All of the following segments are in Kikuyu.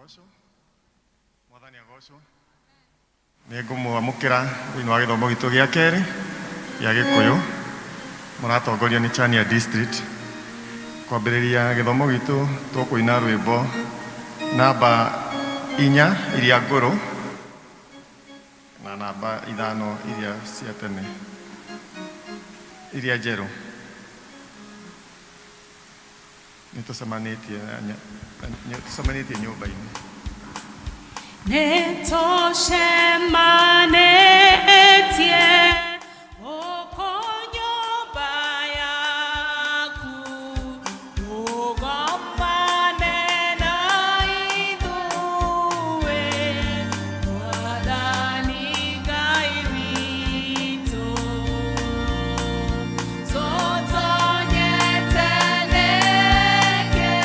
Agocwo. Mwathani agocwo. Nĩ ngũmwamũkĩra thĩinĩ wa gĩthomo gitũ gĩa kerĩ gĩa Gĩkũyũ. Mũratongorio nĩ Chania District. Kwambĩrĩria gĩthomo gitũ tũkũina rwĩmbo namba 4 iria ngũrũ na namba 5 iria cia tene iria njerũ. Nĩ tũcemanĩtie nyũmba-inĩ. Nĩ tũcemanĩtie gũkũ nyũmba yaku, tũgomane na ithuĩ, Mwathani Ngai witũ. Tũtonyete nĩkĩ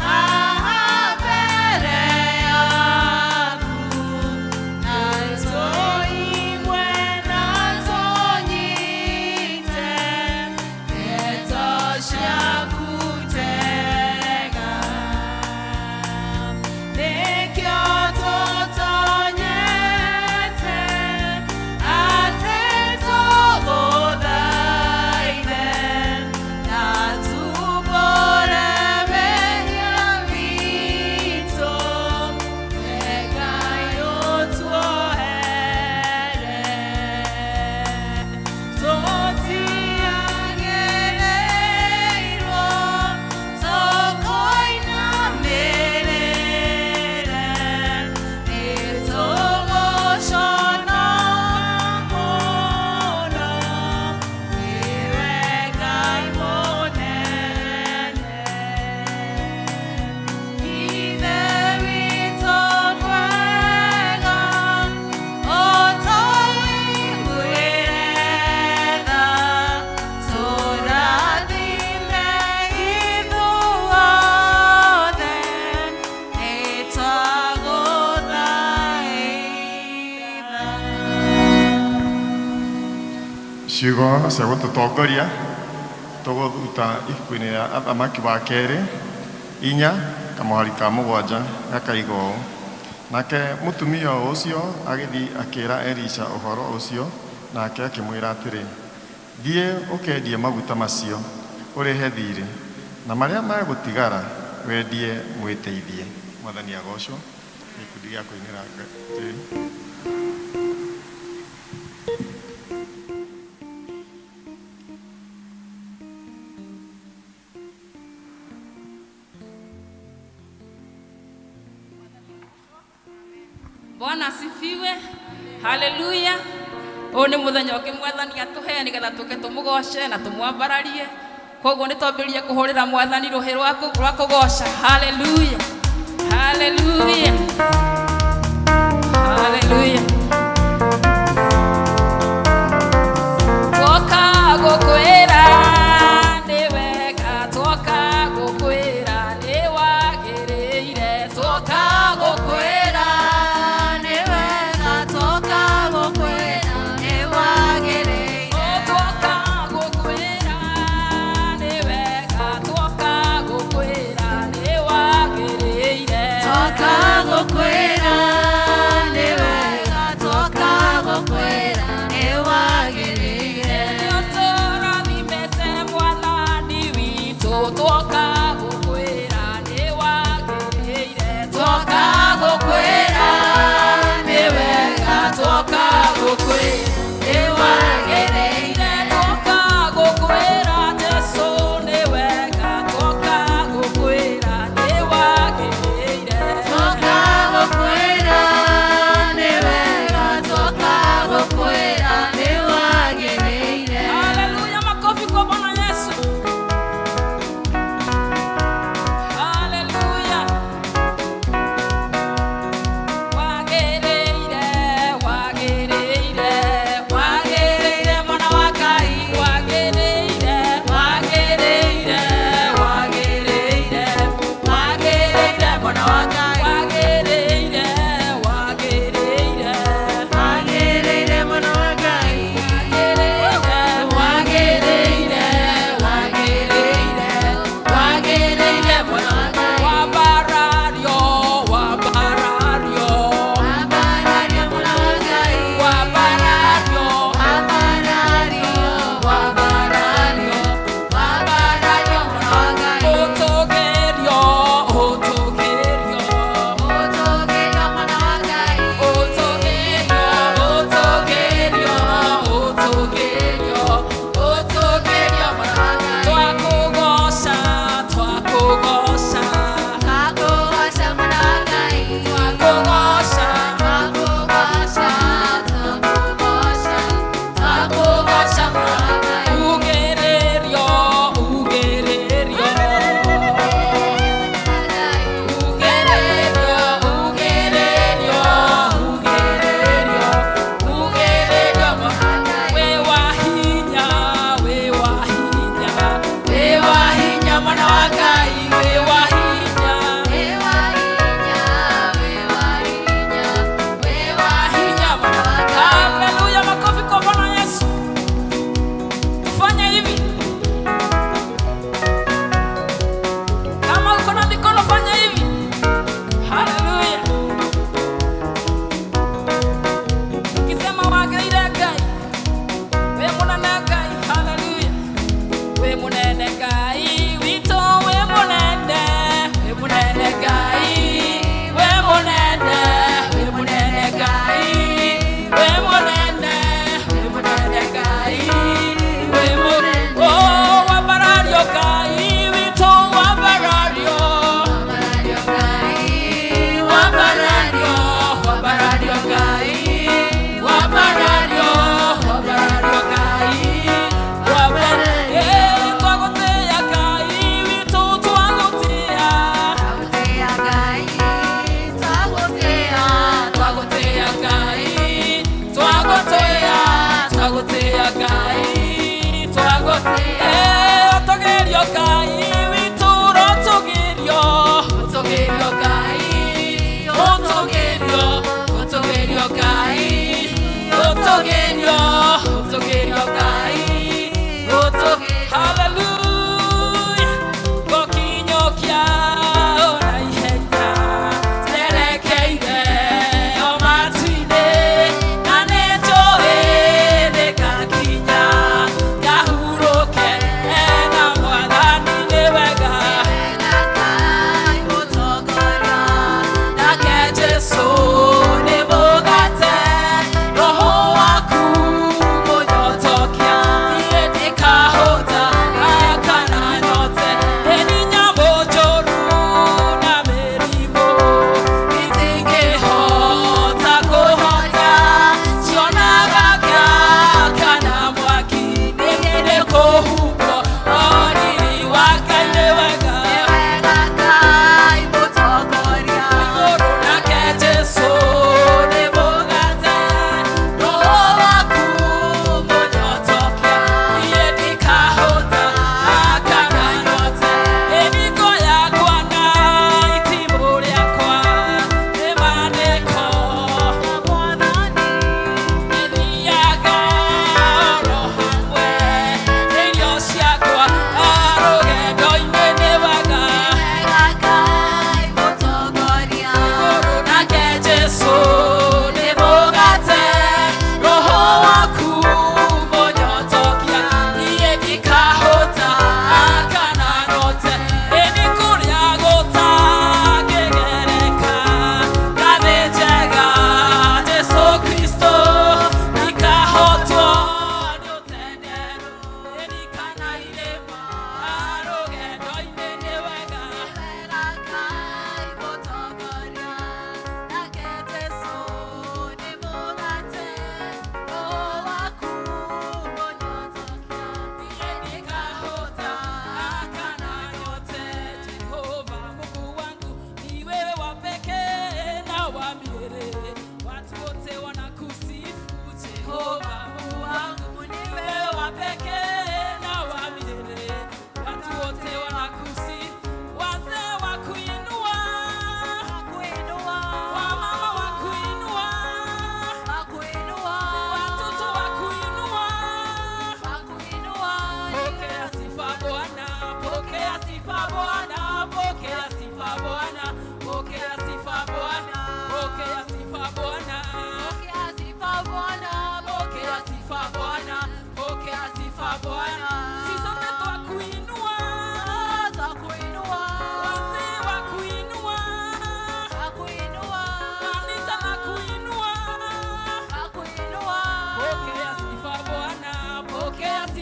haha mbere yaku, na tũigue na tũnyite ndeto ciaku njega. Nĩkĩo tũtonyete atĩ tũgũthaithe na tumbũre mehia witũ, Ngai ũtuohere. Tũtiagĩrĩirwo tũkũinamĩrĩre, nĩ tũgũconoka mũno, nĩwe Ngai mũnene. Ithe witũ mwega, ũtũiguĩre tha, tũrathime ithuothe, nĩ twagũthaitha. Ciugo cia gũtũtongoria tũgũruta ibuku-inĩ rĩa Athamaki wa kerĩ 4 kamũhari ka 7 gakaiga ũũ: nake mũtumia ũcio agĩthiĩ akĩra Elisha ũhoro ũcio, nake akĩmwĩra atĩrĩ, thiĩ ũkendie maguta macio ũrĩhe thiirĩ, na marĩa megũtigara wendie mwĩteithie. Mwathani agocwo. Gĩkundi gĩa kũinĩra Ngai. Bwana asifiwe. Haleluya. Ũyũ nĩ mũthenya ũngĩ Mwathani atũhe nĩgetha tũke tũmũgoce na tũmwambararie. Koguo nĩ twambĩrĩrie kũhũrĩra Mwathani rũhĩ rwa kũgoca. Haleluya. Haleluya. Haleluya. Twoka gũkwĩra nĩ wega, twoka gũkwĩra nĩ wagĩrĩire, twoka gũkwĩra nĩ wega, twoka gũkwĩra nĩ wagĩrĩire. Twoka gũkwĩra nĩ wega, twoka gũkwĩra nĩ wagĩrĩire. Twoka gũkwĩra nĩ wega.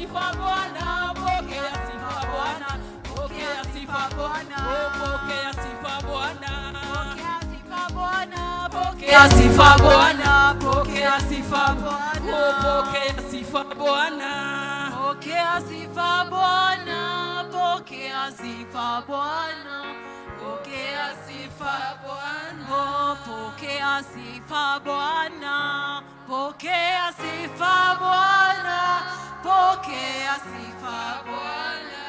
sifa Bwana, pokea sifa Bwana, pokea sifa Bwana, pokea sifa Bwana, pokea sifa Bwana, pokea sifa Bwana, pokea sifa Bwana. Pokea sifa Bwana, pokea sifa Bwana, pokea sifa Bwana, oh, pokea sifa Bwana, pokea sifa Bwana, pokea sifa Bwana,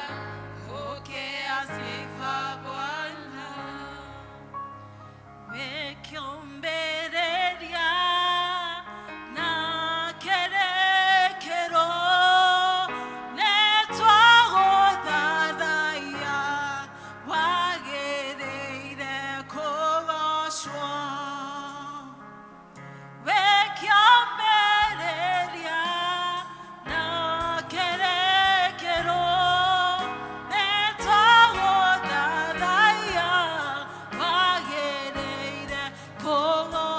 pokea sifa Bwana. Wekĩombĩrĩria na kĩrĩkĩro nĩtwagũthathaiya wagĩrĩire kũgocwo. Wĩkĩombĩrĩria na kĩrĩkĩro nĩtwagũthathaiya wagĩrĩire kũgocwo.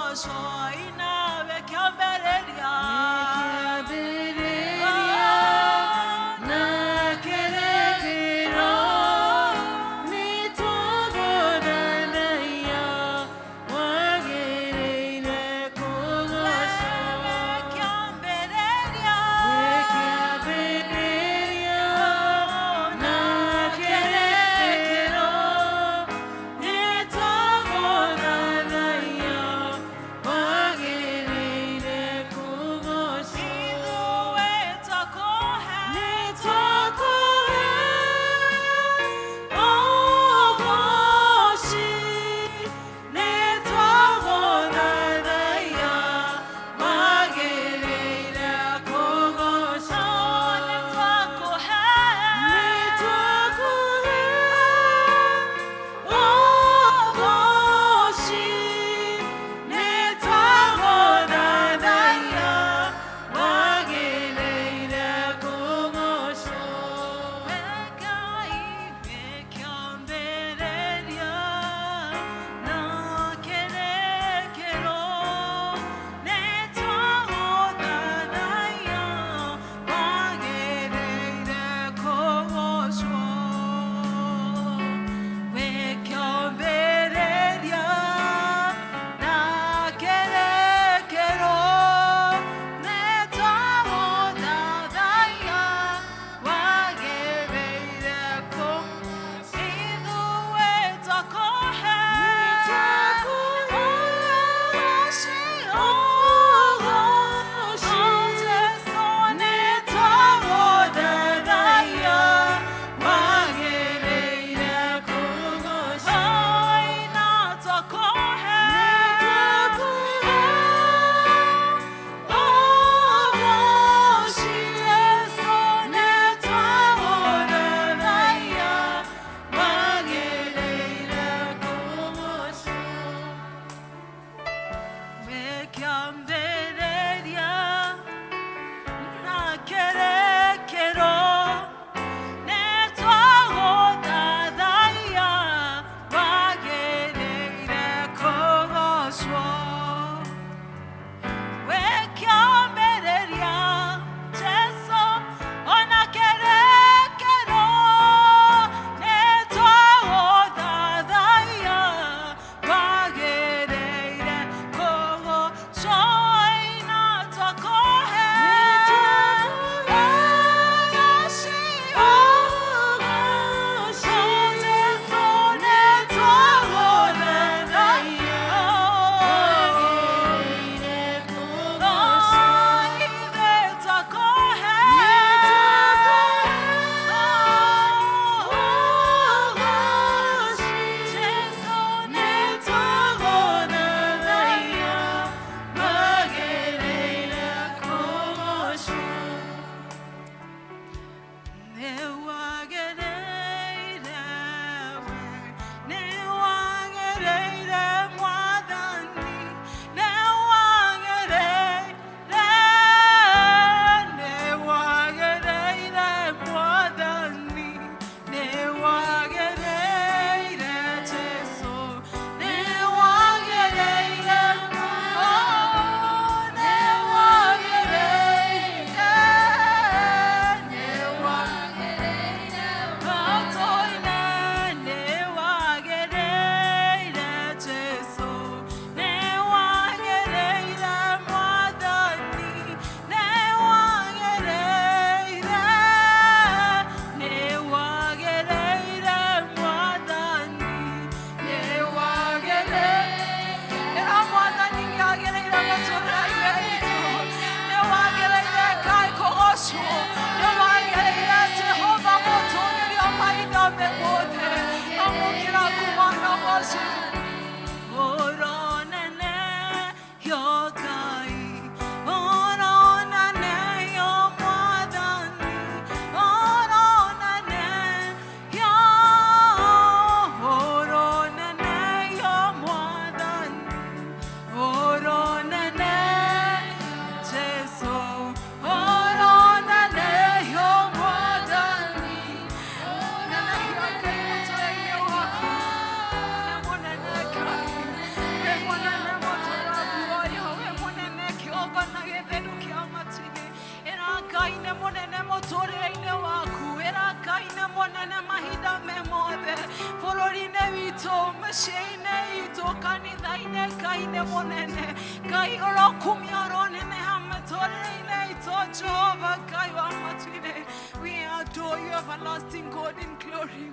Nĩ mũnene. Ngai ũrokumio ũroneneha mĩtũrĩre-inĩ itũ, Jehova Ngai wa matu-inĩ. We adore you, everlasting God in glory.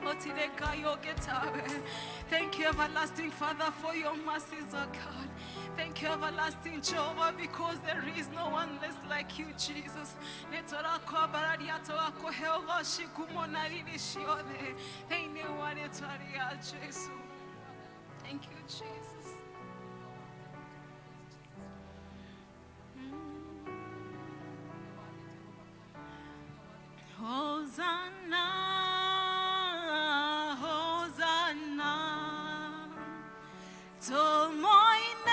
Gũtirĩ Ngai ũngĩ tawe. Thank you, everlasting Father, for your mercies, oh God. Thank you, everlasting Jehovah, because there is no one less like you, Jesus. Nĩ tũrakwambararia tũgakũhe ũgoci ngumo na riri ciothe thĩinĩ wa rĩtwa rĩa Jesu. Thank you, Jesus. Hosanna, Hosanna. Tũmũinĩre,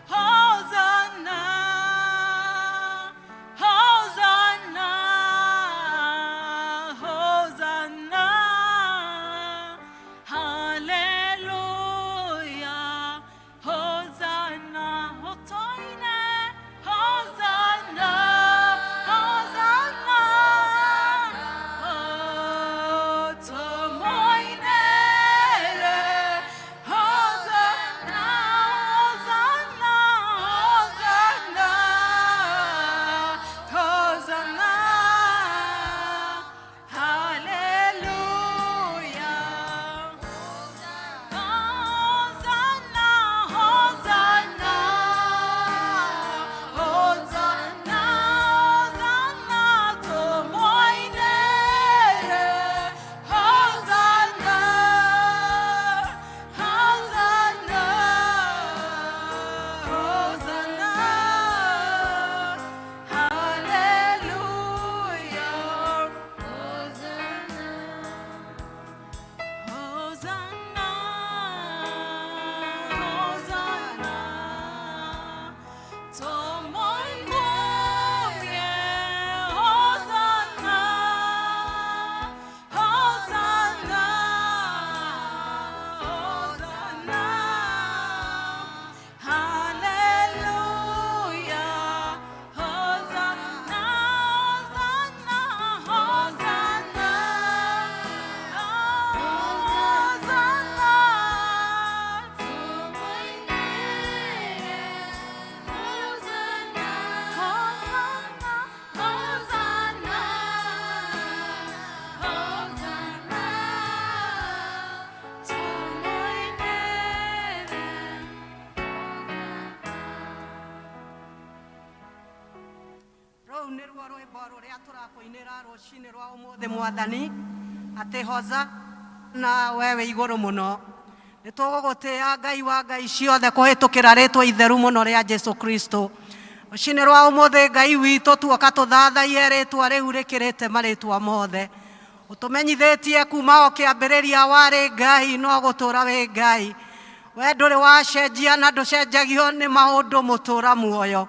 Hosanna, Hosanna, Hosanna. Hallelujah, Hosanna, Tũine, Hosanna, Hosanna. Oh, tũmũinĩre, Hosanna, Hosanna, Hosanna, Hosanna. Hallelujah. Hosanna, Hosanna, Hosanna, Hosanna, tũmũinĩre. Hosanna, Hosanna, Hosanna, Hallelujah. Hosanna, Hosanna, tũmũinĩre, Hosanna, Hosanna, Hosanna, Hallelujah, Hosanna, Hosanna, Hosanna, Hosanna, Hosanna, Hosanna, Hosanna, tũmũinĩre. Rũu nĩruo rwĩmbo rũrĩa tũrakũinĩra rũcinĩ rwa ũmũthĩ, Mwathani, atĩ hoza na we wĩ igũrũ mũno. Nĩ tũgũgũtĩĩa, Ngai wa ngai ciothe, kũhĩtũkĩra rĩtwa itheru mũno rĩa Jesu Kristo. Rũcinĩ rwa ũmũthĩ, Ngai witũ, tuoka tũthathaiye rĩtwa rĩu rĩkĩrĩte marĩtwa mothe. Ũtũmenyithĩtie kuma o kĩambĩrĩria warĩ Ngai, no gũtũra wĩ Ngai. We ndũrĩ wacenjia na ndũcenjagio nĩ maũndũ mũtũra muoyo.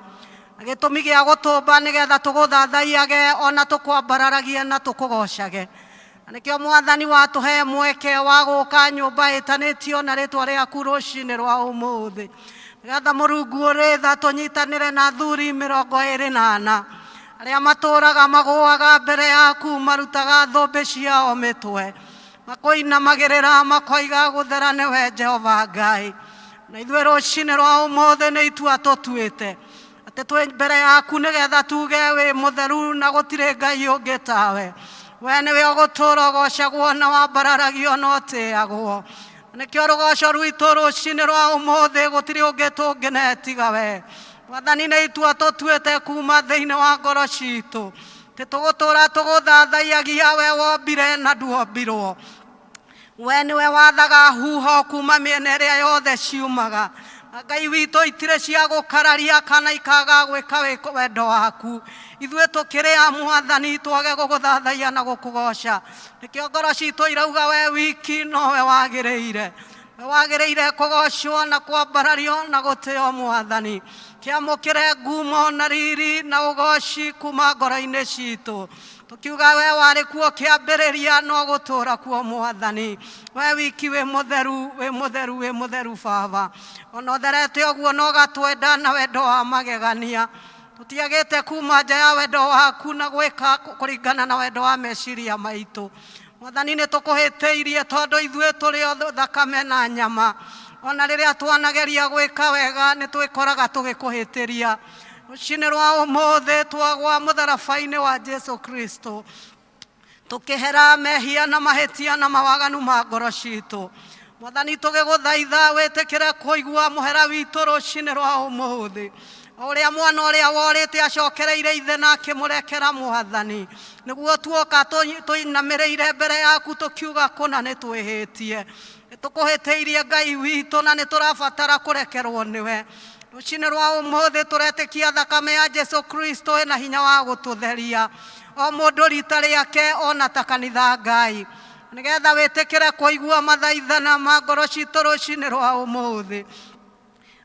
Na gĩtũmi gĩa gũtũmba nĩgetha tũgũthathaiage ona tũkwambararagie na tũkũgocage. Na nĩkĩo, Mwathani, watũhe mweke wa gũka nyũmba ĩtanĩtio na rĩtwa rĩaku rũcinĩ rwa ũmũthĩ, nĩgetha Mũrungu ũrĩ tha tũnyitanĩre na athuri 24 arĩa matũraga magũaga mbere yaku, marutaga thũmbĩ ciao mĩtwe, makũinamagĩrĩra, makoiga gũthera nĩwe Jehova Ngai. Na ithuĩ rũcinĩ rwa ũmũthĩ nĩ itua tũtuĩte atĩ twĩ mbere yaku nĩgetha tuge wĩ mũtheru na gũtirĩ Ngai ũngĩ tawe. We nĩwe ũgũtũũra ũgocagwo na wambararagio na ũtĩagwo. Nĩkĩo rũgoco rwitũ rũcinĩ rwa ũmũthĩ, gũtirĩ ũngĩ tũngĩne tiga we, Mwathani. Nĩ itua tũtuĩte kuma thĩinĩ wa ngoro citũ atĩ tũgũtũũra tũgũthathaiyagia we wombire na nduombirwo. We nĩwe wathaga huho kuma mĩena ĩrĩa yothe ciumaga. Na Ngai witũ, itirĩ cia gũkararia kana ikaga gwĩka wendo waku. Ithuĩ tũkĩrĩ a, Mwathani, twage gũgũthathaiya na gũkũgoca? Nĩkĩo ngoro citũ irauga we wiki nowe wagĩrĩire, we wagĩrĩire kũgocwo na kwambarario na gũtĩo. Mwathani, kĩamũkĩre ngumo na riri na ũgoci kuma ngoro-inĩ citũ, tukiuga we warĩ kuo kĩambĩrĩria no gũtũũra kuo. Mwathani, we wiki wĩ mũtheru, wĩ mũtheru, wĩ mũtheru, Baba. Ona ũtherete ũguo no gatwenda na wendo wa magegania. Tũtiagĩte kuma nja ya wendo waku na gwĩka kũringana na wendo wa meciria maitũ. Mwathani, nĩ tũkũhĩtĩirie tondũ ithuĩ tũrĩ o thakame na nyama. Ona rĩrĩa twanageria gwĩka wega nĩ twĩkoraga tũgĩkũhĩtĩria. Rũcinĩ rwa ũmũthĩ twagwa mũtharaba-inĩ wa Jesu Kristo, tukihera mehia na mahitia na mawaganu ma ngoro citũ. Mwathani, tũgĩgũthaitha wĩtĩkĩre kũigua mũhera witũ rũcinĩ rwa ũmũthĩ. O ũrĩa mwana ũrĩa worĩte acokereire ithe na akĩmũrekera, Mwathani, nĩguo tuoka tũinamĩrĩire mbere yaku tũkiuga kũna nĩ twĩhĩtie, nĩ tũkũhĩtĩirie Ngai witũ, na nĩ tũrabatara kũrekerwo nĩwe. Rũcinĩ rwa ũmũthĩ tũretĩkia thakame ya Jesu Kristo ĩna hinya wa gũtũtheria, o mũndũ rita rĩake, ona ta kanitha, Ngai, nĩgetha wĩtĩkĩre kũigua mathaithana ma ngoro citũ rũcinĩ rwa ũmũthĩ,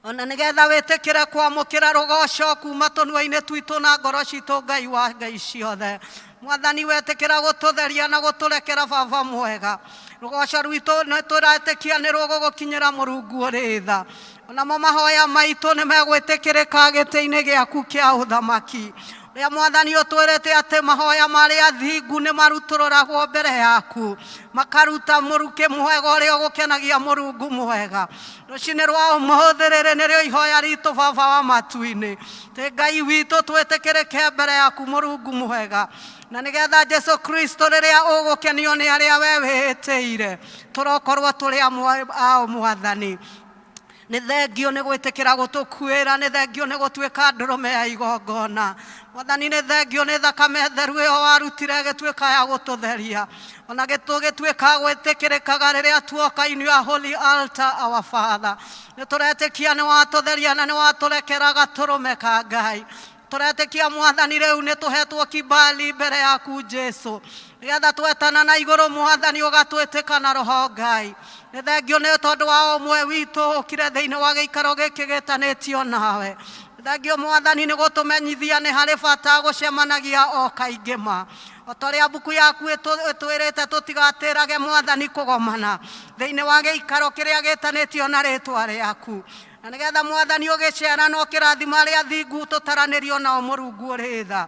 ona nĩgetha wĩtĩkĩre kwamũkĩra rũgoco kuma tũnua-inĩ twitũ na ngoro citũ. Ngai wa ngai ciothe, Mwathani, wetĩkĩra gũtũtheria na gũtũrekera. Baba mwega, rũgoco rwitũ nĩ tũretĩkia nĩ rũgũgũkinyĩra, Mũrungu ũrĩ tha. Onamo mahoya maitũ nĩ megwĩtĩkĩrĩka gĩtĩ-inĩ gĩaku kĩa ũthamaki, ũrĩa Mwathani ũtwĩrĩte atĩ mahoya marĩa athingu nĩ marutũrũragwo mbere yaku, makaruta mũrukĩ mwega ũrĩa ũgũkenagia, Mũrungu mwega. Rũcinĩ rwa ũmũthĩ rĩrĩ nĩrĩo ihoya ritũ, Baba wa matu-inĩ, tĩ Ngai witũ, twĩtĩkĩrĩke mbere yaku, Mũrungu mwega, na nĩgetha Jesu Kristo, rĩrĩa ũgũkenio nĩ arĩa we wĩĩtĩire, tũrokorwo tũrĩ amwe ao. Mwathani, nĩ thengio nĩ gwĩtĩkĩra gũtũkuĩra, nĩ thengio nĩ gũtuĩka ndũrũme ya igongona. Mwathani, nĩ thengio nĩ thakame theru ĩyo warutire ĩgĩtuĩka ya gũtũtheria, ona gĩtũgĩtuĩka gwĩtĩkĩrĩkaga rĩrĩa tuoka in your holy altar, our Father. Nĩ tũretĩkia nĩ watũtheria na nĩ watũrekera, gatũrũme ka Ngai. Tũretĩkia, Mwathani, rĩu nĩ tũhetwo kibali mbere yaku, Jesu, nĩgetha twetana na igũrũ, Mwathani, ũgatwĩtĩka na roho. Ngai, nĩ thengio nĩ tondũ wa ũmwe witũ ũkire thĩinĩ wa gĩikaro gĩkĩ gĩtanĩtio nawe. Nĩ thengio, Mwathani, nĩ gũtũmenyithia nĩ harĩ bata gũcemanagia o kaingĩ, ma o ta ũrĩa mbuku yaku ĩtwĩrĩte tũtigatĩrage, Mwathani, kũgomana thĩinĩ wa gĩikaro kĩrĩa gĩtanĩtio na rĩtwa rĩaku, na nĩgetha, Mwathani, ũgĩcera na ũkĩrathima arĩa athingu tũtaranĩrio nao, Mũrungu ũrĩ tha.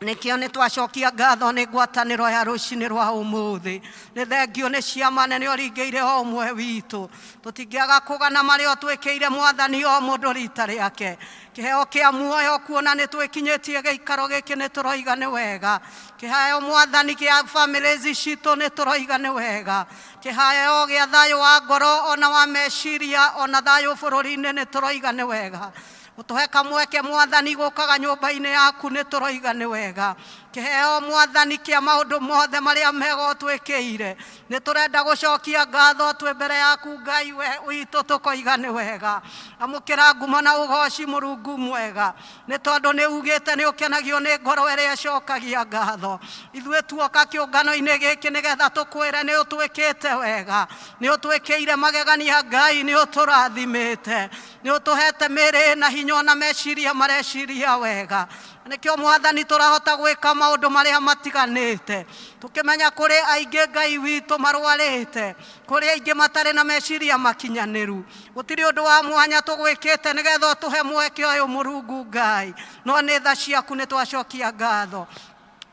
Nĩkĩo nĩ twacokia ngatho nĩ ngwatanĩro ya rũcinĩ rwa ũmũthĩ. Nĩ thengio nĩ ciama nene ũringĩire o ũmwe witũ. Tũtingĩaga kũgana marĩa ũtwĩkĩire, Mwathani, o mũndũ rita rĩake. Kĩheo kĩa muoyo, kuona nĩ twĩkinyĩtie gĩikaro gĩkĩ, nĩ tũroiga nĩ wega. Kĩheo, Mwathani, kĩa families citũ, nĩ tũroiga nĩ wega. Kĩheo gĩa thayũ wa ngoro ona wa meciria, ona thayũ bũrũri-inĩ, nĩ tũroiga nĩ wega. Gũtũhe kamweke, Mwathani, gũkaga nyũmba-inĩ yaku, nĩ tũroiga nĩ wega. Kĩheo, Mwathani, kĩa maũndũ mothe marĩa mega ũtwĩkĩire, nĩ tũrenda gũcokia ngatho twĩ mbere yaku, Ngai we witũ, tũkoiga nĩ wega. Amũkĩra ngumo na ũgoci, Mũrungu mwega, nĩ tondũ nĩ ugĩte nĩ ũkenagio nĩ ngoro ĩrĩa ĩcokagia ngatho. Ithuĩ tuoka kĩũngano-inĩ gĩkĩ nĩgetha tũkwĩre nĩ ũtwĩkĩte wega, nĩ ũtwĩkĩire magegania. Ngai, nĩ ũtũrathimĩte, nĩ ũtũhete mĩĩrĩ na hinya, ona meciria mareciria wega. Nĩkĩo, Mwathani, tũrahota gwĩka maũndũ marĩa matiganĩte, tũkĩmenya kũrĩ aingĩ, Ngai witũ, marwarĩte, kũrĩ aingĩ matarĩ na meciria makinyanĩru. Gũtirĩ ũndũ wa mwanya tũgwĩkĩte nĩgetha ũtũhe mweke ũyũ, Mũrungu Ngai, no nĩ tha ciaku. Nĩ twacokia ngatho.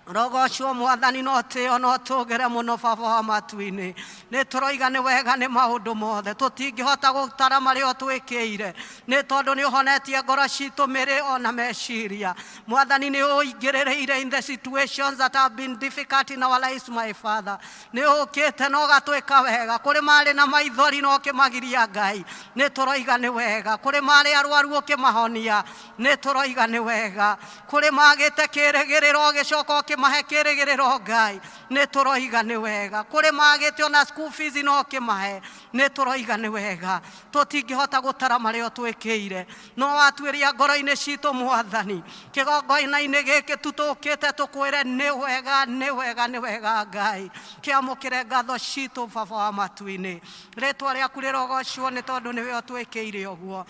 Rogocwo, Mwathani, no tĩo no tũgere mũno. Baba wa matu-inĩ, nĩ tũroiga nĩ wega nĩ maũndũ mothe. Tũtingĩhota gũtara marĩa ũtwĩkĩire, nĩ tondũ nĩ ũhonetie ngoro citũ, mĩrĩ ona meciria. Mwathani, nĩ ũingĩrĩrĩire in the situations that have been difficult in our lives, my Father. Nĩ ũkĩte na ũgatwĩka wega. Kũrĩ marĩ na maithori na ũkĩmagiria, Ngai, nĩ tũroiga nĩ wega. Kũrĩ marĩ arwaru, ũkĩmahonia, nĩ tũroiga nĩ wega. Kũrĩ magĩte kĩrĩgĩrĩro, ũgĩcoka ũkĩmahe kĩrĩgĩrĩro, Ngai, nĩ tũroiga nĩ wega. Kũrĩ magĩte ona school fees na ũkĩmahe, nĩ tũroiga nĩ wega. Tũtingĩhota gũtara marĩa ũtwĩkĩire, no watuĩria ngoro-inĩ citũ, Mwathani, kĩgongona-inĩ gĩkĩ tu tũkĩte tũkwĩre nĩ wega, nĩ wega, nĩ wega. Ngai, kĩamũkĩre ngatho citũ. Baba wa matu-inĩ, rĩtwa rĩaku rĩrogocwo, nĩ tondũ nĩwe ũtwĩkĩire ũguo.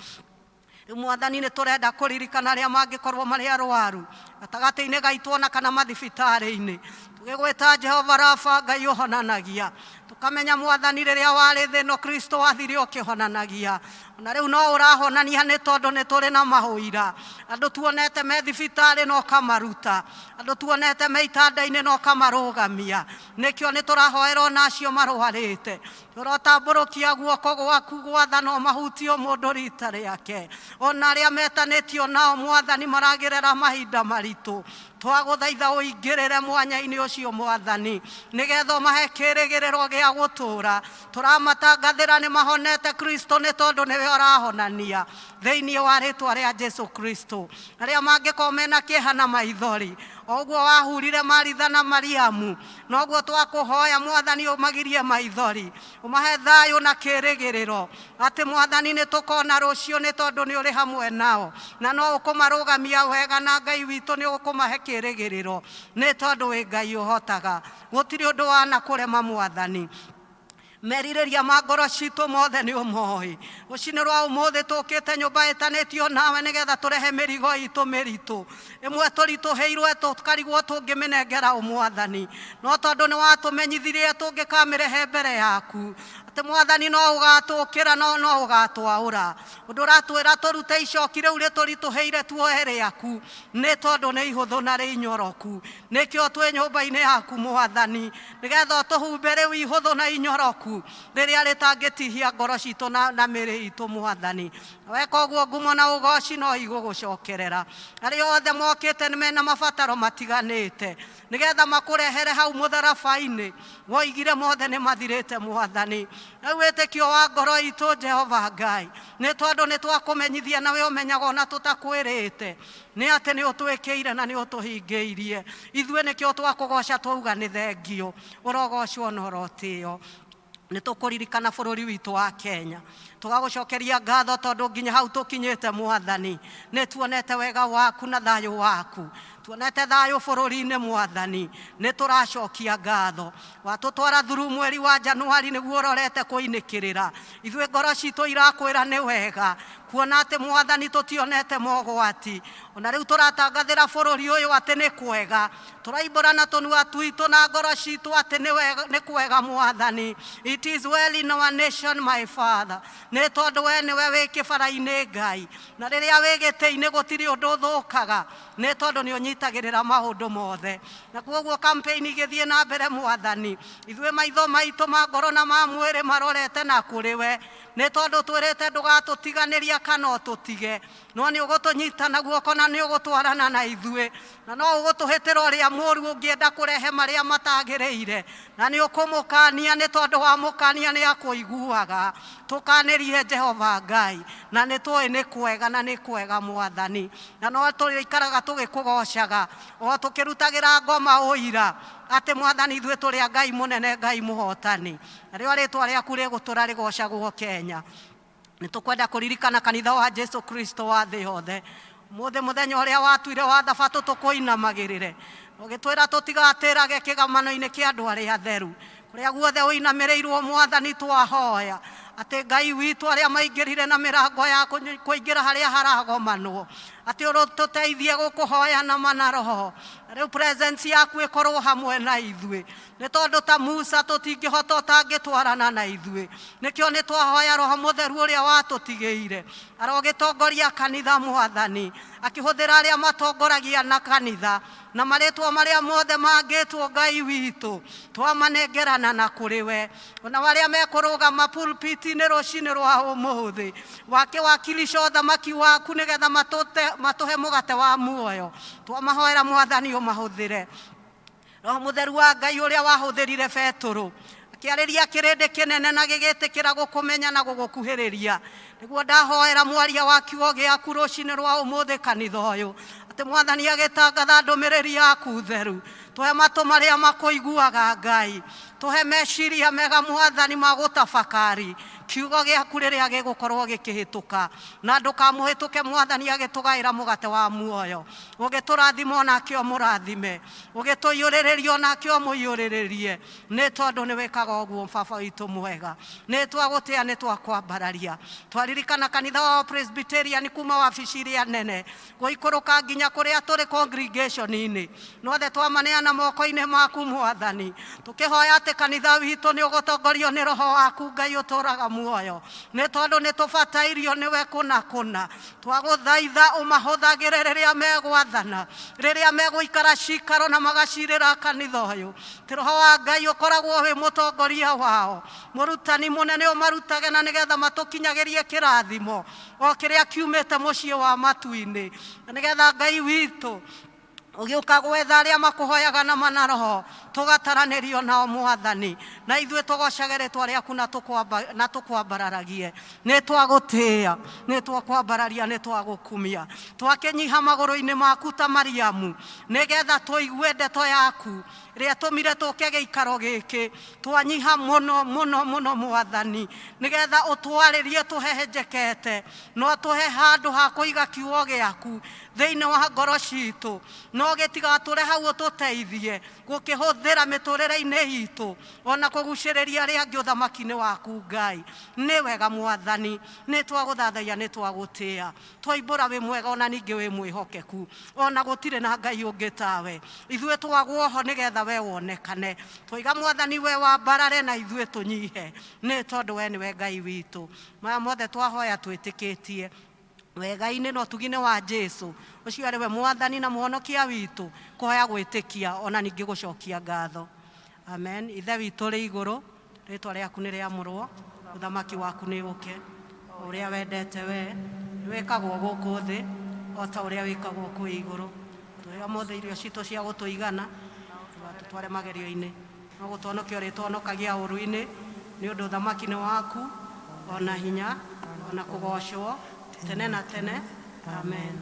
Rĩu, Mwathani, nĩ tũrenda kũririkana arĩa mangĩkorwo marĩ arwaru gatagatĩ-inĩ gaitũ ona kana mathibitarĩ-inĩ, tũgĩgwĩta Jehova Rafa, Ngai ũhonanagia. Tũkamenya Mwathani rĩrĩa warĩ thĩ ĩno Kristo wathire ũkĩhonanagia. Ona rĩu no ũrahonania nĩ tondũ nĩ tũrĩ na mahũira. Andũ tuonete me thibitarĩ na ũkamaruta. Andũ tuonete me itanda-inĩ na ũkamarũgamia. Nĩkĩo nĩ tũrahoera ona acio marwarĩte. Ũrotambũrũkia guoko gwaku gwathana ũmahutie o mũndũ rita rĩake. Ona arĩa metanĩtio nao Mwathani maragerera mahinda maritũ. Twagũthaitha ũingĩrĩre mwanya-inĩ ũcio Mwathani, nĩgetha ũmahe kĩrĩgĩrĩro gĩa gũtũũra. Tũramatangathĩra nĩ mahonete Kristo nĩ tondũ nĩwe ũrahonania. Thĩinĩ wa rĩtwa rĩa Jesu Kristo. Arĩa mangĩkorwo mena kĩeha na maithori, o ũguo wahurire Maritha na Mariamu, noguo twakũhoya Mwathani ũmagirie maithori, ũmahe thayũ na kĩrĩgĩrĩro, atĩ Mwathani nĩ tũkona rũciũ nĩ tondũ nĩ ũrĩ hamwe nao, na no ũkũmarũgamia wega na Ngai witũ nĩ ũkũmahe kĩrĩgĩrĩro, nĩ tondũ wĩ Ngai ũhotaga. Gũtirĩ ũndũ wana kũrema Mwathani. Merirĩria ma ngoro citũ mothe nĩ ũmoĩ. Rũcinĩ rwa ũmũthĩ tũkĩte nyũmba ĩtanĩtio nawe nĩgetha tũrehe mĩrigo itũ mĩritũ. Ĩmwe tũritũhĩirwo tũkarigwo tũngĩmĩnengera ũ Mwathani. No tondũ nĩ watũmenyithirie tũngĩkamĩrehe mbere yaku, atĩ Mwathani no ũgatũkĩra no no ũgatwaũra. Ũndũ ũratwĩra tũrute icoki rĩu rĩtũritũhĩire tuoe rĩaku, nĩ tondũ nĩ ihũthũ na rĩ inyoroku. Nĩkĩo twĩ nyũmba-inĩ yaku Mwathani, nĩgetha ũtũhumbe rĩu ihũthũ na inyoroku, rĩrĩa rĩtangĩtihia ngoro citũ na mĩĩrĩ itũ Mwathani. Weka ũguo ngumo na ũgoci no igũgũcokerera. Arĩa othe mokĩte mena mabataro matiganĩte, nĩgetha makũrehere hau mũtharaba-inĩ, woigire mothe nĩ mathirĩte Mwathani. Rĩu wĩtĩkio wa ngoro itũ Jehova Ngai, nĩ tondũ nĩ twakũmenyithia nawe ũmenyaga ona tũtakwĩrĩte, nĩ atĩ nĩ ũtwĩkĩire na nĩ ũtũhingĩirie. Ithuĩ nĩkĩo twakũgoca twauga nĩ thengio, ũrogocwo na ũrotĩo. Nĩ tũkũririkana bũrũri witũ wa Kenya, tũgagũcokeria ngatho tondũ nginya hau tũkinyĩte Mwathani, nĩ tuonete wega waku na thayũ waku. Tuonete thayũ bũrũri-inĩ Mwathani, nĩ tũracokia ngatho. Watũtwara thuru mweri wa Januari nĩguo ũrorete kũinĩkĩrĩra. Ithuĩ ngoro citũ irakwĩra nĩ wega, kuona atĩ Mwathani tũtionete mogwati. Ona rĩu tũratangathĩra bũrũri ũyũ atĩ nĩ kwega. Tũraimbũra na tũnua twitũ na ngoro citũ atĩ nĩ kwega Mwathani. It is well in our nation my Father. Nĩ tondũ we nĩwe wĩ kĩbara-inĩ Ngai. Na rĩrĩa wĩ gĩtĩ-inĩ gũtirĩ ũndũ ũthũkaga, nĩ tondũ nĩ ũnyitagĩrĩra maũndũ mothe. Na kwoguo campaign igĩthiĩ na mbere Mwathani, ithuĩ maitho maitũ ma ngoro na ma mwĩrĩ marorete na kũrĩ we, nĩ tondũ twĩrĩte ndũgatũtiganĩria kana ũtũtige, no nĩ ũgũtũnyita na guoko na nĩ ũgũtwarana na ithuĩ, na no ũgũtũhĩtĩra ũrĩa mũũru ũngĩenda kũrehe marĩa matagĩrĩire, na nĩ ũkũmũkania nĩ tondũ wamũkania nĩ akũiguaga. Tũkanĩrie Jehova Ngai, na nĩ tũĩ nĩ kwega na nĩ kwega Mwathani, na no tũrĩikaraga tũgĩkũgocaga o tũkĩrutagĩra ngoma ũira atĩ Mwathani ithuĩ tũrĩ a Ngai mũnene, Ngai mũhotani. Narĩo rĩtwa rĩaku rĩgũtũra rĩgocagwo Kenya. Nĩ tũkwenda kũririkana kanitha wa Jesu Kristo wa thĩ yothe. Ũmũthĩ mũthenya ũrĩa watuire wa thabatũ tũkũinamagĩrĩre. Ũgĩtwĩra tũtigatĩrage kĩgamano-inĩ kĩa andũ arĩa atheru. Kũrĩa guothe ũinamĩrĩirwo Mwathani twahoya atĩ Ngai witũ arĩa maingĩrire na mĩrango ya kũingĩra harĩa haragomanwo, atĩ ũtũteithie gũkũhoya na ma na roho. Na rĩu presence yaku ĩkorwo hamwe na ithuĩ. Nĩ tondũ ta Musa tũtingĩhota ũtangĩtwarana na ithuĩ. Nĩkĩo nĩ twahoya Roho Mũtheru ũrĩa watũtigĩire arogĩtongoria kanitha Mwathani, akĩhũthĩra arĩa matongoragia na kanitha na marĩtwa marĩa mothe mangĩtwo Ngai witũ, twamanengerana na kũrĩ we. Ona arĩa mekũrũgama pulpit-inĩ rũcinĩ rwa ũmũthĩ, wakĩwakilisha ũthamaki waku nĩgetha matũhe mũgate wa muoyo, twamahoera Mwathani ũmahũthĩre. Roho Mũtheru wa Ngai ũrĩa wahũthĩrire Petũrũ akĩarĩria kĩrĩndĩ kĩnene na gĩgĩtĩkĩra gũkũmenya na gũgũkuhĩrĩria. Nĩguo ndahoera mwaria wa kiugo gĩaku rũcinĩ rwa ũmũthĩ kanitha ũyũ, atĩ Mwathani agĩtangatha ndũmĩrĩri yaku theru, tũhe matũ marĩa makũiguaga Ngai, tũhe meciria mega Mwathani ma gũtafakari kiugo gĩaku rĩrĩa gĩgũkorwo gĩkĩhĩtũka, na ndũkamũhĩtũke Mwathani agĩtũgaĩra mũgate wa muoyo. Ũgĩtũrathima onake ũmũrathime, ũgĩtũiyũrĩrĩria onake ũmũiyũrĩrĩrie, nĩ tondũ nĩ wĩkaga ũguo Baba witũ mwega. Nĩ twagũtĩa, nĩ twakwambararia. Twaririkana kanitha wa Presbyterian kuma wabici iria nene gũikũrũka nginya kũrĩa tũrĩ congregation-inĩ, nothe twamaneana moko-inĩ maku Mwathani, tũkĩhoya atĩ Atĩ kanitha witũ nĩ ũgũtongorio nĩ roho waku Ngai ũtũraga muoyo, nĩ tondũ nĩ tũbatairio nĩwe kũna kũna. Twagũthaitha ũmahũthagĩre rĩrĩa megwathana, rĩrĩa megũikara cikaro na magacirĩra kanitha ũyũ. Atĩ roho wa Ngai ũkoragwo wĩ mũtongoria wao, mũrutani mũnene, ũmarutage na nĩgetha matũkinyagĩrie kĩrathimo o kĩrĩa kiumĩte mũciĩ wa matu-inĩ, na nĩgetha Ngai witũ ũgĩũka gwetha arĩa makũhoyaga na mana roho, tũgataranĩrio nao Mwathani, na ithuĩ tũgocage rĩtwa rĩaku na tũkwambararagie. Nĩ twagũtĩĩa, nĩ twakwambararia, nĩ twagũkumia, twakĩnyiha magũrũ-inĩ maku ta Mariamu, nĩgetha tũigue ndeto yaku ĩrĩa ĩtũmire tũke gĩikaro gĩkĩ. Twanyiha mũno mũno mũno Mwathani, nĩgetha ũtwarĩrie tũhehenjekete, no tũhe handũ ha kũiga kiugo gĩaku thĩinĩ wa ngoro citũ, no gĩtigatũre hau, ũtũteithie gũkĩhũthĩra mĩtũrĩre-inĩ itũ, ona kũgucĩrĩria arĩa angĩ ũthamaki-inĩ waku Ngai. Nĩ wega Mwathani, nĩ twagũthathaiya, nĩ twagũtĩĩa, twaibũra wĩ mwega, ona ningĩ wĩ mwĩhokeku, ona gũtirĩ na Ngai ũngĩ tawe. Ithuĩ twagwo ho nĩgetha we wonekane. Twaiga Mwathani we wambarare na ithuĩ tũnyihe, nĩ tondũ we nĩwe Ngai witũ. Maya mothe twahoya twĩtĩkĩtie wega-inĩ na ũtugi-inĩ wa Jesu, ũcio arĩ we Mwathani na Mũhonokia witũ, kũhoya, gwĩtĩkia, ona ningĩ gũcokia ngatho. Amen. Ithe witũ ũrĩ igũrũ, rĩtwa rĩaku nĩ rĩamũrwo, ũthamaki waku nĩ ũke, o ũrĩa wendete we nĩ wĩkagwo gũkũ thĩ o ta ũrĩa wĩkagwo kũu igũrũ. Tũhe ũmũthĩ irio citũ cia gũtũigana, ndũgatũtware magerio-inĩ, no gũtũhonokia ũrĩtũhonokagia ũũru-inĩ, nĩ ũndũ ũthamaki nĩ waku, ona hinya, ona kũgocwo tene na tene. Amen.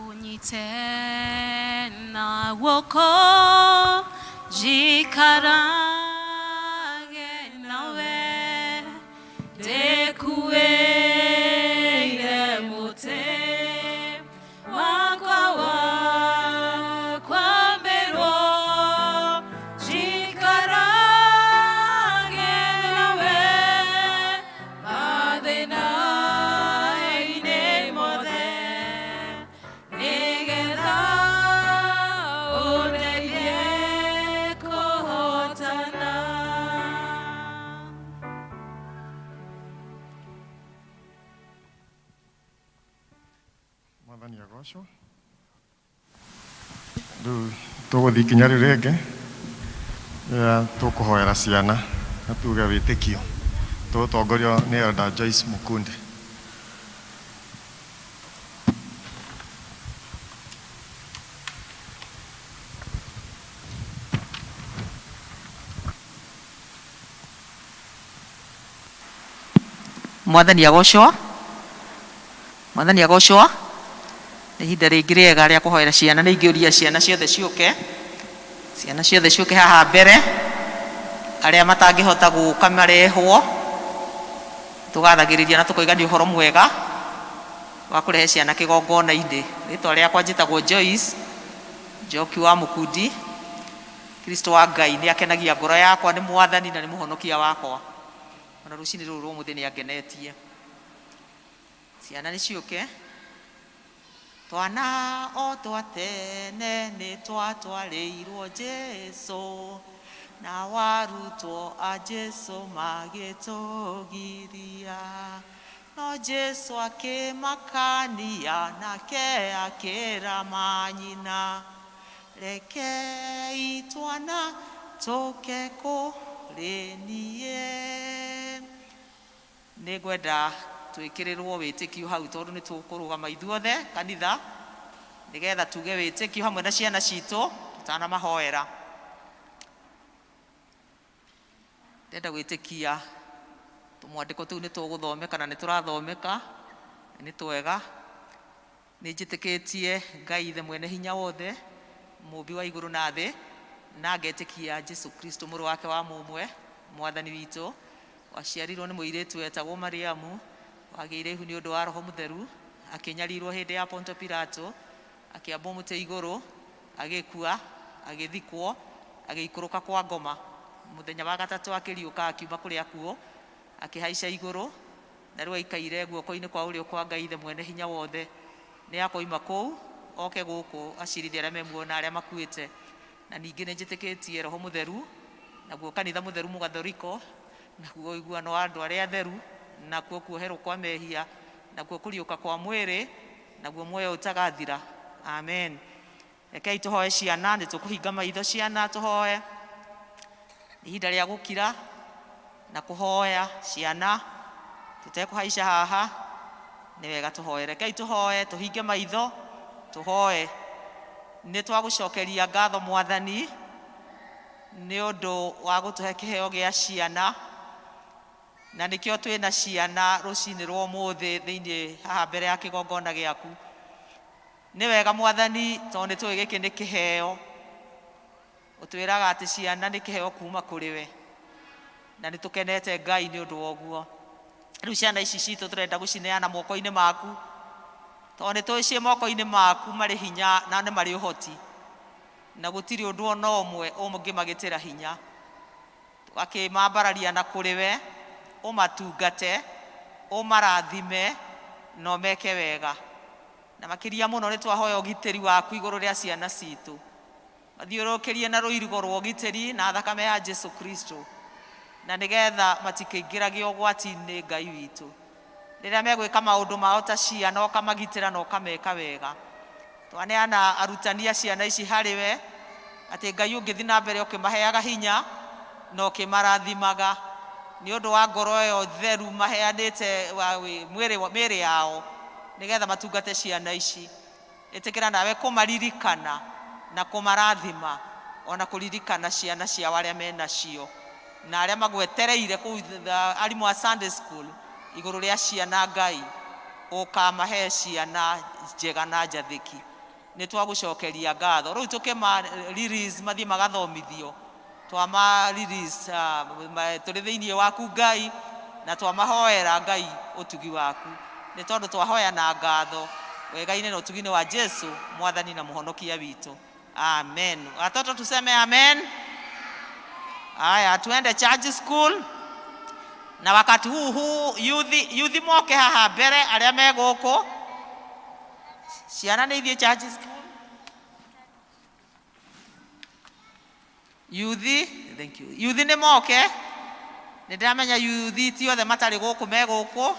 Unyite na guoko, njikarage nawe, ndĩkuĩire mũtĩ wakwa wa kwambĩrwo, njikarage nawe mathĩna-inĩ mothe, nĩgetha ũndeithie kũhotana. Mwathani agocwo. Rĩu tũgũthiĩ ikinya rĩu rĩngĩ rĩrĩa tũkũhoera ciana na tuge wĩtĩkio. Tũgũtongorio nĩ Elder Joyce Mukundi. Mwathani agocwo. Mwathani agocwo. Nĩ ihinda rĩngĩ rĩega rĩa kũhoera ciana. Nĩ ingĩũria ciana ciothe ciũke, ciana ciothe ciũke haha mbere. Arĩa matangĩhota gũka marehwo. Tũgathagĩrĩria na tũkoiga nĩ ũhoro mwega wa kũrehe ciana kĩgongona-inĩ. Rĩtwa rĩakwa njĩtagwo Joyce Njoki wa Mũkundi. Kristo wa Ngai nĩ akenagia ngoro yakwa, nĩ Mwathani na nĩ Mũhonokia wakwa. Ona rũcinĩ rũrũ rwa ũmũthĩ nĩ angenetie. Ciana nĩ ciũke. Twana o twa tene nĩ twatwarĩirwo Jesu, na warutwo a Jesu magĩtũgiria, no Jesu akĩmakania, nake akĩra manyina, "Rekei twana tũke kũrĩ niĩ." Nĩ ngwenda twĩkĩrĩrwo wĩtĩkio hau, tondũ nĩ tũkũrũgama ithuothe kanitha nĩgetha tuge wĩtĩkio hamwe na ciana citũ tũtanamahoera. Ndĩrenda gwĩtĩkia tũmwandĩko tũu nĩ tũgũthomeka na nĩ tũrathomeka, nĩ twega. Nĩ njĩtĩkĩtie Ngai Ithe mwene hinya wothe, mũmbi wa igũrũ na thĩ, na ngetĩkia Jesu Kristo mũrũ wake wa mũmwe, Mwathani witũ, waciarirwo nĩ mũirĩtu wetagwo Mariamu, wagĩire ihu nĩ ũndũ wa Roho Mũtheru, akĩnyarirwo hĩndĩ ya Ponto Pilato, akĩambwo mũtĩ igũrũ, agĩkua, agĩthikwo, agĩikũrũka kwa ngoma. Mũthenya wa gatatũ akĩriũka akiuma kũrĩ akuũ, akĩhaica igũrũ, na rĩu aikaire guoko-inĩ kwa ũrĩo kwa Ngai Ithe mwene hinya wothe. Nĩ akoima kũu oke gũkũ acirithie arĩa me muoyo na arĩa makuĩte. Na ningĩ nĩ njĩtĩkĩtie Roho Mũtheru, Naguo kanitha mũtheru mũgathoriko, naguo ũiguano wa andũ arĩa atheru, nakuo kuoherwo kwa mehia, nakuo kũriũka kwa mwĩrĩ, naguo muoyo ũtagathira. Amen. Rekei tũhoe ciana, nĩ tũkũhinga maitho ciana tũhoe. Nĩ ihinda rĩa gũkira na kũhoya ciana, tũtekũhaica haha, nĩ wega tũhoe. Rekei tũhoe, tũhinge maitho, tũhoe. Nĩ twagũcokeria ngatho Mwathani, nĩ ũndũ wa gũtũhe kĩheo gĩa ciana, na nĩkĩo twĩna ciana rũcinĩ rwa ũmũthĩ thĩinĩ haha mbere ya kĩgongona gĩaku. Nĩ wega Mwathani, tondũ nĩ tũĩ gĩkĩ nĩ kĩheo. Ũtwĩraga atĩ ciana nĩ kĩheo kuma kũrĩ we, na nĩ tũkenete Ngai nĩ ũndũ wa ũguo. Rĩu ciana ici citũ tũrenda gũcineana moko-inĩ maku, tondũ nĩ tũĩ ciĩ moko-inĩ maku marĩ hinya na nĩ marĩ ũhoti, na gũtirĩ ũndũ ona ũmwe ũngĩmagitĩra hinya. Tũgakĩmambararia na kũrĩ we, ũmatungate, ũmarathime, na ũmeke wega. Na makĩria mũno nĩ twahoya ũgitĩri waku igũrũ rĩa ciana citũ. Mathiũrũrũkĩrie na rũirigo rwa ũgitĩri na thakame ya Jesu Kristo, na nĩgetha matikĩingĩragio ũgwati-inĩ Ngai witũ. Rĩrĩa megwĩka maũndũ mao ta ciana, ũkamagitĩra na ũkameka wega. Twaneana arutani a ciana ici harĩ we, atĩ Ngai ũngĩthiĩ na mbere ũkĩmaheaga hinya na ũkĩmarathimaga nĩ ũndũ wa ngoro ĩyo theru maheanĩte mĩĩrĩ yao nĩgetha matungate ciana ici. Ĩtĩkĩra nawe kũmaririkana na kũmarathima, ona kũririkana ciana ciao arĩa menacio na arĩa magwetereire kũu arimũ a Sunday school igũrũ rĩa ciana. Ngai ũkamahe ciana njega na njathĩki. Nĩ twagũcokeria ngatho. Rĩu tũkĩma release mathiĩ magathomithio, twama release tũrĩ thĩinĩ waku Ngai, na twamahoera Ngai ũtugi waku, nĩ tondũ twahoya na ngatho wega-inĩ na ũtugi-inĩ wa Jesu Mwathani na Mũhonokia witũ. Amen. Watoto tuseme amen. Haya, tuende church school. Na wakati huu huu yuthi moke haha mbere arĩa me gũkũ. Ciana nĩ ithiĩ church school. Yuthi, thank you. Yuthi nĩ moke. Nĩ ndĩramenya yuthi ti othe matarĩ gũkũ me gũkũ.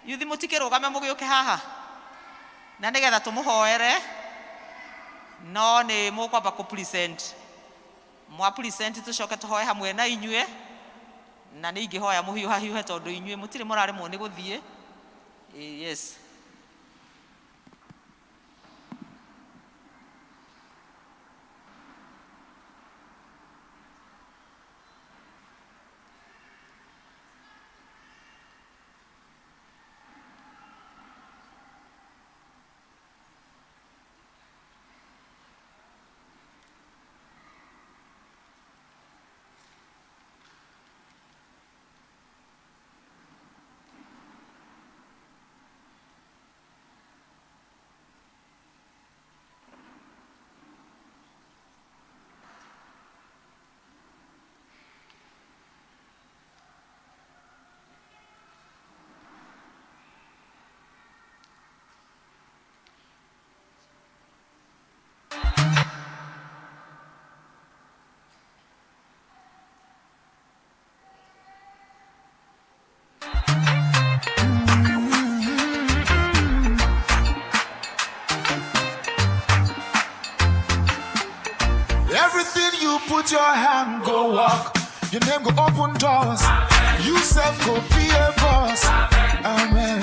Yuthi mũtikĩrũgame mũgĩũke haha. Na nĩgetha tũmũhoere, no nĩ mũkwamba kũ present. Mwa present tũcoke tũhoe hamwe na inyuĩ, na nĩ ingĩhoya mũhiũhahiũhe tondũ inyuĩ mũtirĩ mũraremwo nĩ gũthiĩ. Yes. Everything you put your hand go walk. Your name go open doors. You self go be a boss. Amen.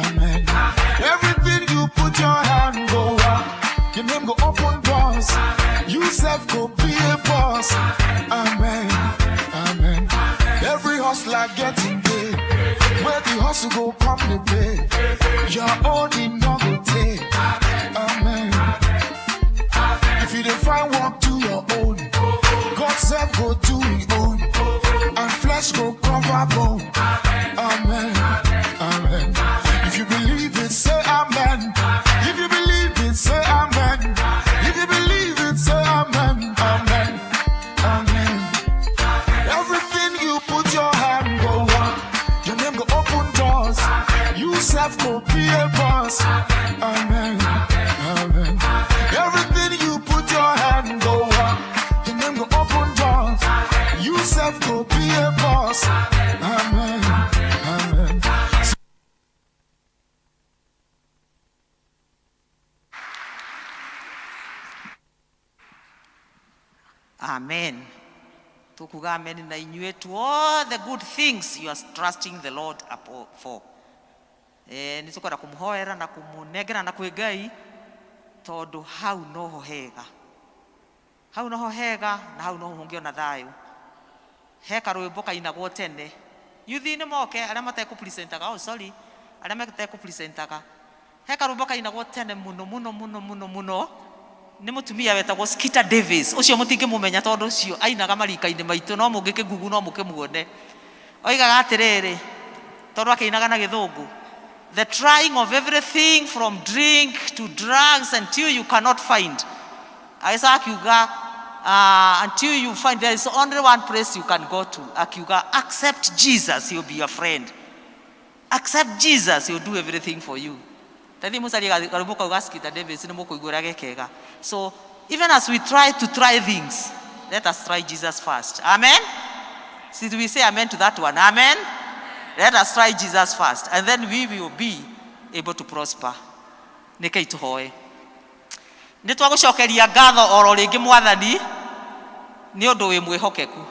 Amen. Everything you put your hand go walk. Your name go open doors. You self go be a boss. Amen. Amen. Every hustler getting paid. Where the hustle go come the pay. Your own in no go take. Amen. If you dey find work, do your own. God self go do his own. And flesh go cover bone. Amen. Amen. If you believe it, say amen. If you believe it, say amen. If you believe it, say amen. Amen. Amen. Everything you put your hand go on. Your name go open doors. Amen. Tukuga amen na inyuĩ to all the good things you are trusting the Lord for. Nĩ tũkwenda kũmũhoera na kũmũnengera na kwĩ Ngai tondũ hau noho hega, hau noho hega na hau noho mũngĩona thayũ. He karwĩmbo kainagwo tene, yuthi-inĩ moke arĩa matekũpresentaga, oh sorry, arĩa matekũpresentaga. He karwĩmbo kainagwo tene mũno mũno mũno mũno mũno nĩ mũtumia wetagwo Skeeter Davis. Ũcio mũtingĩmũmenya tondũ ũcio ainaga marika-inĩ maitũ, no mũngĩkĩngugu no mũkĩmuone. Oigaga atĩrĩrĩ, tondũ akĩinaga na gĩthũngũ, the trying of everything from drink to drugs until you cannot find. Agĩcoka akiuga, until you find there is only one place you can go to. Akiuga, accept Jesus, he'll be your friend. Accept Jesus, he'll do everything for you. Tathi mũcarie karwĩmbo kau ga Skeeter Davis nĩ mũkũigua ũrĩa gekega. So even as we try to try things, let us try Jesus first. Amen. Should we say amen to that one? Amen. Let us try Jesus first, and then we will be able to prosper. Nĩkei tũhoe. Nĩ twagũcokeria ngatho oro rĩngĩ Mwathani nĩ ũndũ wĩ mwĩhokeku.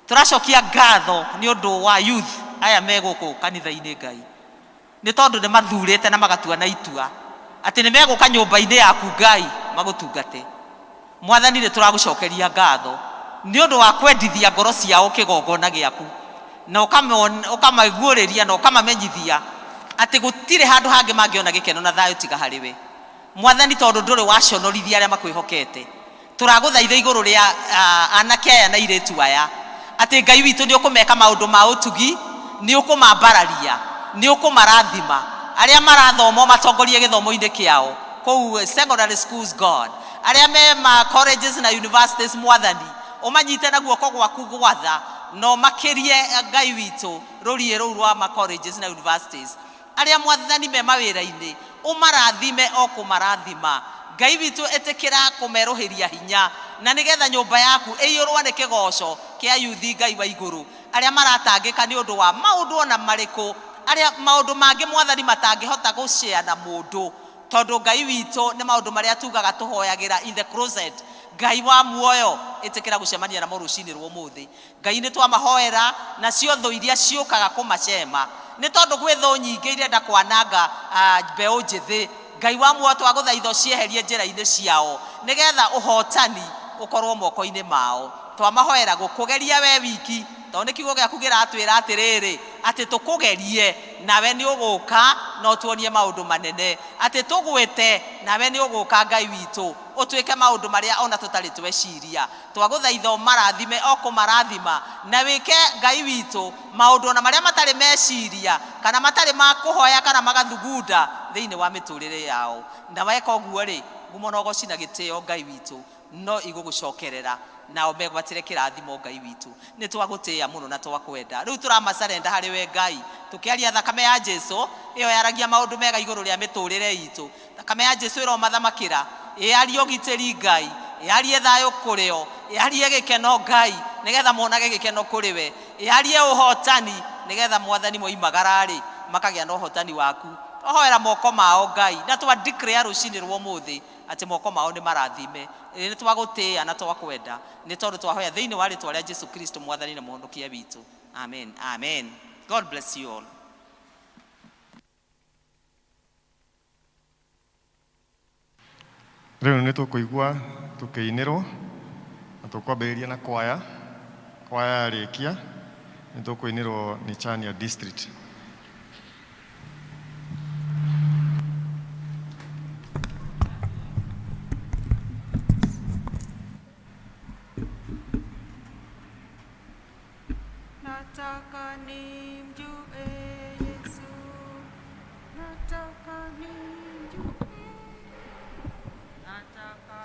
Tũracokia ngatho nĩ ũndũ wa youth aya me gũkũ kanitha-inĩ Ngai. Nĩ tondũ nĩ mathurĩte na magatua na itua atĩ nĩ megũka nyũmba-inĩ yaku Ngai magũtungate. Mwathani nĩ tũragũcokeria ngatho nĩ ũndũ wa kwendithia ngoro ciao kĩgongona gĩaku na ũkamaiguĩrĩria na ũkamamenyithia atĩ gũtirĩ handũ hangĩ mangĩona gĩkeno na thayũ tiga harĩ we. Mwathani tondũ ndũrĩ waconorithia arĩa makwĩhokete, tũragũthaitha igũrũ rĩa anake aya na airĩtu aya atĩ Ngai witũ nĩ ũkũmeka maũndũ ma ũtugi, nĩ ũkũmambararia, nĩ ũkũmarathima. Arĩa marathoma matongorie gĩthomo-inĩ kĩao kũu secondary schools God, arĩa me ma colleges na universities Mwathani ũmanyite na guoko gwaku gwatha na ũmakĩrie Ngai witũ rũriĩ rũu rwa ma colleges na universities. Arĩa Mwathani me mawĩra-inĩ ũmarathime o kũmarathima. Ngai witũ ĩtĩkĩra kũmerũhĩria hinya na nĩgetha nyũmba yaku ĩiyũrwo nĩ kĩgoco kĩa yuthi Ngai wa igũrũ. Arĩa maratangĩka nĩ ũndũ wa maũndũ ona marĩkũ, arĩa maũndũ mangĩ Mwathani matangĩhota gũshare na mũndũ, tondũ Ngai witũ nĩ maũndũ marĩa tugaga tũhoyagĩra in the closet. Ngai wa muoyo ĩtĩkĩra gũcemania namo rũcinĩ rwa ũmũthĩ. Ngai nĩ twamahoera nacio thũ iria ciũkaga kũmacema, nĩ tondũ gwĩ thũ nyingĩ irenda kwananga mbeũ njĩthĩ. Ngai wa muoyo twagũthaitha ũcieherie njĩra-inĩ ciao nĩgetha ũhotani ũkorwo moko-inĩ mao. Twamahoera gũkũgeria we wiki, tondũ nĩ kiugo gĩaku kĩratwĩra atĩrĩrĩ, atĩ tũkũgerie nawe nĩ ũgũka na ũtuonie maũndũ manene, atĩ tũgwĩte nawe nĩ ũgũka Ngai witũ ũtuĩke maũndũ marĩa ona tũtarĩ tweciria. Twagũthaitha ũmarathime o kũmarathima na wĩke Ngai witũ maũndũ ona marĩa matarĩ meciria kana matarĩ ma kũhoya kana magathugunda thĩinĩ wa mĩtũrĩre yao. Na weka ũguo rĩ, ngumo na ũgoci na gĩtĩo Ngai witũ no igũgũcokerera nao megwatĩre kĩrathimo Ngai witũ. Nĩ twagũtĩĩa mũno na twakwenda. Rĩu tũramacarenda harĩ we Ngai, tũkĩaria thakame ya Jesu ĩyo yaragia maũndũ mega igũrũ rĩa mĩtũrĩre itũ. Thakame ya Jesu ĩromathamakĩra, ĩarie ũgitĩri Ngai, ĩarie thayũ kũrĩ o, ĩarie gĩkeno Ngai nĩgetha monage gĩkeno kũrĩ we, ĩarie ũhotani nĩgetha Mwathani moimagara-rĩ makagĩa na ũhotani waku. Twahoera moko mao Ngai na twa declare rũcinĩ rwa ũmũthĩ atĩ moko mao nĩ marathime. Nĩ twagũtĩĩa na twakwenda nĩ tondũ twahoya thĩinĩ wa rĩtwa rĩa Jesu Kristo Mwathani na Mũhonokia witũ. Amen. Amen. God bless you all. Rĩu nĩ tũkũigua tũkĩinĩrwo na tũkwambĩrĩria na kwaya. Kwaya yarĩkia nĩ tũkũinĩrwo nĩ Chania District. Nataka nimjue Yesu, nataka nimjue, nataka,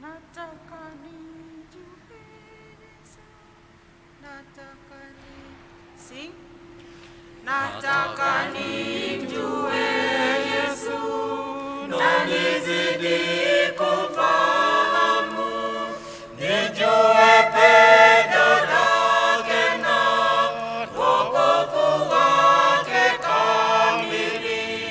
nataka nimjue Yesu, nataka ni sing. Nataka nimjue Yesu na nizidi kumfahamu, nijue pendo lake na wokovu wake kamili.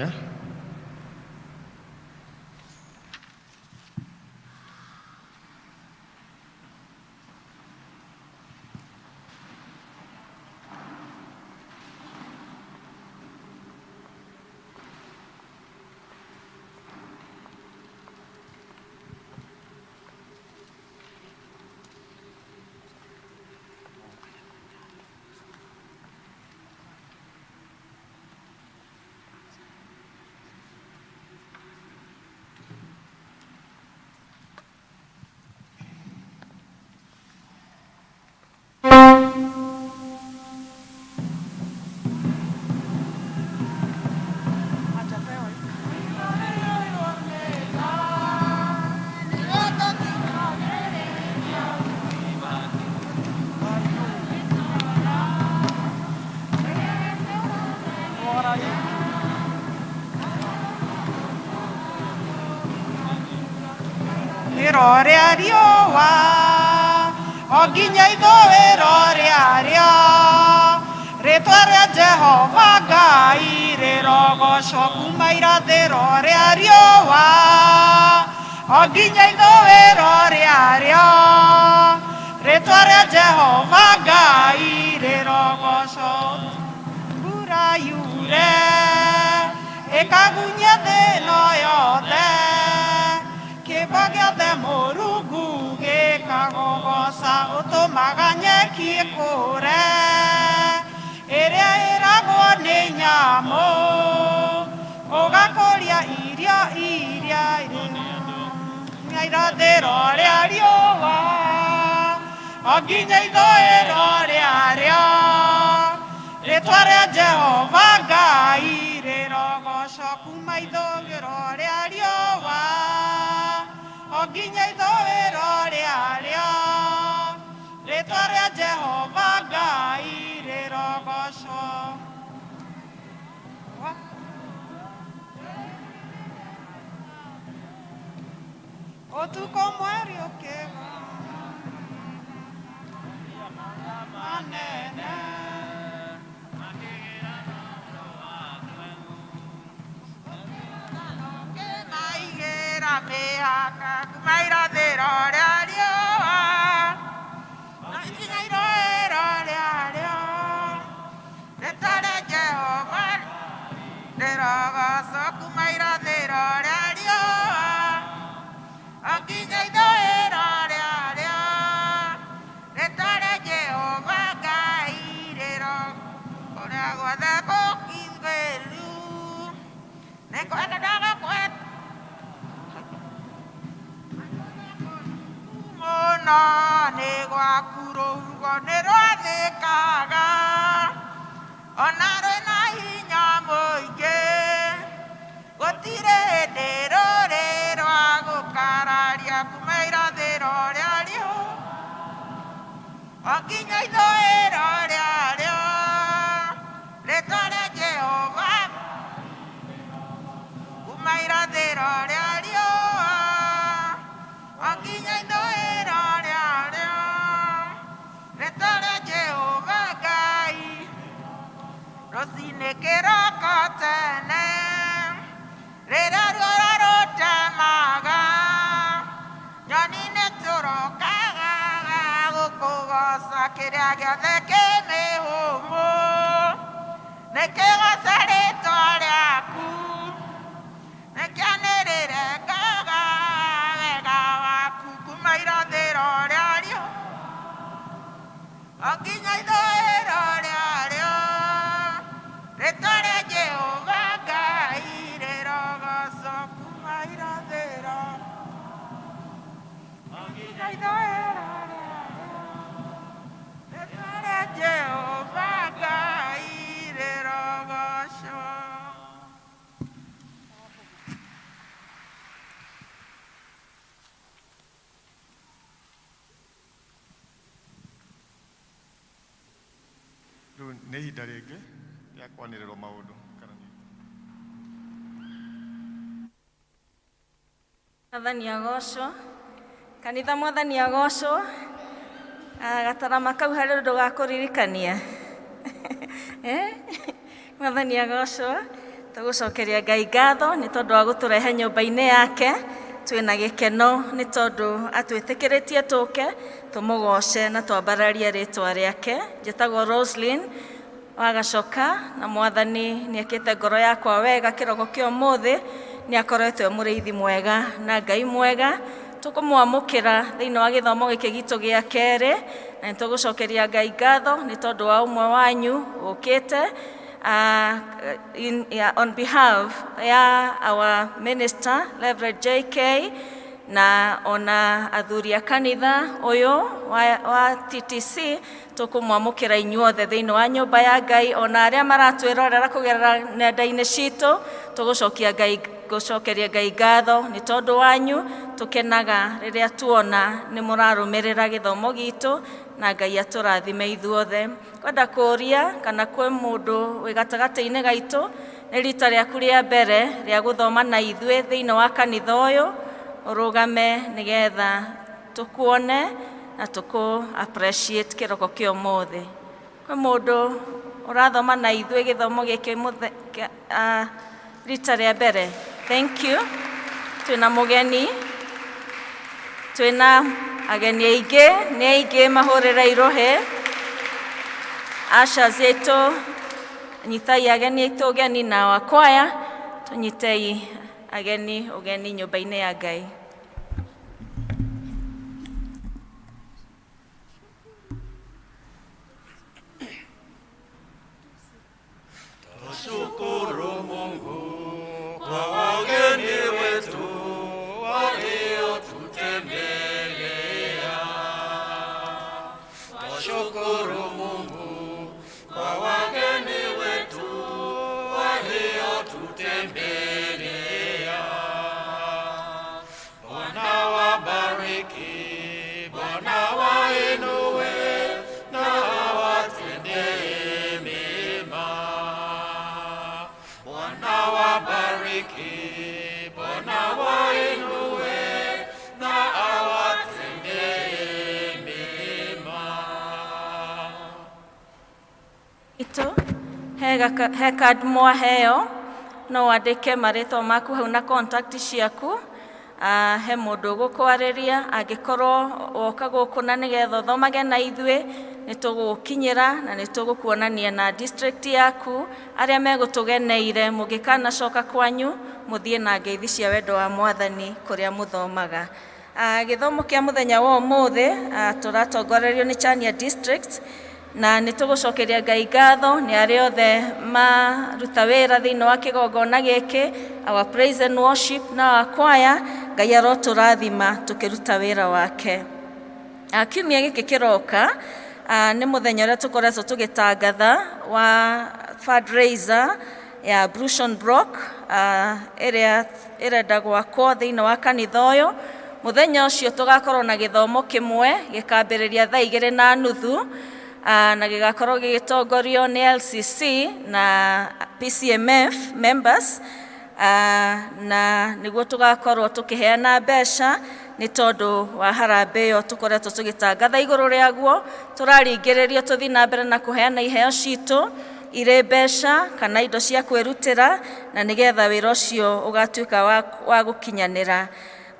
Karania. Ithũĩro rĩa riũa o nginya ithũĩro rĩarĩo rĩtwa rĩa Jehova Ngai rĩrogocwo kuma irathĩro rĩa riũa o nginya ithũĩro rĩarĩo rĩtwa rĩa Jehova Ngai rĩrogocwo mbura yure ĩkagunyia thĩ ĩno yothe kĩimba gĩothe Mũrungu gĩkagũgooca ũtũmaga nyeki ĩkũre ĩrĩa ĩragwo nĩ nyamũ ũgakũria irio iria irathĩro rĩa riũa o nginya ithũĩro rĩarĩo rĩtwa rĩa Jehova Ngai rĩrogocwo kuma ithũĩro rĩa riũa o nginya ithũĩro rĩarĩo rĩtwa rĩa Jehova Ngai rĩrogocwo. Ũtukũ mweri ũkĩgwa manene Maigĩra mĩhaka kuma irathĩro rĩa riũa na nginya ithũĩro rĩarĩo rĩtwa rĩa Jehova rĩrogocwo kuma irathĩro rĩa riũa o nginya ithũĩro rĩarĩo rĩtwa rĩa Jehova Ngai rĩro kũrĩa guothe gũkirĩru nĩkwendaga kwe mũno nĩ gwaku rũhuho nĩ rwathĩkaga ona rwĩna hinya mũingĩ gũtirĩ hĩndĩ rũrĩ rwa gũkararia kuma irathĩro rĩa riũa o nginya ithũĩro rĩarĩo rĩtwa rĩa Jehova kuma irathĩro rĩa riũa o nginya ithũĩro rĩarĩo rĩtwa rĩa Jehova Ngai rũcinĩ kĩroko tene rĩrĩa ruoro rũtemaga nyoni nĩ tũrokaga gũkũgoca kĩrĩa gĩothe kĩ mĩhũmũ nĩkĩgoce rĩtwa rĩaku nĩkĩanĩrĩre ngaga wega waku kuma irathĩro rĩa riũa o nginya ithũĩro rĩarĩo rĩtwa rĩa Jehova Ngai rĩrogocwo kuma irathĩro o nginya ithũĩro rĩarĩo rĩtwa rĩa Jehova Ngai rĩrogocwo. Rĩu nĩ ihinda rĩngĩ rĩa kwanĩrĩrwo maũndũ Karania. Mwathani agocwo kanitha mwathani agocwo. Ah, gatarama kau harĩ ũndũ ga kũririkania. Eh? Mwathani agocwo. Tũgũcokeria Ngai ngatho nĩ tondũ wa gũtũrehe nyũmba-inĩ yake. Twĩna gĩkeno nĩ tondũ atwĩtĩkĩrĩtie tũke tũmũgoce na twambararie rĩtwa rĩake. Njĩtagwo Roslyn Wagacoka na Mwathani nĩ ekĩte ngoro yakwa wega kĩroko kĩa ũmũthĩ. Nĩ akoretwo e mũrĩithi mwega na Ngai mwega. Tũkũmwamũkĩra thĩinĩ wa gĩthomo gĩkĩ gitũ gĩa kerĩ, na nĩ tũgũcokeria Ngai ngatho nĩ tondũ wa ũmwe wanyu ũkĩte on behalf ya our minister Reverend JK na ona athuri a kanitha ũyũ wa TTC. Tũkũmwamũkĩra inyuothe thĩinĩ wa nyũmba ya Ngai, ona arĩa maratwĩrorera kũgerera nenda-inĩ citũ. Tũgũcokia Ngai, gũcokeria Ngai ngatho nĩ tondũ wanyu. Tũkenaga rĩrĩa tuona nĩ mũrarũmĩrĩra gĩthomo gitũ, na Ngai atũrathime ithuothe. Kwenda kũũria kana kwĩ mũndũ wĩ gatagatĩ-inĩ gaitũ nĩ rita rĩaku rĩa mbere rĩa gũthoma na ithuĩ thĩinĩ wa kanitha ũyũ, ũrũgame nĩgetha tũkuone na tũkũ appreciate kĩroko kĩa ũmũthĩ. Kwĩ mũndũ ũrathoma na ithuĩ gĩthomo gĩkĩ rita rĩa mbere? Thank you. Twĩna mũgeni, twĩna ageni aingĩ, nĩ aingĩ, mahũrĩre irũhĩ. Asha aitũ, nyitai ageni aitũ ũgeni, na wakwaya tũnyitei ageni ũgeni nyũmba-inĩ ya Ngai. Twashukuru Mungu kwa wageni wetu waliotutembelea. Twashukuru Mungu kwa wageni wetu waliotutembelea. Bwana wabariki, Bwana wainue na awatendee mema. Bwana wabariki, Bwana wainue na awatendee mema. Itũ he card mwaheo, no wandĩke marĩtwa maku hau na contact ciaku. He mũndũ ũgũkwarĩria angĩkorwo woka gũkũ na nĩgetha ũthomage na ithuĩ. Nĩ tũgũgũkinyĩra na nĩ tũgũkuonania na district yaku arĩa megũtũgeneire. Mũngĩkanacoka kwanyu, mũthiĩ na ngeithi cia wendo wa Mwathani kũrĩa mũthomaga. Gĩthomo kĩa mũthenya wa ũmũthĩ tũratongorerio nĩ Chania District, na nĩ tũgũcokeria Ngai ngatho nĩ arĩa othe maruta wĩra thĩinĩ wa kĩgongona gĩkĩ, our praise and worship na our choir. Ngai arotũrathima tũkĩruta wĩra wake. Kiumia gĩkĩ kĩroka nĩ mũthenya ũrĩa tũkoretwo tũgĩtangatha wa fundraiser ya Ablution Block ĩrĩa ĩrenda gwakwo thĩinĩ wa kanitha ũyũ. Mũthenya ũcio tũgakorwo na gĩthomo kĩmwe gĩkambĩrĩria thaa 2:30, na gĩgakorwo gĩgĩtongorio nĩ LCC na PCMF members, na nĩguo tũgakorwo tũkĩheana mbeca nĩ tondũ wa harambee ĩyo tũkoretwo tũgĩtangatha igũrũ rĩaguo. Tũraringĩrĩrio tũthiĩ na mbere na kũheana iheo citũ irĩ mbeca kana indo cia kwĩrutĩra, na nĩgetha wĩra ũcio ũgatuĩka wa gũkinyanĩra.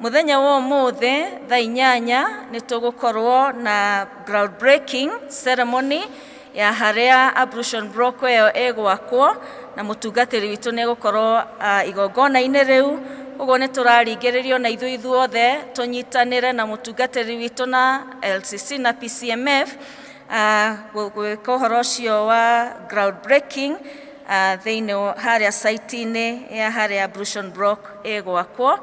Mũthenya wa ũmũthĩ thaa 8 nĩ tũgũkorwo na ground breaking ceremony ya harĩa ablution block ĩyo ĩgwakwo, na mũtungatĩri witũ nĩ egũkorwo igongona-inĩ rĩu. Ũguo nĩ tũraringĩrĩrio na ithuĩ ithuothe tũnyitanĩre na mũtungatĩri witũ na LCC na PCMF gwĩka ũhoro ũcio wa ground breaking thĩinĩ harĩa site-inĩ ya harĩa ablution block ĩgwakwo.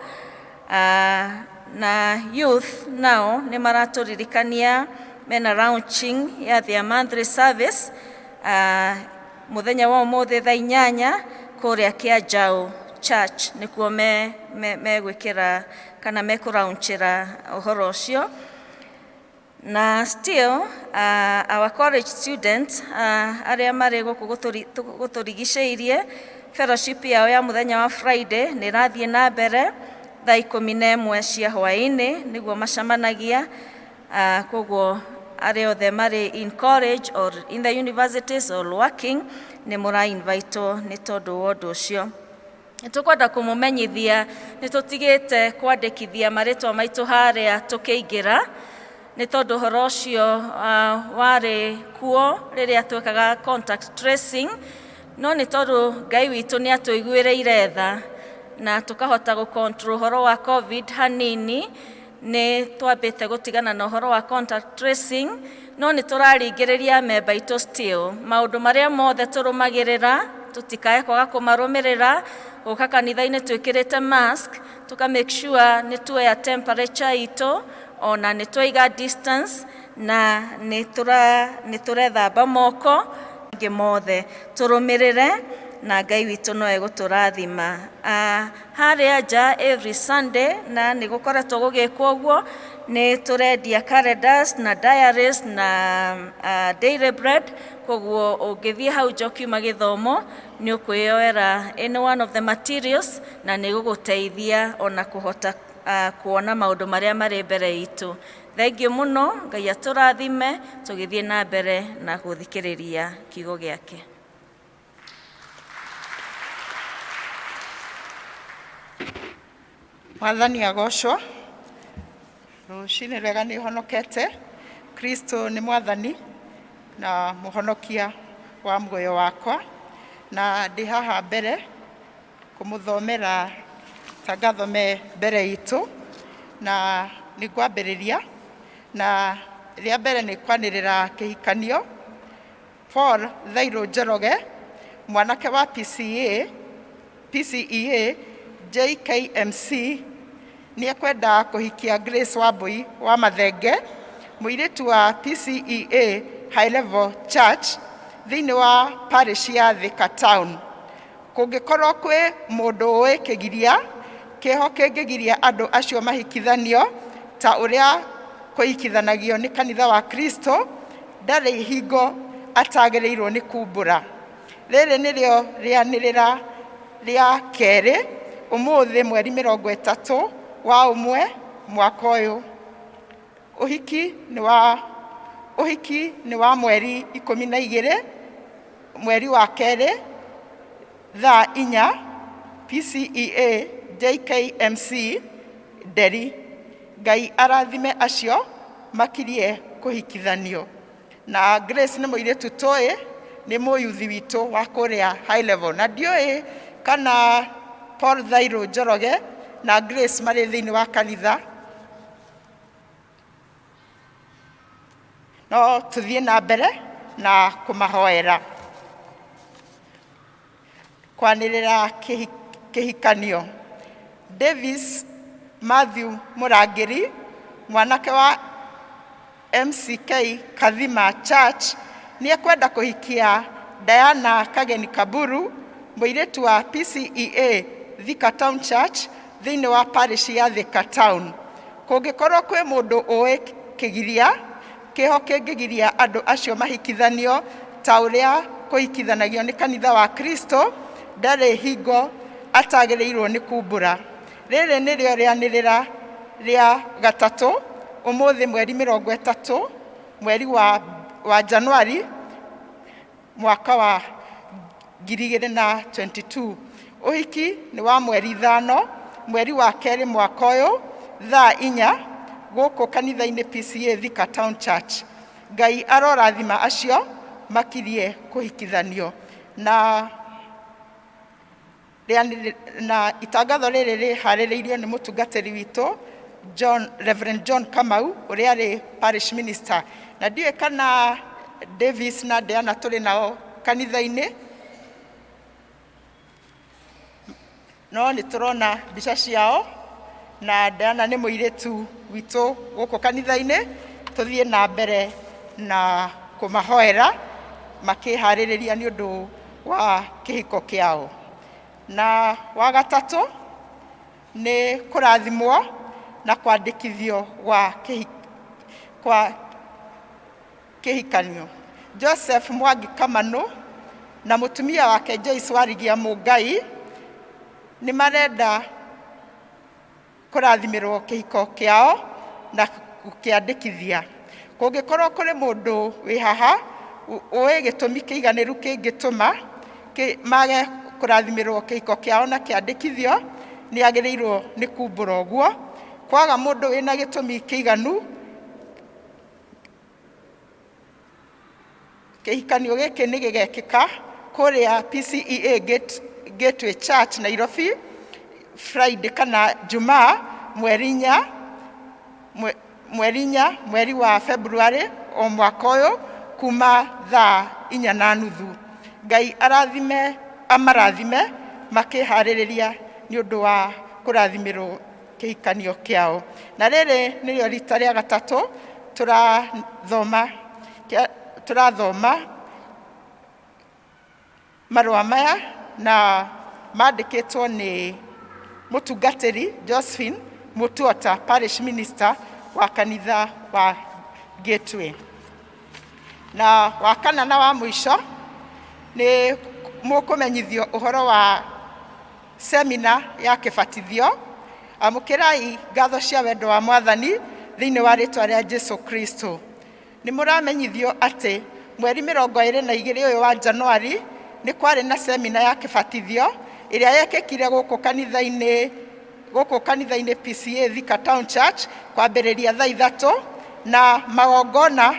Na youth nao nĩ maratũririkania mena launching ya their monthly service mũthenya wa ũmũthĩ thaa 8 kũrĩa Kĩanjaũ Church, nĩkuo megwĩkĩra kana mekũraunchĩra ũhoro ũcio. Na still our college students arĩa marĩ gũkũ gũtũrigicĩirie, fellowship yao ya mũthenya wa Friday nĩ ĩrathiĩ na mbere thaa 11 cia hwaĩ-inĩ, nĩguo macemanagia. Koguo Arĩa othe marĩ in college or in the universities or working nĩ mũra invitwo nĩ tondũ wa ũndũ ũcio. Nĩ tũkwenda kũmũmenyithia nĩ tũtigĩte kwandĩkithia marĩtwa maitũ harĩa tũkĩingĩra, nĩ tondũ ũhoro ũcio warĩ kuo rĩrĩa twekaga contact tracing, no nĩ tondũ Ngai witũ nĩ atũiguĩrĩire tha na tũkahota gũ control ũhoro wa COVID hanini, nĩ twambĩte gũtigana na ũhoro wa contact tracing, no nĩ tũraringĩrĩria memba itũ still maũndũ marĩa mothe tũrũmagĩrĩra tũtikae kwaga kũmarũmĩrĩra, gũka kanitha-inĩ twĩkĩrĩte mask, tũka make sure nĩ tuoya temperature itũ, ona nĩ twaiga distance, na nĩ tũrethamba moko angĩ mothe tũrũmĩrĩre, na Ngai witũ no egũtũrathima. Harĩa nja every Sunday, na nĩ gũkoretwo gũgĩkwo ũguo, nĩ tũrendia calendars na diaries na daily bread. Koguo ũngĩthiĩ hau nja ũkiuma gĩthomo nĩ ũkwĩyoera any one of the materials, na nĩ gũgũteithia ona kũhota kuona maũndũ marĩa marĩ mbere itũ. Thengiũ mũno, Ngai atũrathime tũgĩthiĩ na mbere na gũthikĩrĩria kiugo gĩake. Mwathani agocwo. Rũcinĩ rwega, nĩ honokete. Kristo nĩ Mwathani na Mũhonokia wa muoyo wakwa, na ndĩ haha mbere kũmũthomera tangatho me mbere itũ, na nĩ ngwambĩrĩria na rĩa mbere nĩ kwanĩrĩra kĩhikanio. Paul Thairũ Njoroge, mwanake wa PCA PCEA JKMC, nĩ ekwenda kũhikia Grace Wambui wa Mathenge, mũirĩtu wa PCEA High Level Church thĩinĩ wa parish ya Thika Town. Kũngĩkorwo kwĩ mũndũ ũĩ kĩgiria kĩho kĩngĩgiria andũ acio mahikithanio ta ũrĩa kũhikithanagio nĩ kanitha wa Kristo, ndarĩ hingo atagĩrĩirwo nĩ kumbũra. Rĩrĩ nĩrĩo rĩanĩrĩra rĩa kerĩ ũmũthĩ mweri 31 mwaka ũyũ. Ũhiki nĩ wa mweri 12 mweri wa kerĩ thaa 4, PCEA JKMC Nderi. Ngai arathime acio makirie kũhikithanio. Na Grace nĩ mũirĩtu tũĩ, nĩ mũyuthi witũ wa kũrĩa high level, na ndiũĩ kana Paul Thairũ Njoroge na Grace marĩ thĩinĩ wa kanitha, no tũthiĩ na mbere na kũmahoera. Kwanĩrĩra kĩhikanio. Davis Matthew Mũrangĩri, mwanake wa MCK Kathima Church, nĩ ekwenda kũhikia Diana Kageni Kaburu, mũirĩtu wa PCEA Thika Town Church thĩinĩ wa parish ya Thika Town. Kũngĩkorwo kwĩ mũndũ ũĩ kĩgiria kĩho kĩngĩgiria andũ acio mahikithanio ta ũrĩa kũhikithanagio nĩ kanitha wa Kristo, ndarĩ hingo atagĩrĩirwo nĩ kumbũra. Rĩrĩ nĩrĩo rĩanĩrĩra rĩa gatatũ ũmũthĩ mweri 30 mweri wa Januari mwaka wa 2022. Ũhiki nĩ wa mweri 5 mweri wa kerĩ mwaka ũyũ thaa 4 gũkũ kanitha-inĩ PCA Thika Town Church. Ngai arorathima acio makirie kũhikithanio. Na itangatho rĩrĩ rĩharĩrĩirio nĩ mũtungatĩri witũ John, Reverend John Kamau, ũrĩa arĩ parish minister, na ndiũĩ kana Davis na Diana tũrĩ nao kanitha-inĩ, no nĩ tũrona mbica ciao, na Diana nĩ mũirĩtu witũ gũkũ kanitha-inĩ. Tũthiĩ na mbere na kũmahoera makĩharĩrĩria nĩ ũndũ wa kĩhiko kĩao. Na wa gatatũ nĩ kũrathimwo na kwandĩkithio kwa kĩhikanio. Joseph Mwangi Kamanu na mũtumia wake Joyce Warigia Mũngai nĩ marenda kũrathimĩrwo kĩhiko kĩao na gũkĩandĩkithia. Kũngĩkorwo kũrĩ mũndũ wĩ haha ũĩ gĩtũmi kĩiganĩru kĩngĩtũma mage kũrathimĩrwo kĩhiko kĩao na kĩandĩkithio, nĩ agĩrĩirwo nĩ kumbũra ũguo. Kwaga mũndũ wĩna gĩtũmi kĩiganu, kĩhikanio gĩkĩ nĩ gĩgekĩka kũrĩa PCEA Gateway Church Nairobi, Friday kana Jumaa mweri 4 mweri wa February o mwaka ũyũ kuma thaa 4:30. Ngai arathime, amarathime makĩharĩrĩria nĩ ũndũ wa kũrathimĩrwo kĩhikanio kĩao. Na rĩrĩ nĩrĩo rita rĩa gatatũ tũrathoma marũa maya, na mandĩkĩtwo nĩ mũtungatĩri Josephine Mutuota, parish minister wa kanitha wa Gateway. Na wa kana na wa mũico nĩ mũkũmenyithio ũhoro wa semina ya kĩbatithio. Amũkĩrai ngatho cia wendo wa Mwathani thĩinĩ wa rĩtwa rĩa Jesu Kristo. Nĩ mũramenyithio atĩ mweri 22 ũyũ wa Januari nĩ kwarĩ na semina ya kĩbatithio ĩrĩa yekĩkire gũkũ kanitha-inĩ PCA Thika Town Church kwambĩrĩria thaa 3, na magongona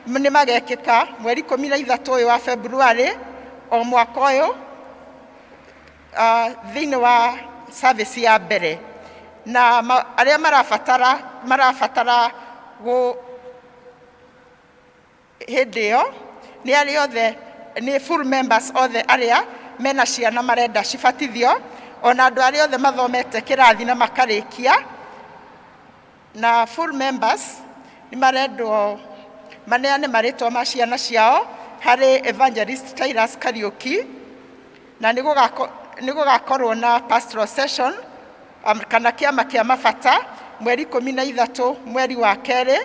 nĩ magekĩka mweri 13 ũyũ wa February o mwaka ũyũ, thĩinĩ wa service ya mbere. Na arĩa marabatara hĩndĩ ĩyo nĩ arĩa othe nĩ full members othe arĩa mena ciana marenda cibatithio, ona andũ arĩa othe mathomete kĩrathi na makarĩkia. Na full members nĩ marendwo maneane marĩtwa ma ciana ciao harĩ Evangelist Tyrus Kariũki, na nĩ gũgakorwo na pastoral session kana kĩama kĩa mabata mweri 13 mweri wa kerĩ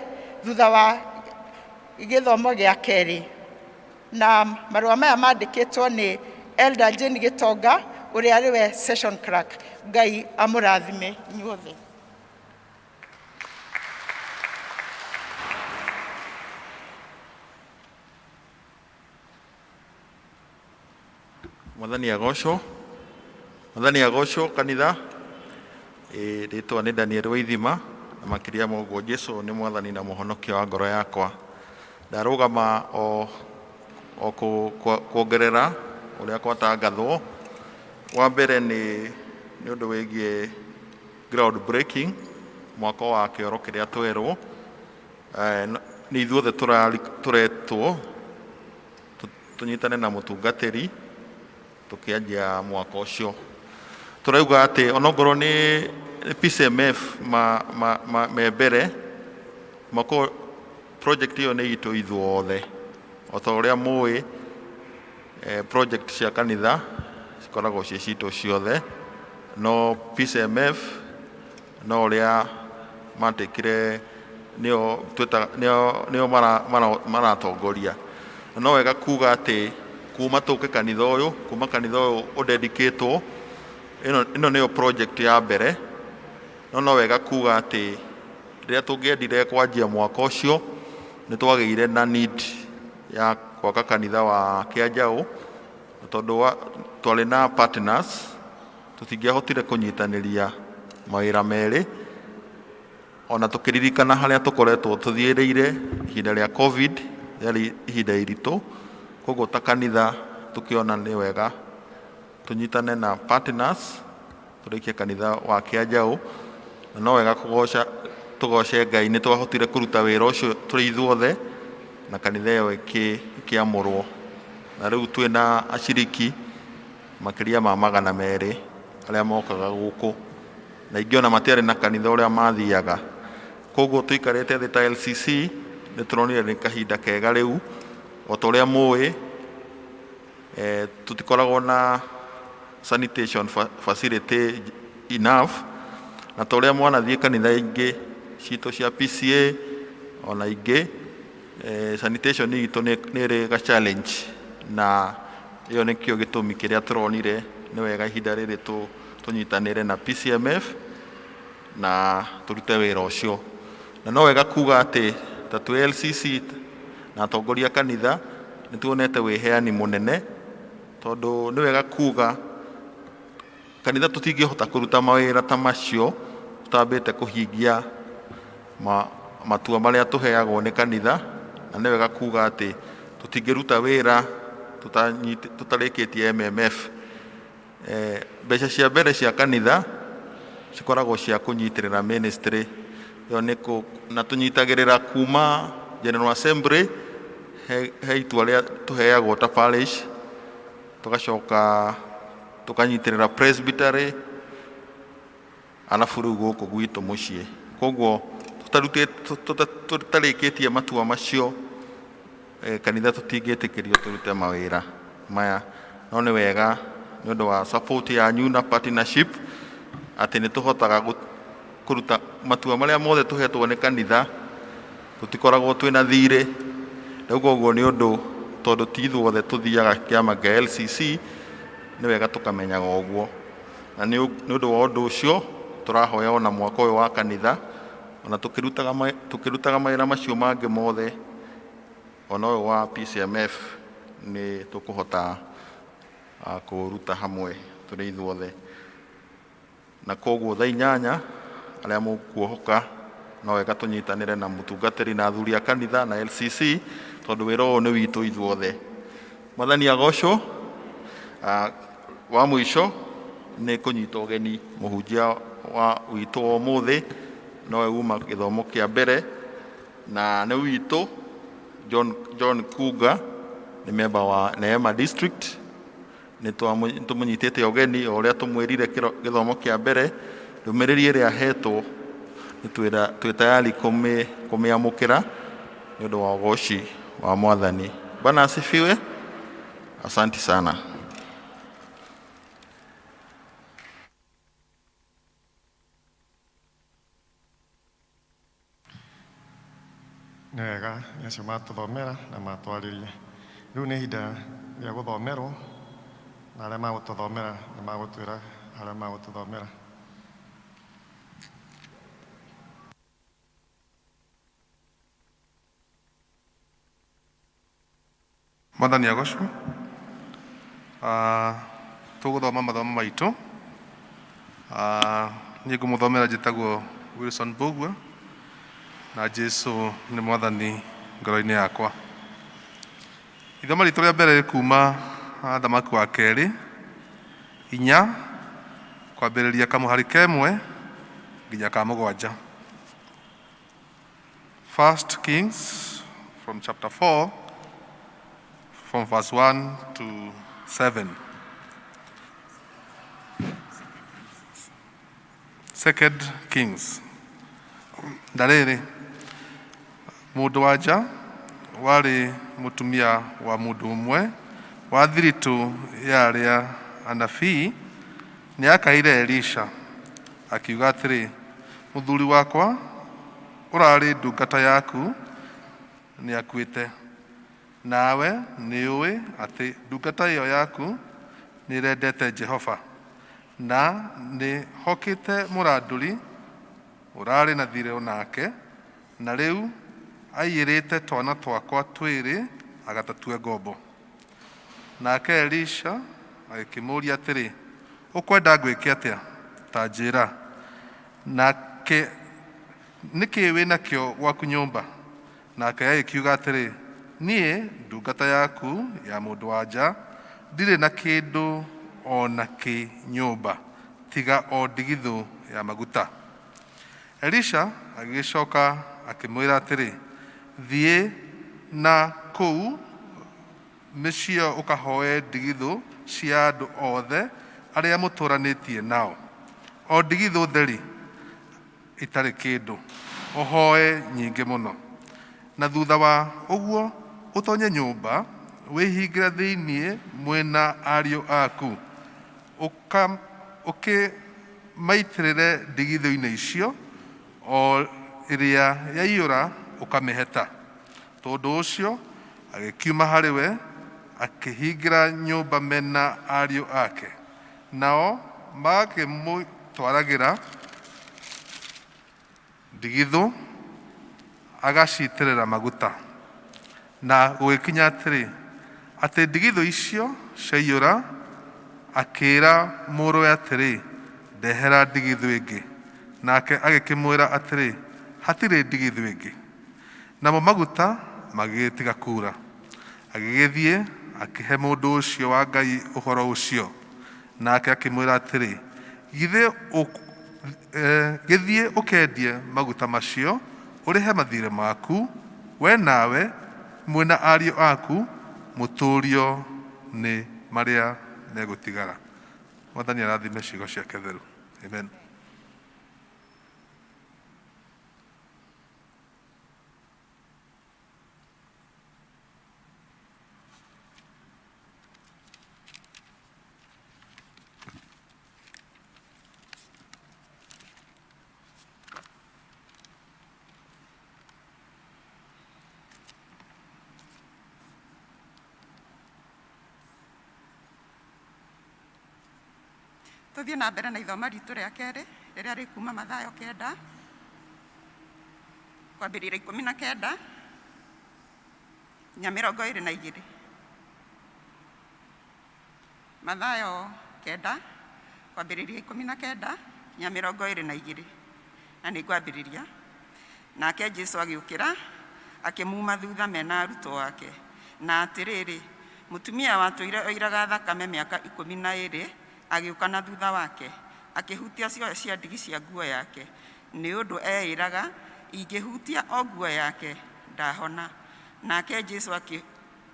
thutha wa gĩthomo gĩa kerĩ. Na marũa maya mandĩkĩtwo nĩ Elder Jane Gĩtonga, ũrĩa arĩ we session clerk. Ngai amũrathime inyuothe. Mwathani agocwo. Mwathani agocwo, kanitha. Rĩtwa nĩ Daniel Waithima, na makĩria ma ũguo Jesu nĩ Mwathani na Mũhonokia wa ngoro yakwa. Ndarũgama o kuongerera ũrĩa kwatangathwo. Wa mbere nĩ ũndũ wĩgiĩ ground breaking, mwako wa kĩoro kĩrĩa twerwo. Nĩ ithuothe tũretwo tũnyitane na mũtungatĩri tũkĩanjia mwaka ũcio. Tũrauga atĩ onokorwo nĩ PCMF ma, me mbere mwako, project ĩyo nĩ itũ ithuothe. O ta ũrĩa mũĩ, project cia kanitha cikoragwo ciĩ citũ ciothe, no PCMF no ũrĩa matĩkire nĩo twĩtaga nĩo maratongoria. Na no wega kuga atĩ kuma tũke kanitha ũyũ, kuma kanitha ũyũ ũdedicatwo, ĩno nĩyo project ya mbere. No wega kuga atĩ rĩrĩa tũngĩendire kwanjia mwaka ũcio, nĩ twagĩire na need ya gwaka kanitha wa Kĩanjaũ, na tondũ twarĩ na partners, tũtingĩahotire kũnyitanĩria mawĩra merĩ, ona tũkĩririkana harĩa tũkoretwo tũthiĩrĩire ihinda rĩa COVID rĩarĩ ihinda iritũ. Koguo ta kanitha tũkĩona nĩ wega tũnyitane na partners tũrĩkie kanitha wa Kĩanjaũ. Na no wega kũgoca, tũgoce Ngai nĩ twahotire kũruta wĩra ũcio tũrĩ ithuothe, na kanitha ĩyo ĩkĩamũrwo, na rĩu twĩna aciriki makĩria ma 200 arĩa mokaga gũkũ, na ingĩ ona matiarĩ na kanitha ũrĩa mathiaga. Koguo tũikarĩte thĩ ta LCC nĩ tũronire nĩ kahinda kega rĩu. O ta ũrĩa mũĩ, tũtikoragwo na sanitation facility enough, na ta ũrĩa mwanathiĩ kanitha ingĩ citũ cia PCA ona ingĩ, sanitation itũ nĩ ĩrĩ ga challenge, na ĩyo nĩkĩo gĩtũmi kĩrĩa tũronire nĩ wega ihinda rĩrĩ tũnyitanĩre na PCMF na tũrute wĩra ũcio. Na no wega kuga atĩ Ta twĩ LCC na atongoria a kanitha nĩ tuonete wĩheani mũnene, tondũ nĩ wega kuga kanitha tũtingĩhota kũruta mawĩra ta macio tũtambĩte kũhingia matua marĩa tũheagwo nĩ kanitha, na nĩ wega kuga atĩ tũtingĩruta wĩra tũtarĩkĩtie MMF. Mbeca cia mbere cia kanitha cikoragwo cia kũnyitĩrĩra ministry ĩyo nĩ na tũnyitagĩrĩra kuma General Assembly, he itua rĩa tũheagwo ta parish, tũgacoka tũkanyitĩrĩra presbytery, arabu rĩu gũkũ gwitũ mũciĩ. Koguo tũtarĩkĩtie matua macio, kanitha tũtingĩtĩkĩrio tũrute mawĩra maya. No nĩ wega nĩ ũndũ wa support yanyu na partnership atĩ nĩ tũhotaga kũruta matua marĩa mothe tũhetwo nĩ kanitha, tũtikoragwo twĩna thirĩ. Rĩu koguo nĩ ũndũ tondũ ti ithuothe tũthiaga kĩama kĩa LCC, nĩ wega tũkamenyaga ũguo. Na nĩ ũndũ wa ũndũ ũcio tũrahoya ona mwaka ũyũ wa kanitha, ona tũkĩrutaga mawĩra macio mangĩ mothe, ona ũyũ wa PCMF nĩ tũkũhota kũũruta hamwe tũrĩ ithuothe. Na koguo thaa 8 arĩa mũkuohoka no wega tũnyitanĩre na mũtungatĩri na athuri a kanitha na LCC, tondũ wĩra ũyũ nĩ witũ ithuothe. Mwathani agocwo. Wa mũico nĩ kũnyita ũgeni mũhunjia wa witũ wa ũmũthĩ, nowe uma gĩthomo kĩa mbere, na nĩ witũ John Kunga, nĩ memba wa Neema District. Nĩ tũmũnyitĩte ũgeni o ũrĩa tũmwĩrire gĩthomo kĩa mbere, ndũmĩrĩri ĩrĩa ahetwo nĩ twĩ tayari kũmĩamũkĩra nĩ ũndũ wa ũgoci wa Mwathani. Bwana asifiwe. Asante sana. Nĩ wega nĩ acio matũthomera na matwarĩria. Rĩu nĩ ihinda rĩa gũthomerwo, na arĩa magũtũthomera nĩ magũtwĩra harĩa magũtũthomera. Mwathani agocwo. Tũgũthoma mathomo maitũ. Niĩ ngũmũthomera njĩtagwo Wilson Mbugua, na Jesu nĩ Mwathani ngoro-inĩ yakwa. Ithomo ritũ rĩa mbere rĩ kuma Thamaki wa kerĩ 4 kwambĩrĩria kamũhari ka 1 nginya ka 7. First Kings from chapter 4 from verse 1 to 7. Second Kings. Na rĩrĩ, mũndũ wa nja warĩ mũtumia wa mũndũ ũmwe wa thiritũ ya arĩa anabii nĩakaĩire Elisha akiuga atĩrĩ, mũthuri wakwa ũrarĩ ndungata yaku nĩakuĩte, nawe nĩũĩ atĩ ndungata ĩyo yaku nĩrendete Jehova, na nĩhokĩte mũrandũri ũrarĩ na thirĩ nake, na rĩu aiyĩrĩte twana twakwa twĩrĩ agatatue ngombo. Nake Elisha agĩkĩmũũria atĩrĩ, ũkwenda ngwĩke atĩa? Ta njĩra. Nake nĩkĩ wĩ nakĩo gwaku nyũmba? Nake agĩkiuga atĩrĩ, niĩ ndungata yaku ya mũndũ wa nja ndirĩ na kĩndũ o na kĩ nyũmba tiga o ndigithũ ya maguta. Elisha agĩgĩcoka akĩmwĩra atĩrĩ, thiĩ na kũu mĩciĩ ũkahoe ndigithũ cia andũ othe arĩa mũtũũranĩtie nao, o ndigithũ theri itarĩ kĩndũ, ũhoe nyingĩ mũno. Na thutha wa ũguo ũtonye nyũmba wĩhingĩre thĩinĩ mwĩna ariũ aku, ũkĩmaitĩrĩre ndigithũ-inĩ icio, o ĩrĩa yaiyũra ũkamĩheta. Tondũ ũcio agĩkiuma harĩ we akĩhingĩra nyũmba mena ariũ ake, nao magakĩmũtwaragĩra ndigithũ Agacitĩrĩra maguta. Na gũgĩkinya atĩrĩ, atĩ ndigithũ icio ciaiyũra, akĩĩra mũrũwe atĩrĩ, ndehera ndigithũ ĩngĩ. Nake agĩkĩmwĩra atĩrĩ, hatirĩ ndigithũ ĩngĩ. Namo maguta magĩgĩtiga kuura. Agĩgĩthiĩ akĩhe mũndũ ũcio wa Ngai ũhoro ũcio. Nake akĩmwĩra atĩrĩ, githĩ gĩthiĩ ũkendie maguta macio, ũrĩhe mathiirĩ maku, we nawe mwĩna ariũ aku, mũtũũrio nĩ marĩa megũtigara. Mwathani arathime ciugo ciake theru. Amen. Tuthiĩ na mbere na ithoma ritũ rĩa kerĩ rĩrĩa rĩkuma Mathayo 9 kwambĩrĩria 19 nginya 22. Mathayo 9 kwambĩrĩria 19 nginya 22, na nĩ ngwambĩrĩria. Nake Jesu agĩũkĩra akĩmuma thutha mena arutwo ake. Na atĩrĩrĩ, mũtumia watũire oiraga thakame mĩaka 12 agĩũka na thutha wake, akĩhutia cioyo cia ndigi cia nguo yake, nĩ ũndũ eĩraga, ingĩhutia o nguo yake ndahona. Nake Jesu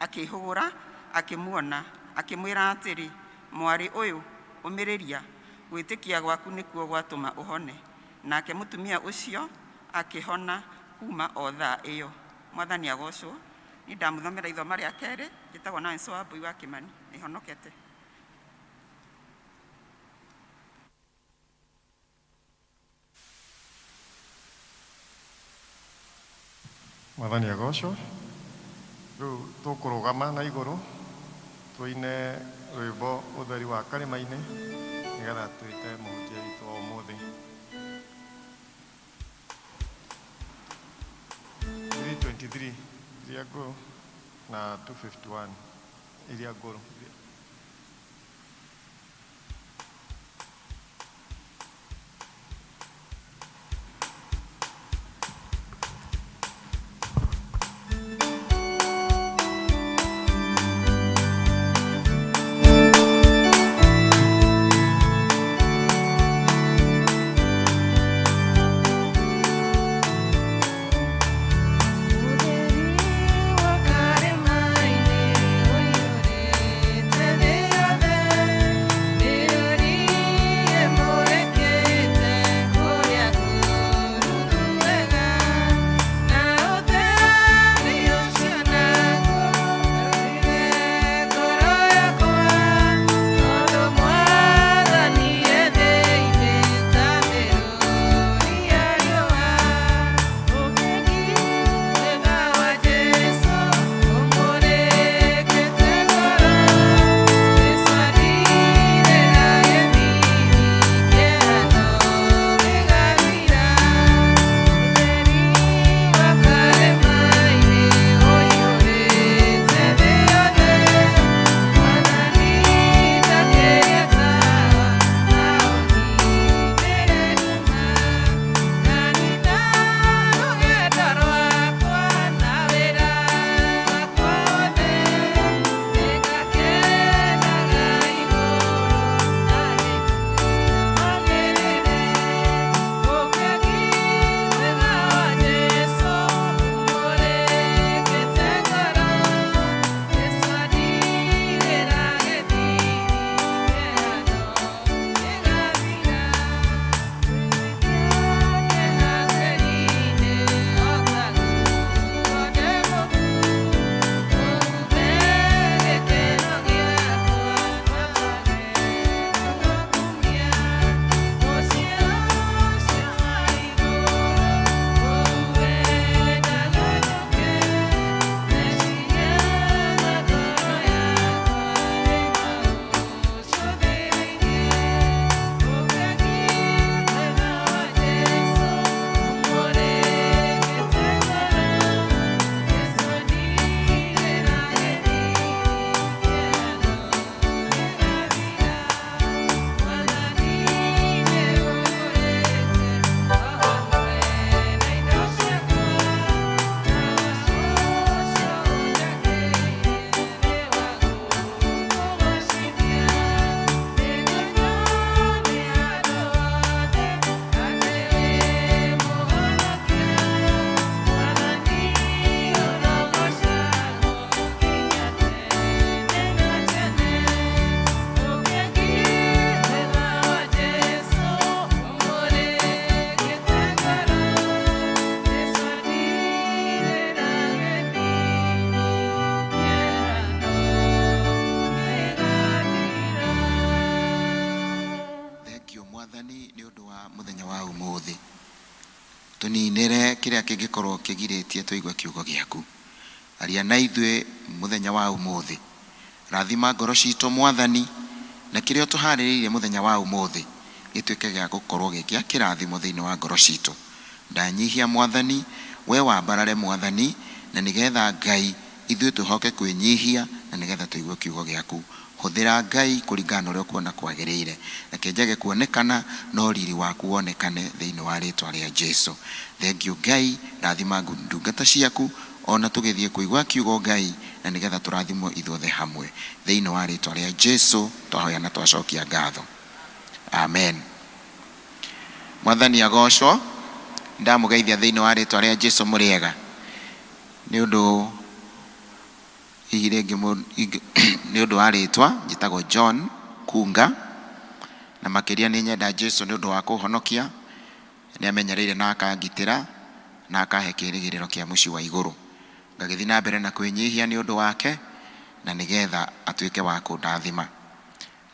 akĩhũgũra akĩmuona, akĩmwĩra atĩrĩ, mwarĩ ũyũ, ũmĩrĩria, gwĩtĩkia gwaku nĩkuo gwatũma ũhone. Nake mũtumia ũcio akĩhona kuma o thaa ĩyo. Mwathani agocwo. Niĩ ndamũthomera ithoma rĩa kerĩ, njĩtagwo Nancy Wambui wa Kĩmani, nĩhonokete. Mwathani agocwo. Rĩu tũkũrũgama na igũrũ tũine rwĩmbo ũtheri wa karĩma-inĩ nĩgetha twĩte mũhunjia witũ wa ũmũthĩ. 323 iria ngũrũ na 251 iria ngũrũ. Ũtheri wa karĩma-inĩ ũiyũrĩte Mwathani nĩ ũndũ wa mũthenya wa ũmũthĩ. Tũninĩre kĩrĩa kĩngĩkorwo kĩgirĩtie tũigue kiugo gĩaku. Aria na ithuĩ mũthenya wa ũmũthĩ. Rathima ngoro citũ Mwathani, na kĩrĩa ũtũharĩrĩirie mũthenya wa ũmũthĩ gĩtuĩke gĩa gũkorwo gĩ gĩa kĩrathimo thĩinĩ wa ngoro citũ. Ndanyihia Mwathani, we wambarare Mwathani, na nĩgetha Ngai ithuĩ tũhoke kwĩnyihia na nĩgetha tũigue kiugo gĩaku. Hũthĩra Ngai kũringana na ũrĩa ũkuona kwagĩrĩire. Reke njage kuonekana no riri waku wonekane thĩinĩ wa rĩtwa rĩa Jesu. Thengiũ Ngai, rathima ndungata ciaku ona tũgĩthiĩ kũigua kiugo Ngai na nĩgetha tũrathimwo ithuothe hamwe. Thĩinĩ wa rĩtwa rĩa Jesu twahoya na twacokia ngatho. Amen. Mwathani agocwo. Ndamũgeithia thĩinĩ wa rĩtwa rĩa Jesu mũrĩega. Nĩ ũndũ hihi rĩngĩ nĩ ũndũ wa rĩtwa njĩtagwo John Kunga na makĩria nĩ nyenda Jesu nĩ ũndũ wa kũhonokia nĩ amenyereire na akangitĩra na akahe kĩrĩgĩrĩro kĩa mũciĩ wa igũrũ. Ngagĩthiĩ na mbere na kwĩnyihia nĩ ũndũ wake na nĩgetha atuĩke wa kũndathima.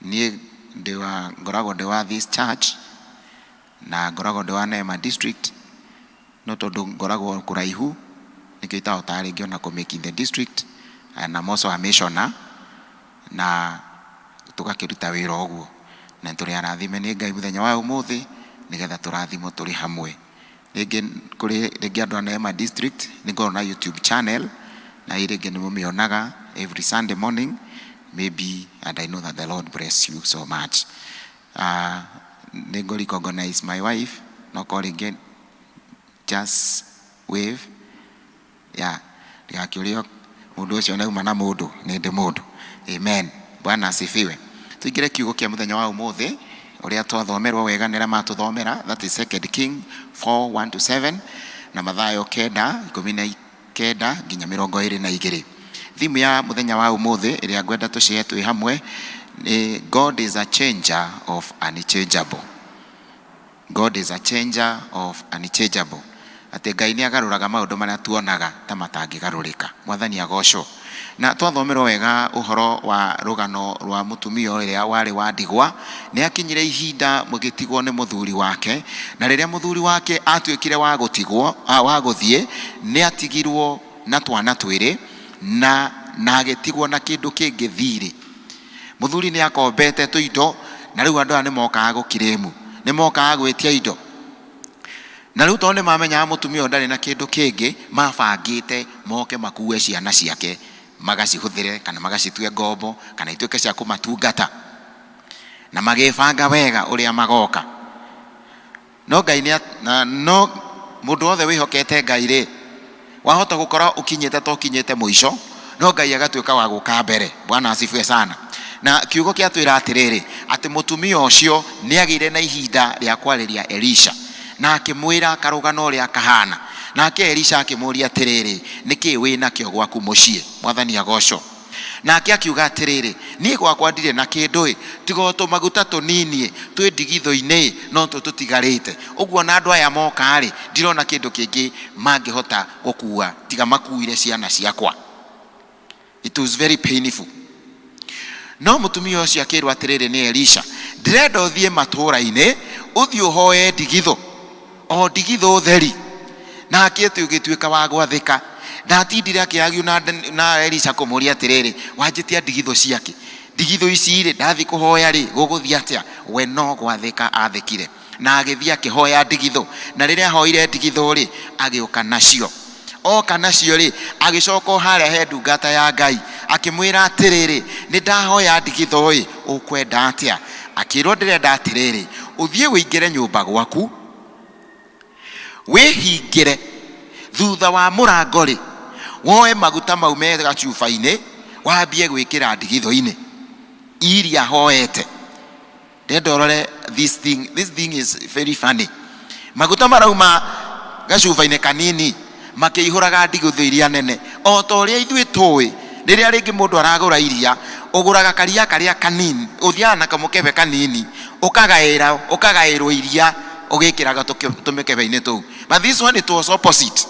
Niĩ ndĩ wa ngoragwo ndĩ wa this church na ngoragwo ndĩ wa Neema district no tondũ ngoragwo kũraihu nĩkĩo itahotaga rĩngĩ ona kũ make in the district and I'm also a missioner na tũgakĩruta wĩra ũguo na tũrĩ arathime nĩ Ngai mũthenya wa ũmũthĩ nĩgetha tũrathimwo tũrĩ hamwe. Rĩngĩ kũrĩ rĩngĩ andũ a Neema district nĩ ngoragwo na YouTube channel na ĩ rĩngĩ nĩ mũmĩonaga every Sunday morning maybe and I know that the Lord bless you so much. Nĩ ngũ recognize my wife no korwo rĩngĩ just wave yeah ndigakĩũrio mũndũ ũcio nĩauma na mũndũ nĩ ndĩ mũndũ. Amen. Bwana asifiwe. Tũingĩre kiugo kĩa mũthenya wa ũmũthĩ ũrĩa twathomerwo wega nĩ arĩa matũthomera, that is Second King 4 1 to 7 na Mathayo kenda ikũmi na kenda nginya mĩrongo ĩrĩ na igĩrĩ. Theme ya mũthenya wa ũmũthĩ ĩrĩa ngwenda tũshare twĩ hamwe nĩ God is a changer of unchangeable. God is a changer of unchangeable. Atĩ Ngai nĩ agarũraga maũndũ marĩa tuonaga ta matangĩgarũrĩka. Mwathani agocwo. Na twathomerwo wega ũhoro wa rũgano rwa mũtumia ũrĩa warĩ wa ndigwa, nĩ akinyire ihinda mũgĩtigwo nĩ mũthuri wake, na rĩrĩa mũthuri wake atuĩkire wa gũtigwo, wa gũthiĩ, nĩ atigirwo na twana twĩrĩ, na na agĩtigwo na kĩndũ kĩngĩ thirĩ. Mũthuri nĩ akombete tũindo, na rĩu andũ aya nĩ mokaga gũkirĩmu, nĩ mokaga gwĩtia indo. Na rĩu tondũ nĩ mamenyaga mũtumia ũyũ ndarĩ na kĩndũ kĩngĩ, mabangĩte moke makue ciana ciake, magacihũthĩre kana magacitue ngombo, kana ituĩke cia kũmatungata. Na magĩbanga wega ũrĩa magoka. No Ngai nĩ na no mũndũ wothe wĩhokete Ngai rĩ, wahota gũkora ũkinyĩte ta ũkinyĩte mũico, no Ngai agatuĩka wa gũka mbere. Bwana asifiwe sana. Na kiugo kĩatwĩra atĩrĩrĩ, atĩ mũtumia ũcio nĩ agĩire na ihinda rĩa kwarĩria Elisha na akĩmwĩra karũgano ũrĩa kahana. Nake Elisha akĩmũria atĩrĩrĩ, nĩkĩ wĩ nakĩo gwaku mũciĩ? Mwathani agocwo. Nake akiuga atĩrĩrĩ, niĩ gwakwa ndirĩ na kĩndũ ĩ, tiga o tũmaguta tũnini ĩ, twĩ ndigithũ-inĩ ĩ, no tuo tũtigarĩte. Ũguo na andũ aya moka rĩ, ndirona kĩndũ kĩngĩ mangĩhota gũkua tiga makuire ciana ciakwa. It was very painful. No mũtumia ũcio akĩrwo atĩrĩrĩ nĩ Elisha, ndĩrenda ũthiĩ matũũra-inĩ, ũthiĩ ũhoe ndigithũ, o ndigithũ theri. Nake ũgĩtuĩka wa gwathĩka. Ndatindire akĩagiũ na, na Elisha kũmũria atĩrĩrĩ, wanjĩtia ndigithũ ciake? Ndigithũ ici rĩ, ndathiĩ kũhoya rĩ, gũgũthiĩ atĩa? We no gwathĩka athĩkire. Na agĩthiĩ akĩhoya ndigithũ. Na rĩrĩa ahoire ndigithũ rĩ, agĩũka nacio. Oka nacio rĩ, agĩcoka o harĩa he ndungata ya Ngai, akĩmwĩra atĩrĩrĩ, nĩ ndahoya ndigithũ ĩ, ũkwenda atĩa? Akĩrwo ndĩrenda atĩrĩrĩ, ũthiĩ ũingĩre nyũmba gwaku, wĩhingĩre thutha wa mũrango rĩ, woe maguta mau me gacuba-inĩ, wambie gwĩkĩra ndigithũ-inĩ iria hoete. Ndĩrenda ũrore this thing, this thing is very funny. Maguta marauma gacuba-inĩ kanini makĩihũraga ndigithũ iria nene, o ta ũrĩa ithuĩ tũĩ rĩrĩa rĩngĩ mũndũ aragũra iria, ũgũraga karia karĩa kanini, ũthiaga na kamũkebe kanini, ũkagaĩra ũkagaĩrwo iria ũgĩkĩraga tũmĩkebe-inĩ tũu. But this one it was opposite.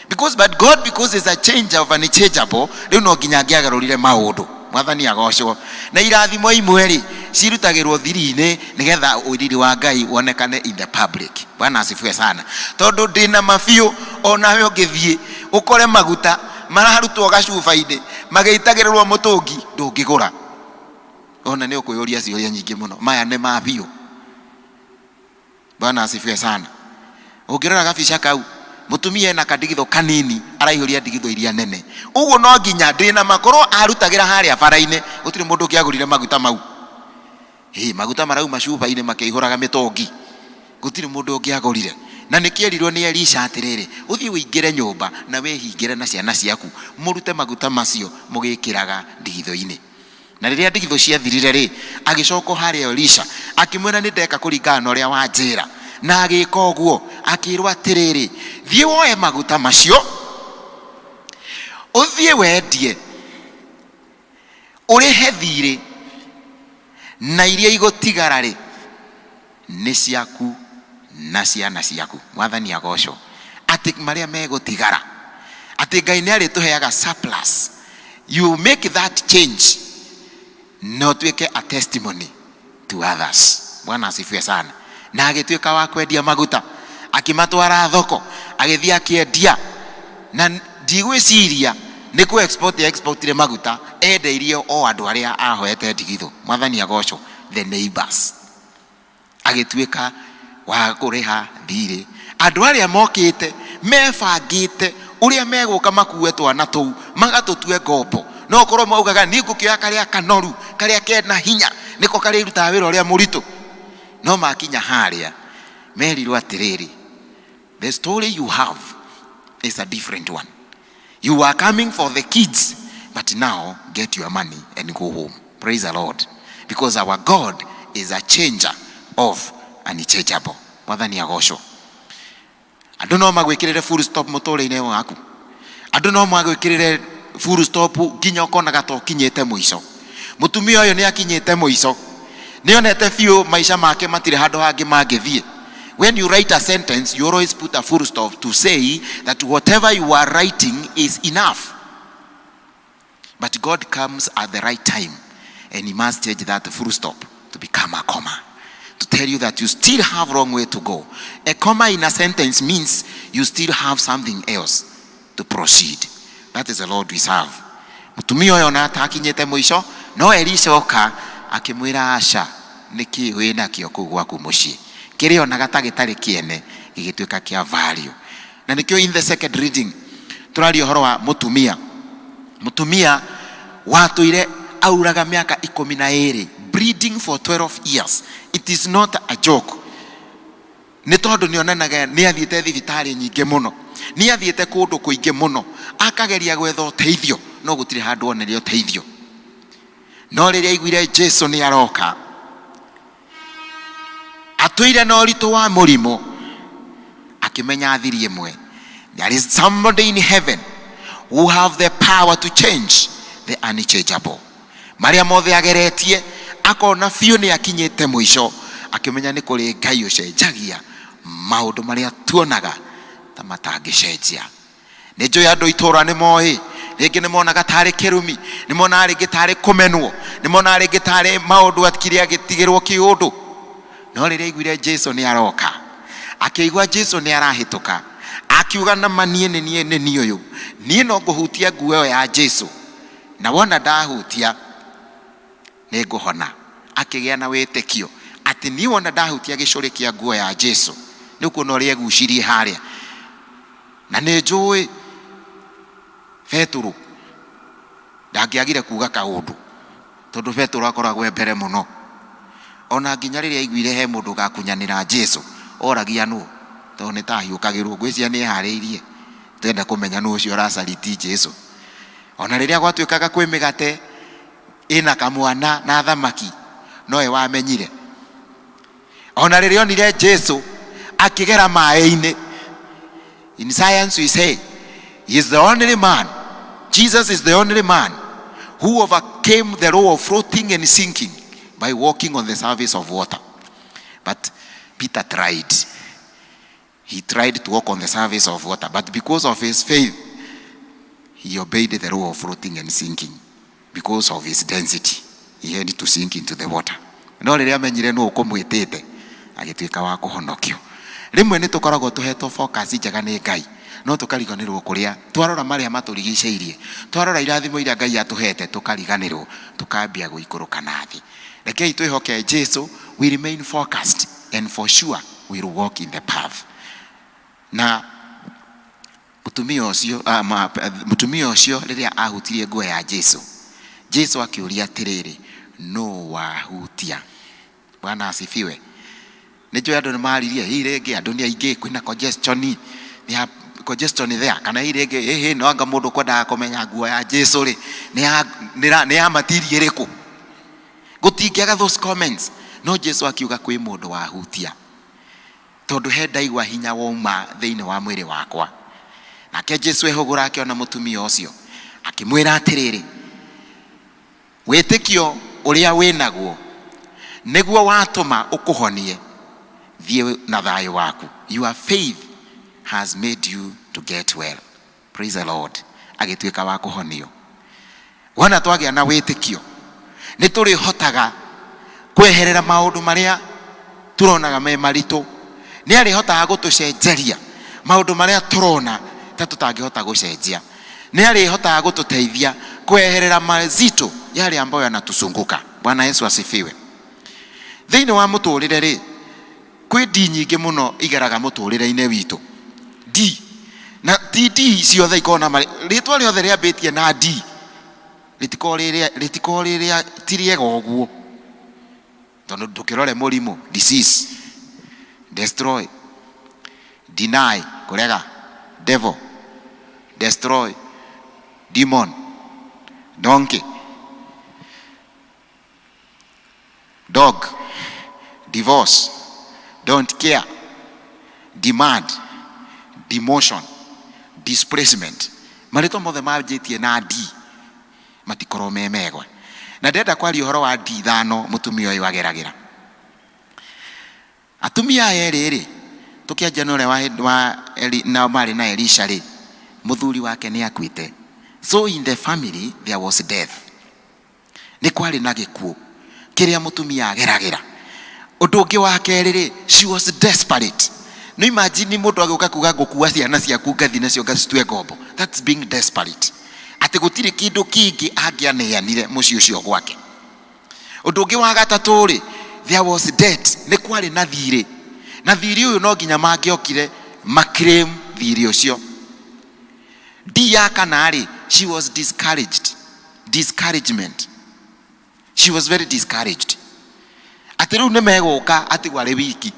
Because but God, because is a changer of unchangeable, rĩu no nginya angĩagarũrire maũndũ. Mwathani agocwo. Na irathimo imwe rĩ cirutagĩrwo thiri-inĩ nĩgetha ũriri wa Ngai wonekane in the public. Bwana asifiwe sana. Tondũ ndĩna ma biũ onawe ũngĩthiĩ ũkore maguta mararutwo gacuba-inĩ magĩitagĩrĩrwo mũtũngi ndũngĩgũra. Ona nĩ ũkwĩyũria ciũria nyingĩ mũno, maya nĩ ma biũ? Bwana asifiwe sana. Ũngĩrora gabica kau, mũtumia ena kandigithũ kanini araihũria ndigithũ iria nene. Ũguo no nginya ndĩna ma korwo arutagĩra harĩa bara-inĩ gũtirĩ mũndũ ũngĩagũrire maguta mau. Ĩ, maguta marauma cuba-inĩ makĩihũraga mĩtũngi, gũtirĩ mũndũ ũngĩagũrire. Na nĩkĩerirwo nĩ Elisha atĩrĩrĩ, ũthiĩ ũingĩre nyũmba na wĩhingĩre na ciana ciaku, mũrute maguta macio mũgĩkĩraga ndigithũ-inĩ. Na rĩrĩa ndigithũ ciathirire-rĩ, agĩcoka o harĩ Elisha, akĩmwĩra, Nĩ ndeka kũringana na ũrĩa wanjĩra. Na agĩka ũguo, akĩĩrũo atĩrĩrĩ, Thiĩ woe maguta macio, ũthiĩ wendie, ũrĩhe thiirĩ, na iria igũtigara-rĩ, nĩ ciaku na ciana ciaku. Mwathani agocwo. Atĩ marĩa megũtigara, atĩ Ngai nĩ arĩtũheaga surplus. You make that change na ũtuĩke a testimony to others. Bwana asifiwe sana. Na agĩtuĩka wa kwendia maguta, akĩmatwara thoko, agĩthiĩ akĩendia, na ndigwĩciria nĩ kũ export exportire maguta, endeirie o andũ arĩa ahoete ndigithũ. Mwathani agocwo, the neighbors. Agĩtuĩka wa kũrĩha thirĩ. Andũ arĩa mokĩte mebangĩte ũrĩa megũka makue twana tũu magatũtue ngombo. No ũkorwo maugaga niĩ ngũkĩoya karĩa kanoru, karĩa kena hinya, nĩko karĩrutaga wĩra ũrĩa mũritũ. No makinya harĩa merirwo atĩrĩrĩ, the story you have is a different one. You are coming for the kids, but now get your money and go home. Praise the Lord. Because our God is a changer of unchangeable. Mwathani agocwo. Andũ no magwĩkĩrĩre full stop mũtũrĩre-inĩ waku. Andũ no magwĩkĩrĩre full stop nginya ũkonaga ta ũkinyĩte mũico. Mũtumia ũyũ nĩ akinyĩte mũico. Nĩ onete biũ maica make matirĩ handũ hangĩ mangĩthiĩ. When you write a sentence, you always put a full stop to say that whatever you are writing is enough. But God comes at the right time and he must change that full stop to become a comma. To tell you that you still have long way to go. A comma in a sentence means you still have something else to proceed. That is the Lord we serve. Mũtumia ũyũ ona atakinyĩte mũico, no Elisha oka akĩmwĩra aca, nĩkĩ wĩ nakĩo kũu gwaku mũciĩ? Kĩrĩa onaga ta gĩtarĩ kĩene gĩgĩtuĩka kĩa value. Na nĩkĩo in the second reading tũraria ũhoro wa mũtumia. Mũtumia watũire auraga mĩaka ikũmi na ĩrĩ, bleeding for 12 years. It is not a joke. Nĩ tondũ nĩ onanaga nĩ athiĩte thibitarĩ nyingĩ mũno, nĩ athiĩte kũndũ kũingĩ mũno, akageria gwetha ũteithio, no gũtirĩ handũ onire ũteithio. No rĩrĩa aiguire Jesu nĩ aroka, atũire na ũritũ wa mũrimũ, akĩmenya thiri ĩmwe, there is somebody in heaven who have the power to change the unchangeable. Marĩa mothe ageretie, akona biũ nĩ akinyĩte mũico, akĩmenya nĩ kũrĩ Ngai ũcenjagia maũndũ marĩa tuonaga ta matangĩcenjia. Nĩ njũĩ andũ itũra nĩ moĩ, rĩngĩ nĩ monaga tarĩ kĩrumi, nĩ monaga rĩngĩ tarĩ kũmenwo, nĩ monaga rĩngĩ tarĩ maũndũ akire agĩtigĩrwo kĩũndũ. No rĩrĩa aiguire Jesu nĩ aroka, akĩigua Jesu nĩ arahĩtũka, akiuga na ma niĩ nĩ niĩ nĩ niĩ ũyũ, niĩ no ngũhutia nguo ĩyo ya Jesu, na wona ndahutia nĩ ngũhona. Akĩgĩa na wĩtĩkio atĩ niĩ wona ndahutia gĩcũrĩ kĩa nguo ya Jesu, nĩ ũkuona ũrĩa egucirie harĩa. Na nĩ njũĩ Petero ndangĩagire kuga kaũndũ, tondũ Petero akoragwo e mbere mũno. Ona nginya rĩrĩa aiguire he mũndũ ũgakunyanĩra Jesu, oragia nũ, tondũ nĩ ta ahiũkagĩrwo, ngwĩciria nĩ eharĩirie, tenda kũmenya nũ ũcio ũracariti Jesu. Ona rĩrĩa gwatuĩkaga kwĩ mĩgate ĩna kamwana na thamaki, nowe wamenyire. Ona rĩrĩa onire Jesu akĩgera maĩ-inĩ, in science we say he is the only man, Jesus is the only man who overcame the law of floating and sinking by walking on the surface of water. But Peter tried. He tried to walk on the surface of water, but because of his faith, he obeyed the law of floating and sinking. Because of his density he had to sink into the water. No rĩrĩa amenyire nũ ũkũmwĩtĩte, agĩtuĩka wa kũhonokio. Rĩmwe nĩ tũkoragwo tũhetwo focus njega nĩ Ngai, no tũkariganĩrwo kũrĩa twarora marĩa matũrigicĩirie, twarora irathimo iria Ngai atũhete, tũkariganĩrwo, tũkambia gũikũrũka na thĩ. Rekei twĩhoke Jesu, we remain focused and for sure we will walk in the path. Na mũtumia ũcio, ah, ma, mũtumia ũcio rĩrĩa ahutirie nguo ya Jesu, Jesu akĩũria atĩrĩrĩ, nũ wahutia? Bwana asifiwe. Nĩ njũĩ andũ nĩ maririe, hihi rĩngĩ andũ nĩ aingĩ, kwĩna congestion, nĩ congestion there, kana hihi rĩngĩ ĩhĩ no anga mũndũ kwendaga kũmenya nguo ya Jesu rĩ, nĩ ya, nĩ ya material ĩrĩkũ? Gũtingĩaga those comments. No Jesu akiuga kwĩ mũndũ wahutia. Tondũ he ndaigua hinya wauma thĩinĩ wa mwĩrĩ wakwa. Nake Jesu ehũgũra akĩona mũtumia ũcio, akĩmwĩra atĩrĩrĩ, wĩtĩkio ũrĩa wĩnaguo nĩguo watũma ũkũhonie, thiĩ na thayũ waku. Your faith has made you to get well. Praise the Lord. Agĩtuĩka wa kũhonio. Wona twagĩa na wĩtĩkio, nĩ tũrĩhotaga kweherera maũndũ marĩa tũronaga me maritũ. Nĩ arĩhotaga gũtũcenjeria maũndũ marĩa tũrona ta tũtangĩhota gũcenjia. Nĩ arĩhotaga gũtũteithia kweherera mazito yale ambayo yanatuzunguka. Bwana Yesu asifiwe. Thĩinĩ wa mũtũrĩre rĩ, kwĩ D nyingĩ mũno igeraga mũtũrĩre-inĩ witũ. D. Na ti D ciothe ikoragwo na marĩ, rĩtwa rĩothe rĩambĩtie na D rĩtikoragwo rĩ rĩtikoragwo rĩ rĩa ti rĩega ũguo. Tondũ ndũkĩrore mũrimũ, disease, destroy, deny, kũrega, devil, destroy, demon, donkey, dog, divorce, don't care, demand, demotion, displacement. Marĩtwa mothe manjĩtie na D matikorwo me mega. Na ndĩrenda kwaria ũhoro wa D ithano mũtumia ũyũ ageragĩra. Atumia aya erĩ rĩ, tũkĩanjia na ũrĩa wa, wa Eli, na marĩ na Elisha rĩ, mũthuri wake nĩ akuĩte. So in the family there was death. Nĩ kwarĩ na gĩkuũ kĩrĩa mũtumia ageragĩra. Ũndũ ũngĩ wa kerĩ rĩ, she was desperate. No imagine mũndũ agĩũka kuga ngũkua ciana ciaku ngathi nacio ngacitue ngombo. That's being desperate. Atĩ gũtirĩ kĩndũ kĩngĩ angĩaneanire mũciĩ ũcio gwake. Ũndũ ũngĩ wa gatatũ rĩ, there was debt. Nĩ kwarĩ na thirĩ. Na thirĩ ũyũ no nginya mangĩokire ma claim thirĩ ũcio. D ya kana rĩ, she was discouraged. Discouragement. She was very discouraged. Atĩ rĩu nĩ megũka atigwo arĩ wiki.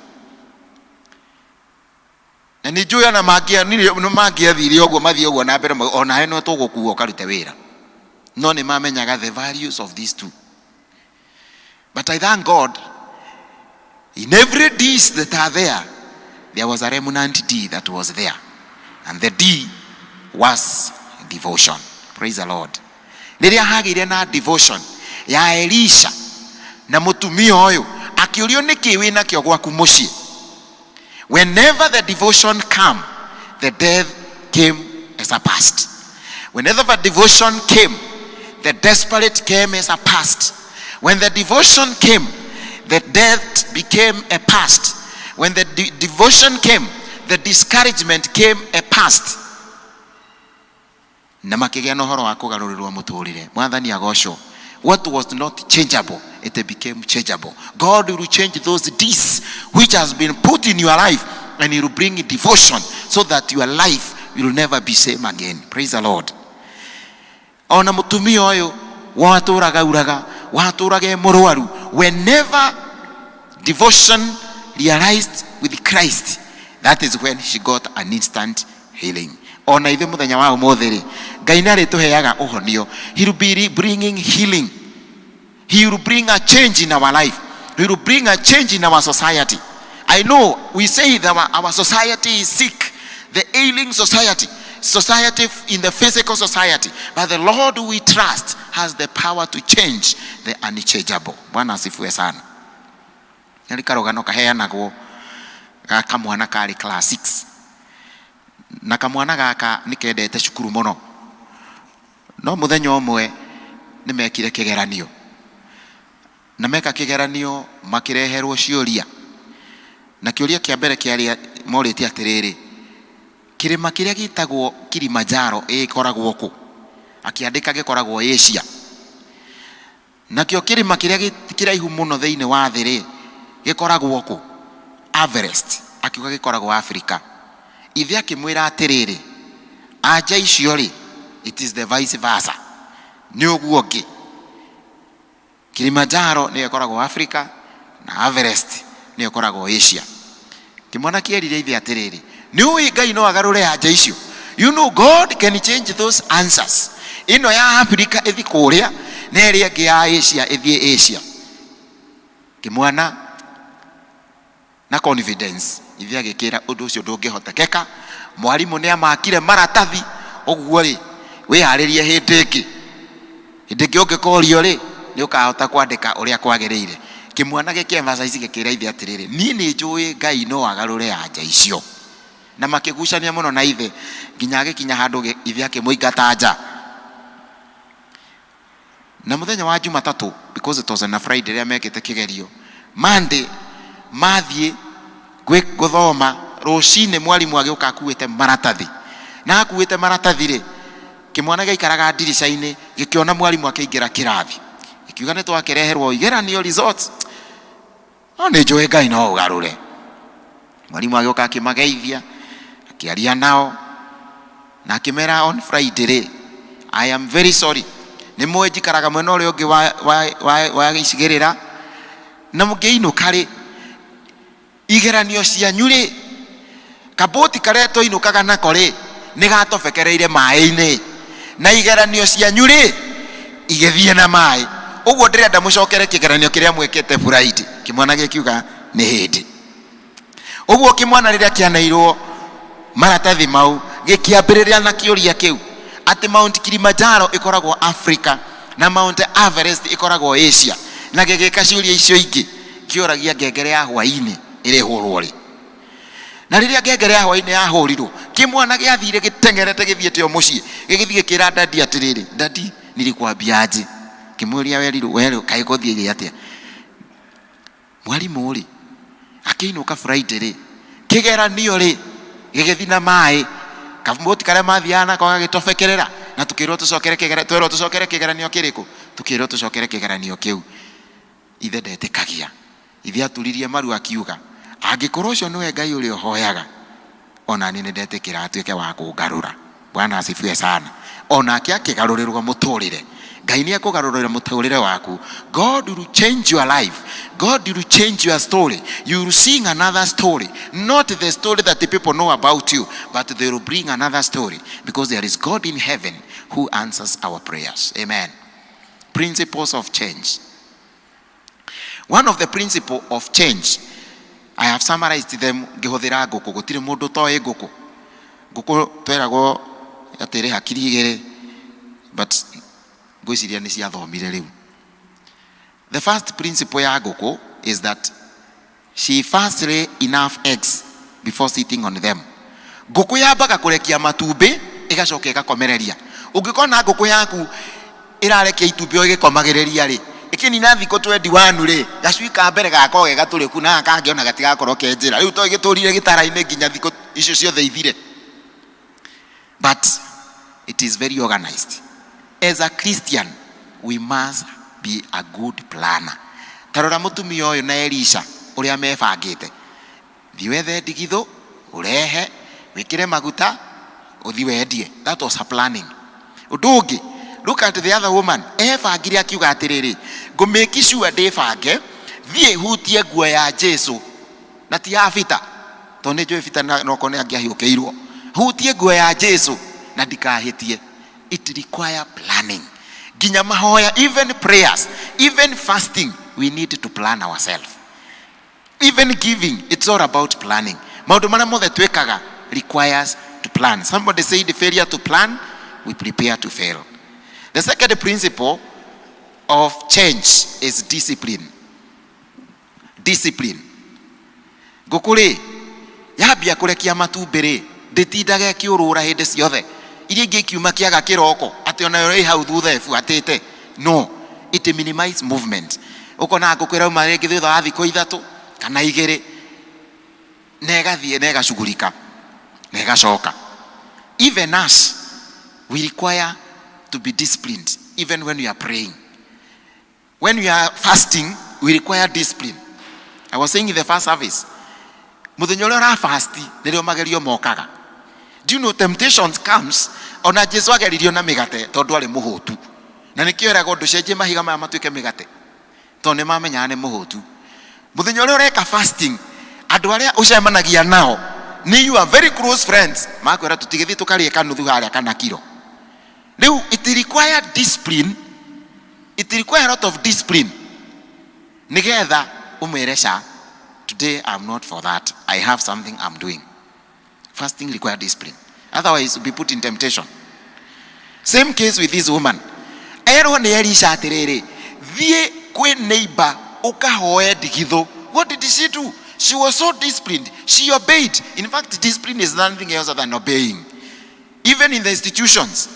Na nĩ njũĩ ona mangĩathire ũguo mathiĩ ũguo na mbere onawe no tũgũkua ũkarute wĩra. No nĩ mamenyaga the values of these two. But I thank God, in every D's that are there, there was a remnant D that was there. And the D was devotion. Praise the Lord. Rĩrĩa hagĩire na devotion ya Elisha na mũtumia ũyũ akĩũrio nĩkĩ wĩ nakĩo gwaku mũciĩ. Whenever the devotion came, the death came as a past. Whenever the devotion came, the desperate came as a past. When the devotion came, the death became a past. When the devotion came, the discouragement came a past. Na makĩgĩa na ũhoro wa kũgarũrĩrwo mũtũrĩre. Mwathani agocwo. What was not changeable, it became changeable. God will change those deeds which has been put in your life, and he will bring devotion so that your life will never be same again. Praise the Lord. Ona mũtumia ũyũ watũraga uraga, watũraga e mũrwaru, whenever devotion realized with Christ, that is when she got an instant healing. Ona ithuĩ mũthenya wa ũmũthĩ rĩ, Ngai nĩ arĩtũheaga ũhonio. He will be bringing healing. He will bring a change in our life. He will bring a change in our society. I know we say that our society is sick, the ailing society, society in the physical society. But the Lord we trust has the power to change the unchangeable. Bwana asifiwe sana. Nĩ karũgano kaheanagwo ga kamwana karĩ class 6. Na kamwana gaka nĩ kendete cukuru mũno. No mũthenya ũmwe nĩ mekire kĩgeranio na meka kĩgeranio makĩreherwo ciũria na kĩũria kĩa mbere kĩarĩ morĩtie atĩrĩrĩ kĩrĩma kĩrĩa gĩtagwo Kilimanjaro ĩkoragwo kũ akĩandĩka gĩkoragwo Asia nakĩo kĩrĩma kĩrĩa kĩraihu mũno thĩinĩ wa thĩ rĩ gĩkoragwo kũ Everest akiuga gĩkoragwo Africa ithe akĩmwĩra atĩrĩrĩ anja icio rĩ it is the vice versa nĩ ũguo ũngĩ Kilimanjaro nĩyo ĩkoragwo Africa na Everest nĩyo ĩkoragwo Asia kĩmwana kĩerire ithe atĩrĩrĩ nĩ ũĩ Ngai no agarũre anja icio you know God can change those answers ĩno ya Africa ĩthi kũrĩa na ĩrĩa ĩngĩ ya Asia ĩthiĩ Asia kĩmwana na confidence ithe agĩkĩra ũndũ ũcio ndũngĩhotekeka mwarimũ nĩ amakire maratathi ũguo rĩ wĩharĩrie hĩndĩ ĩngĩ hĩndĩ ĩngĩ ũngĩkorio rĩ nĩ ũkahota kwandĩka ũrĩa kwagĩrĩire kĩmwana gĩkĩ emphasize gĩkĩra ithe atĩrĩrĩ niĩ nĩ njũĩ Ngai no agarũre anja icio na makĩgucania mũno na ithe nginya agĩkinya handũ ithe akĩmũingata nja na mũthenya wa Jumatatũ because it was on a Friday rĩrĩa mekĩte kĩgerio Monday mathiĩ gũthoma rũcinĩ mwarimũ agĩũka akuĩte maratathi na akuĩte maratathi rĩ kĩmwana gĩaikaraga ndirica-inĩ gĩkĩona mwarimũ akĩingĩra kĩrathi gĩkiuga nĩ twakĩreherwo igeranio results no nĩ njũĩ Ngai no ũgarũre mwarimũ agĩũka akĩmageithia akĩaria nao na akĩmera on Friday rĩ I am very sorry nĩ mũĩ njikaraga mwena ũrĩa ũngĩ wa icigĩrĩra na mũngĩinũka rĩ igeranio cianyu rĩ kabũti karĩa twainũkaga nako rĩ nĩ gatobekereire maĩ-inĩ na igeranio cianyu rĩ igĩthiĩ na maĩ ũguo ndĩrenda mũcokere kĩgeranio kĩrĩa mwĩkĩte Friday kĩmwana gĩkiuga nĩ hĩndĩ ũguo kĩmwana rĩrĩa kĩaneirwo maratathi mau gĩkĩambĩrĩria na kĩũria kĩu atĩ Mount Kilimanjaro ĩkoragwo Africa na Mount Everest ĩkoragwo Asia na gĩgĩka ciũria icio ingĩ kĩũragia ngengere ya hwaĩ-inĩ ĩrĩhũrwo rĩ na rĩrĩa ngengere ya hwaĩ-inĩ yahũrirwo kĩmwana gĩathire gĩteng'erete gĩthiĩte o mũciĩ gĩgĩthiĩ gĩkĩra daddy atĩrĩrĩ daddy nilikwambiaje kĩmũria werirwo werũ kaĩ gũthiĩ atĩa mwarimũ rĩ akĩinũka Friday rĩ kĩgeranio rĩ gĩgĩthiĩ na maĩ kabũti karĩa mathiaga nako gagĩtobekerera na tukĩrwo tũcokere kĩgeranio twerwo tũcokere kĩgeranio kĩrĩkũ tukĩrwo tũcokere kĩgeranio kĩu ithe ndetĩkagia ithe aturirie maru akiuga angĩkorwo ũcio nĩwe Ngai ũrĩa ũhoyaga ona niĩ nĩndetĩkĩra atuĩke wa kũngarũra Bwana asifiwe sana onake akĩgarũrĩrwo mũtũrĩre Ngai nĩ ekũgarũrĩra mũtũrĩre waku God will change your life God will change your story you will sing another story not the story that the people know about you but they will bring another story because there is God in heaven who answers our prayers amen principles of change one of the principle of change I have summarized them ngĩhũthĩra ngũkũ gũtirĩ mũndũ ũtoĩ ngũkũ ngũkũ tweragwo atĩ ĩrĩ hakiri igĩrĩ but ngwĩciria nĩ ciathomire rĩu the first principle ya ngũkũ is that she first lay enough eggs before sitting on them ngũkũ yambaga kũrekia matumbĩ ĩgacoka ĩgakomereria ũngĩkona ngũkũ yaku ĩrarekia itumbĩ o ĩgĩkomagĩrĩria rĩ ĩkĩnina thikũ 21 rĩ gacui ka mbere gakorwo ge gatũrĩku na gaka kangĩ ona gatigakorwo ke njĩra rĩu to gĩtũrire gĩtara-inĩ nginya thikũ icio ciothe ithire but it is very organized as a Christian we must be a good planner ta rora mũtumia ũyũ na Elisha ũrĩa mebangĩte thiĩ wethe ndigithũ ũrehe wĩkĩre maguta ũthi wendie that was her planning ũndũ ũngĩ look at the other woman ebangire akiuga atĩrĩrĩ ngũmake sure ndĩbange thiĩ hutie nguo ya Jesu na ti ya Peter tondũ nĩ njũĩ Peter nokorwo nĩ angĩahiũkĩirwo hutie nguo ya Jesu na ndikahĩtie it require planning nginya mahoya even prayers even fasting we need to plan ourselves even giving it's all about planning maũndũ marĩa mothe twĩkaga requires to plan somebody said failure to plan we prepare to fail the second principle of change is discipline discipline ngũkũ rĩ yambia kũrekia matumbĩ rĩ ndĩtindaga ĩkĩũrũra hĩndĩ ciothe iria ingĩ ikiuma kĩaga kĩroko atĩ onayo ĩ hau thutha ĩbuatĩte. No, it minimize movement. Ũkona ngũkũ ĩrauma rĩngĩ thutha wa thikũ 3 kana 2, na ĩgathiĩ na ĩgacugurika na ĩgacoka. Even us, we require to be disciplined even when we are praying. When we are fasting, we require discipline. I was saying in the first service, muthenya ũrĩa ũrafasti nĩrĩo magerio mokaga. Do you know temptations comes? Ona Jesu ageririo na mĩgate tondũ arĩ mũhũtu, na nĩkĩo eragwo ndũcenjie mahiga maya matuĩke mĩgate, tondũ nĩ mamenyaga nĩ mũhũtu. Mũthenya ũrĩa ũreka fasting, andũ arĩa ũcemanagia nao nĩ you are very close friends, makwĩra tũtigĩthiĩ tũkarĩe kanuthu harĩa kana kiro. Rĩu it require discipline, it require a lot of discipline nĩgetha ũmwĩre ca, today I'm not for that, I have something I'm doing. Fasting require discipline, otherwise you'll be put in temptation. Same case with this woman. Erwo nĩ Elisha atĩrĩrĩ, thiĩ kwĩ neighbor ũkahoe ndigithũ. What did she do? She was so disciplined. She obeyed. In fact, discipline is nothing else than obeying. Even in the institutions,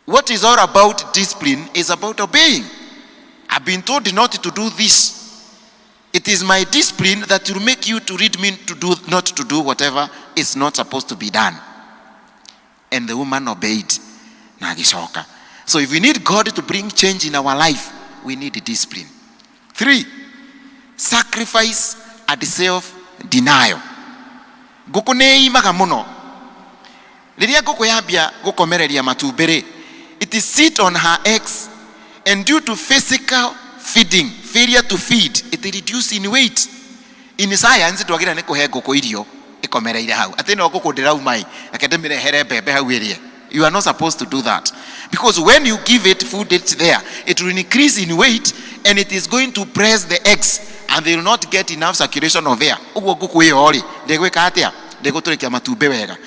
what is all about discipline is about obeying. I've been told not to do this. It is my discipline that will make you to read me to do not to do whatever is not supposed to be done. And the woman obeyed. Na agĩcoka. So if we need God to bring change in our life, we need discipline. 3, sacrifice and self-denial. Ngũkũ nĩ ĩimaga mũno. Rĩrĩa ngũkũ yambia gũkomereria matumbĩ rĩ, it is sit on her eggs, and due to physical feeding, failure to feed, it reduce in weight. In science, ndwagĩrĩire nĩ kũhe ngũkũ irio ĩkomereire hau. Atĩ no ngũkũ ndĩrauma ĩ, reke ndĩmĩrehere mbembe hau ĩrĩe. You are not supposed to do that. Because when you give it food, it's there. It will increase in weight and it is going to press the eggs and they will not get enough circulation of air. Ũguo ngũkũ ĩyo rĩ, ndĩgwĩka atĩa? Ndĩgũtũrĩkia matumbĩ wega.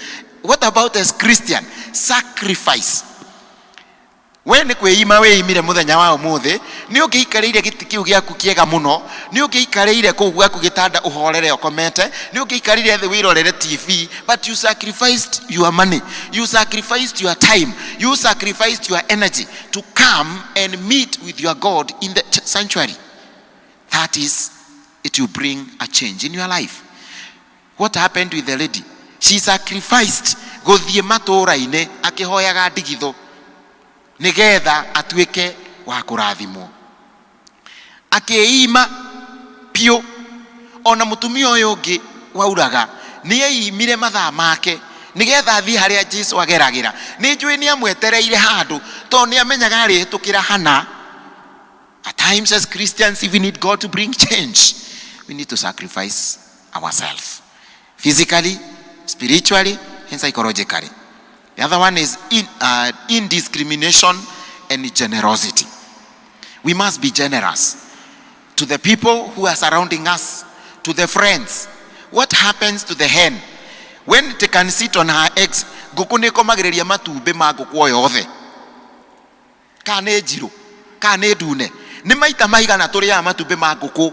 What about as Christian? Sacrifice. We nĩ kwĩima wĩimire mũthenya wa ũmũthĩ, nĩ ũngĩikarĩire gĩtĩ kĩu gĩaku kĩega mũno, nĩ ũngĩikarĩire kũu gwaku gĩtanda ũhorere ũkomete, nĩ ũngĩikarĩire thĩ wĩrorere TV, but you sacrificed your money, you sacrificed your time, you sacrificed your energy to come and meet with your God in the sanctuary. That is, it will bring a change in your life. What happened with the lady? She sacrificed gũthiĩ matũũra-inĩ akĩhoyaga ndigithũ nĩgetha atuĩke wa kũrathimwo. Akĩima piũ. Ona mũtumia ũyũ ũngĩ wauraga nĩ eimire mathaa make nĩgetha athiĩ harĩa Jesu ageragĩra. Nĩ njũĩ nĩ amwetereire handũ tondũ nĩ amenyaga arĩhĩtũkĩra hana. At times as Christians, if we need God to bring change, we need to sacrifice ourselves physically, spiritually, and psychologically. The other one is indiscrimination and generosity. We must be generous to the people who are surrounding us, to the friends. What happens to the hen? When it can sit on her eggs, ngũkũ nĩ ĩkomagĩrĩria matumbĩ ma ngũkũ o yothe. Kana nĩ njirũ, kana nĩ ndune. Nĩ maita maigana tũrĩaga matumbĩ ma ngũkũ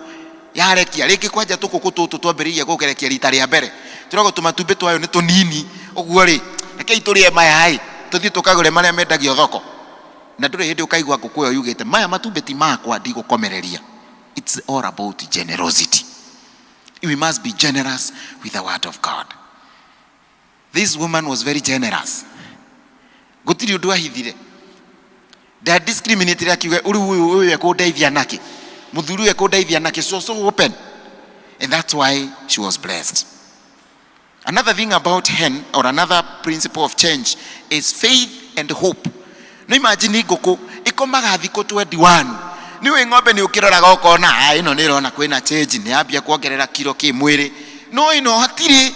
yarekia. Rĩngĩ kwanja tũkũkũ tũtũ twambĩrĩirie gũkerekia rita rĩa mbere. Tũragwo tũmatumbĩ twayo nĩ tũnini. Ũguo rĩ, rekei tũrĩe maya ĩ, tũthiĩ tũkagũre marĩa mendagio thoko. Na ndũrĩ hĩndĩ ũkaigua ngũkũ ĩyo yugĩte, maya matumbĩ ti makwa, ndigũkomereria. It's all about generosity. We must be generous with the word of God. This woman was very generous. Gũtirĩ ũndũ ahithire. Nda discriminate akiuga ũrĩu ũyũ ũyũ ekũndeithia nakĩ, mũthuri ũyũ ekũndeithia nakĩ. She was so open, and that's why she was blessed. Another thing about hen, or another principle of change, is faith and hope. No imagine ngũkũ ĩkomaga thikũ 21. Nĩ ũĩ ng'ombe nĩ ũkĩroraga ũkona, ĩno nĩ ĩrona kwĩna change, nĩ yambia kuongerera kiro kĩmwĩrĩ. No ĩno hatirĩ.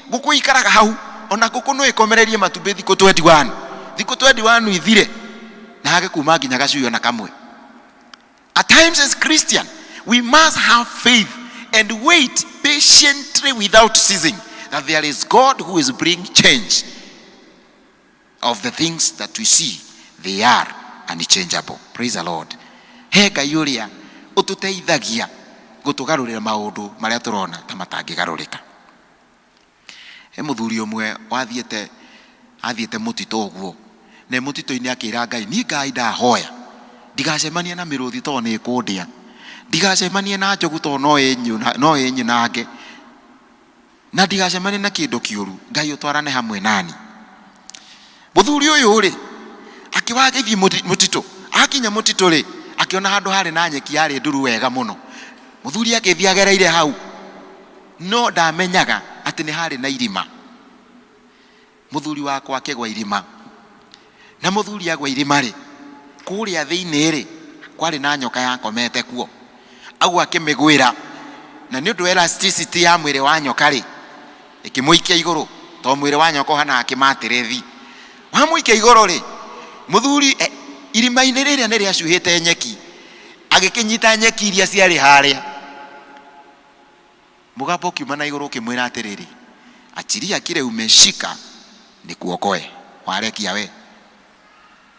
Ngũkũ ikaraga hau. Ona ngũkũ no ĩkomererie matumbĩ thikũ 21. Thikũ 21 ithire na hage kuma nginya gacui ona kamwe. At times as Christian, we must have faith and wait patiently without ceasing that there is God who is bringing change of the things that we see. They are unchangeable. Praise the Lord. He Ngai ũrĩa ũtũteithagia gũtũgarũrĩra maũndũ marĩa tũrona ta matangĩgarũrĩka. He mũthuri ũmwe athiĩte mũtitũ ũguo, na mũtitũ-inĩ akĩra Ngai, niĩ Ngai ndahoya. Ndigacemanie na mĩrũthi tondũ nĩ ĩkũndĩa. Ndigacemanie na njogu tondũ no ĩnyunange. Na ndigacemanie na kĩndũ kĩũru. Ngai ũtwarane hamwe nani. Mũthuri ũyũ rĩ, akĩwa agĩthiĩ mũtitũ. Akinya mũtitũ rĩ, akĩona handũ harĩ na nyeki yarĩ nduru wega mũno. Mũthuri agĩthiĩ agereire hau, no ndamenyaga atĩ nĩ harĩ na irima. Mũthuri wakwa akĩgwa irima. Na mũthuri agwa irima rĩ, kũrĩa thĩinĩ rĩ, kwarĩ na nyoka yakomete kuo. Agwa akĩmĩgwĩra, na nĩ ũndũ wa elasticity ya mwĩrĩ wa nyoka rĩ, ĩkĩmũikia igũrũ, tondũ mwĩrĩ wa nyoka ũhanaga kĩmatĩrĩthi. Wamũikia igũrũ rĩ, mũthuri irima-inĩ rĩrĩa nĩ rĩacuhĩte nyeki, agĩkĩnyita nyeki iria ciarĩ harĩa. Mũgambo ũkiuma na igũrũ ũkĩmwĩra atĩrĩrĩ, achilia kile umeshika nikuokoe. Warekia we,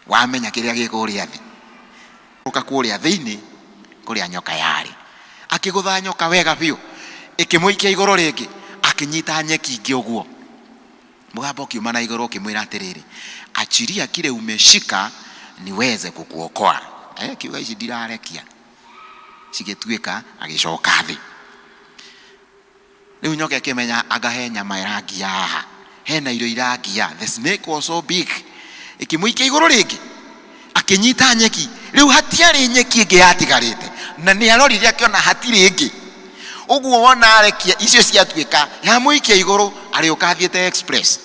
wamenya kĩrĩa gĩ kũrĩa thĩ. Ũka kũrĩa thĩinĩ kũrĩa nyoka yarĩ. Akĩgũtha nyoka wega biũ, ĩkĩmũikia igũrũ rĩngĩ, akĩnyita nyeki ingĩ ũguo. Mũgambo ũkiuma na igũrũ ũkĩmwĩra atĩrĩrĩ, achilia kile umeshika niweze kukuokoa. Kiuga ici ndirarekia. Cigĩtuĩka, agĩcoka thĩ. Rĩu nyoka ĩkĩmenya anga he nyama ĩrangia haha, hena irio irangia. The snake was so big. Ĩkĩmũikia igũrũ rĩngĩ, akĩnyita nyeki. Rĩu hatiarĩ nyeki ĩngĩ yatigarĩte, na nĩ arorire akĩona hatirĩ ĩngĩ. Ũguo wona arekia icio ciatuĩka, yamũikia igũrũ, arĩũka athiĩte express.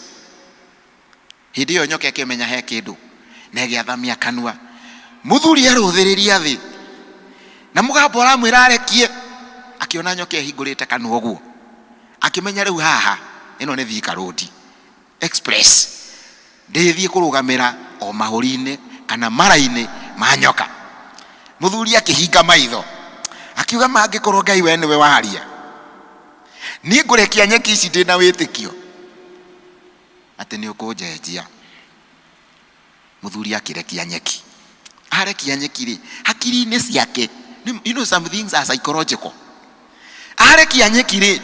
Hĩndĩ ĩyo nyoka ĩkĩmenya he kĩndũ na ĩgĩathamia kanua. Mũthuri arũthĩrĩria thĩ na mũgambo ũramwĩra arekie, akĩona nyoka ĩhingũrĩte kanua ũguo, akĩmenya rĩu haha ĩno nĩ Thika Road Express, ndĩthiĩ kũrũgamĩra o mahũri-inĩ kana mara-inĩ ma nyoka. Mũthuri akĩhinga maitho akiuga, mangĩkorwo Ngai we nĩwe waria, niĩ ngũrekia nyeki ici ndĩ na wĩtĩkio atĩ nĩ ũkũnjenjia. Mũthuri akĩrekia nyeki. Arekia nyeki rĩ, hakiri-inĩ ciake, you know some things are psychological. Arekia nyeki rĩ,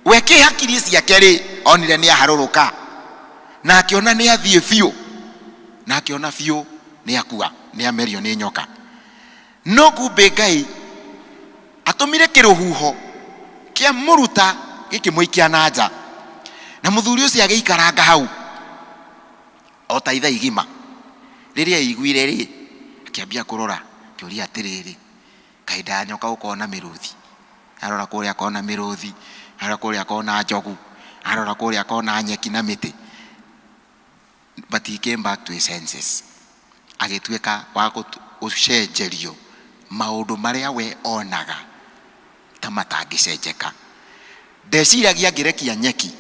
we kĩ hakiri ciake rĩ, onire nĩ aharũrũka, na akĩona nĩ athiĩ biũ, na akĩona biũ nĩ akua, nĩ amerio nĩ nyoka. No kumbe Ngai atũmire kĩrũhuho kĩa mũruta gĩkĩmũikia na nja, na mũthuri ũcio agĩikaranga hau o ta ithaa igima. Rĩrĩa aiguire rĩ, akĩambia kũrora, akĩũria atĩrĩrĩ, kaĩ ndanyoka gũkorwo na mĩrũthi? Arora kũrĩa akona mĩrũthi, arora kũrĩa akona njogu, arora kũrĩa akona nyeki na mĩtĩ. But he came back to his senses. Agĩtuĩka wa gũcenjerio maũndũ marĩa we onaga ta matangĩcenjeka. Ndeciragia angĩrekia nyeki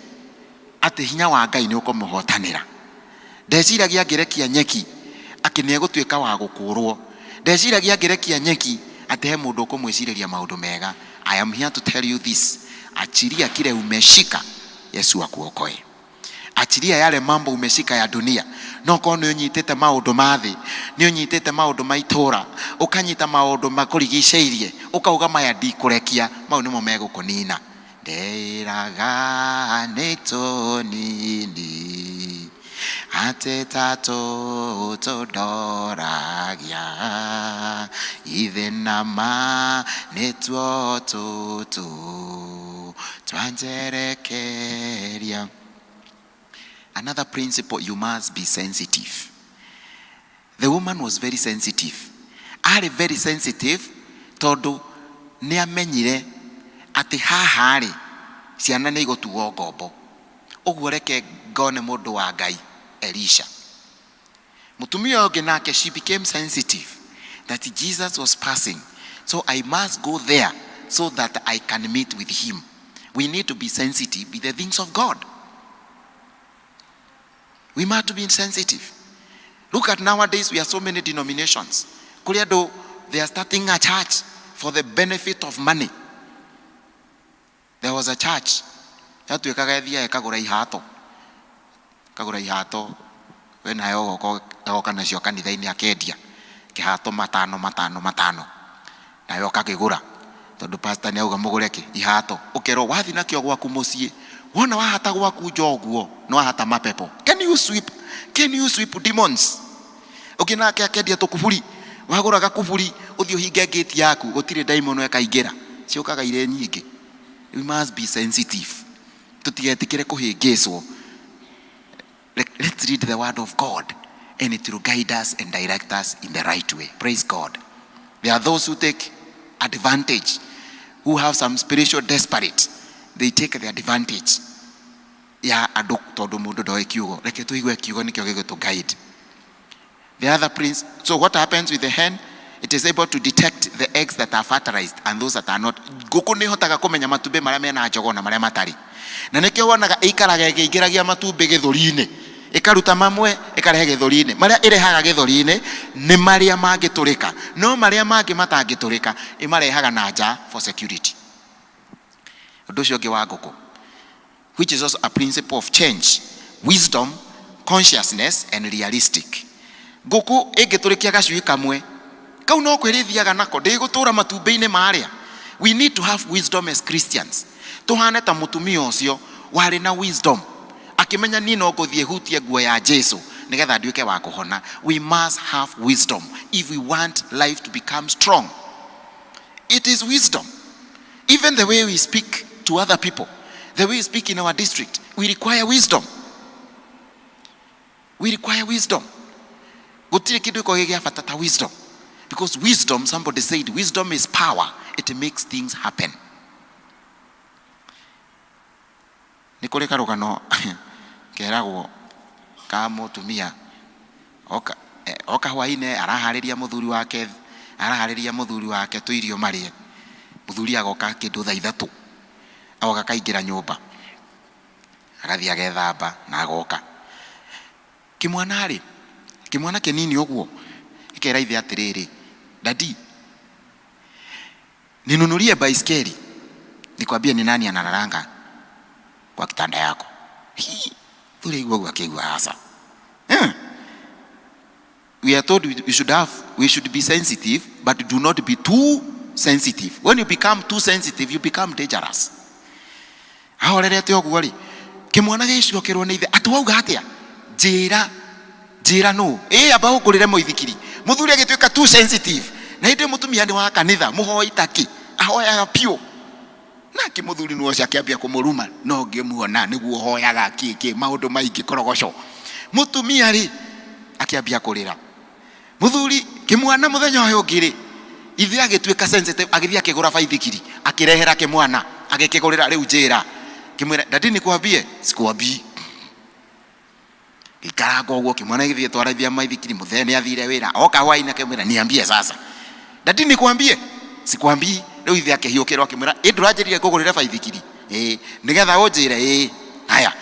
atĩ hinya wa Ngai nĩ ũkũmũhotanĩra. Ndeciragia angĩrekia nyeki atĩ nĩ egũtuĩka wa gũkũrwo. Ndeciragia angĩrekia nyeki atĩ he mũndũ ũkũmwĩcirĩria maũndũ mega. I am here to tell you this. Achilia kile umeshika, Yesu akuokoe. Achilia yale mambo umeshika ya dunia. No korwo nĩ ũnyitĩte maũndũ ma thĩ, nĩ ũnyitĩte maũndũ ma itũũra, ũkanyita maũndũ makũrigicĩirie, ũkauga maya ndikũrekia, mau nĩmo megũkũnina. Ndeĩraga nĩ tũnini, atĩ ta tũtũ ndoragia, ithe na ma nĩtuo tũtũ twanjerekeria. Another principle, you must be sensitive. The woman was very sensitive. Arĩ very sensitive tondũ nĩ amenyire atĩ haha rĩ, ciana nĩ igũtuo ngombo. Ũguo reke ngone mũndũ wa Ngai, Elisha. Mũtumia ũyũ ũngĩ nake, she became sensitive that Jesus was passing, so I must go there so that I can meet with him. We need to be sensitive with the things of God. We must be sensitive. Look at nowadays, we have so many denominations. Kũrĩ andũ, they are starting a church for the benefit of money. There was a church yatuĩkaga ĩthiaga ĩkagũra ihato, ĩkagũra ihato, we nawe ũgoka agoka nacio kanitha-inĩ akendia kĩhato matano matano matano, nawe ũkakĩgũra tondũ pastor nĩ auga mũgũre kĩ ihato, ũkerwo wathiĩ nakĩo gwaku mũciĩ, wona wahata gwaku nja ũguo nĩ wahata mapepo. Can you sweep? Can you sweep demons? Ũngĩ nake akendia tũkuburi, Wagũra gakuburi ũthiĩ ũhinge gate yaku, gũtirĩ ndaimono ĩkaingĩra. Ciũkaga irĩ nyingĩ. We must be sensitive. Tũtigetĩkĩre kũhĩngĩcwo. Let's read the word of God and it will guide us and direct us in the right way. Praise God. There are those who take advantage, who have some spiritual desperate. They take the advantage ya andũ tondũ mũndũ ndoĩ kiugo. Reke tũigue kiugo nĩkĩo gĩgũtũ guide. The other prince, so what happens with the hen? It is able to detect the eggs that are fertilized and those that are not. Ngũkũ nĩ ĩhotaga kũmenya matumbĩ marĩa mena njogo na marĩa matarĩ. Na nĩkĩo wonaga ĩikaraga ĩkĩingĩragia matumbĩ gĩthũri-inĩ. Ĩkaruta mamwe ĩkarehe gĩthũri-inĩ. Marĩa ĩrehaga gĩthũri-inĩ nĩ marĩa mangĩtũrĩka. No marĩa mangĩ matangĩtũrĩka ĩmarehaga na nja for security. Ũndũ ũcio ũngĩ wa ngũkũ, which is also a principle of change, wisdom, consciousness and realistic. Ngũkũ ĩngĩtũrĩkia gacui kamwe, kau no kwĩrĩthiaga nako, ndĩgũtũra matumbĩ-inĩ marĩa. We need to have wisdom as Christians. Tũhane ta mũtumia ũcio warĩ na wisdom, akĩmenya niĩ no ngũthiĩ hutie nguo ya Jesu nĩgetha nduĩke wa kũhona. We must have wisdom if we want life to become strong. It is wisdom. Even the way we speak to other people, the way we speak in our district, we require wisdom. We require wisdom. Gũtirĩ kĩndũ gĩkoragwo gĩ gĩa bata ta wisdom. Because wisdom, somebody said, wisdom is power. It makes things happen. Nĩ kũrĩ karũgano keragwo ka mũtumia oka, oka hwainĩ araharĩria mũthuri wake, araharĩria mũthuri wake tũirio marĩe. Mũthuri agoka kĩndũ thaa ithatũ, agoka akaingĩra nyũmba, agathiĩ agethamba na agoka. Kĩmwana rĩ, kĩmwana kĩnini ũguo gĩkera ithe atĩrĩrĩ, daddy, ninunulie baiskeli nikwambie ni nani analalanga kwa kitanda yako. Hii, thuri igua ũguo akĩigua aca. We are told we should be sensitive, but do not be too sensitive. When you become too sensitive, you become dangerous. Ahorerete ũguo rĩ, kĩmwana gĩcokerwo nĩ ithe, atĩ wauga atĩa? Njĩra, njĩra nũ? Ĩ, amba ũngũrĩre mũithikiri. Mũthuri agĩtuĩka too sensitive. Na hĩndĩ ĩyo mũtumia nĩ wa kanitha, mũhoi taki, ahoyaga piũ. Nake mũthuri nĩ ũcio akĩambia kũmũruma, no ngĩmuona nĩguo ũhoyaga kĩ kĩ, maũndũ maingĩ korogoco. Mũtumia rĩ, akĩambia kũrĩra. Mũthuri, kĩmwana mũthenya ũyũ ũngĩ rĩ, ithe agĩtuĩka sensitive, agĩthiĩ akĩgũra baithikiri, akĩrehera kĩmwana, agĩkĩgũrĩra rĩu njĩra. Kĩmwĩra, daddy nikwambie? Sikwambii. Gĩikaranga ũguo, kĩmwana gĩthiĩ twarithia maithikiri, mũthee nĩ athire wĩra, oka hwainĩ akĩmwĩra, niambie sasa. Daddy nikwambie? Sikwambii. Rĩu ithe akĩhiũkĩrwo akĩmwĩra, ĩ ndũranjĩrire ngũgũrĩre baithikiri? Ĩ, nĩgetha ũnjĩre? Ĩ. Haya,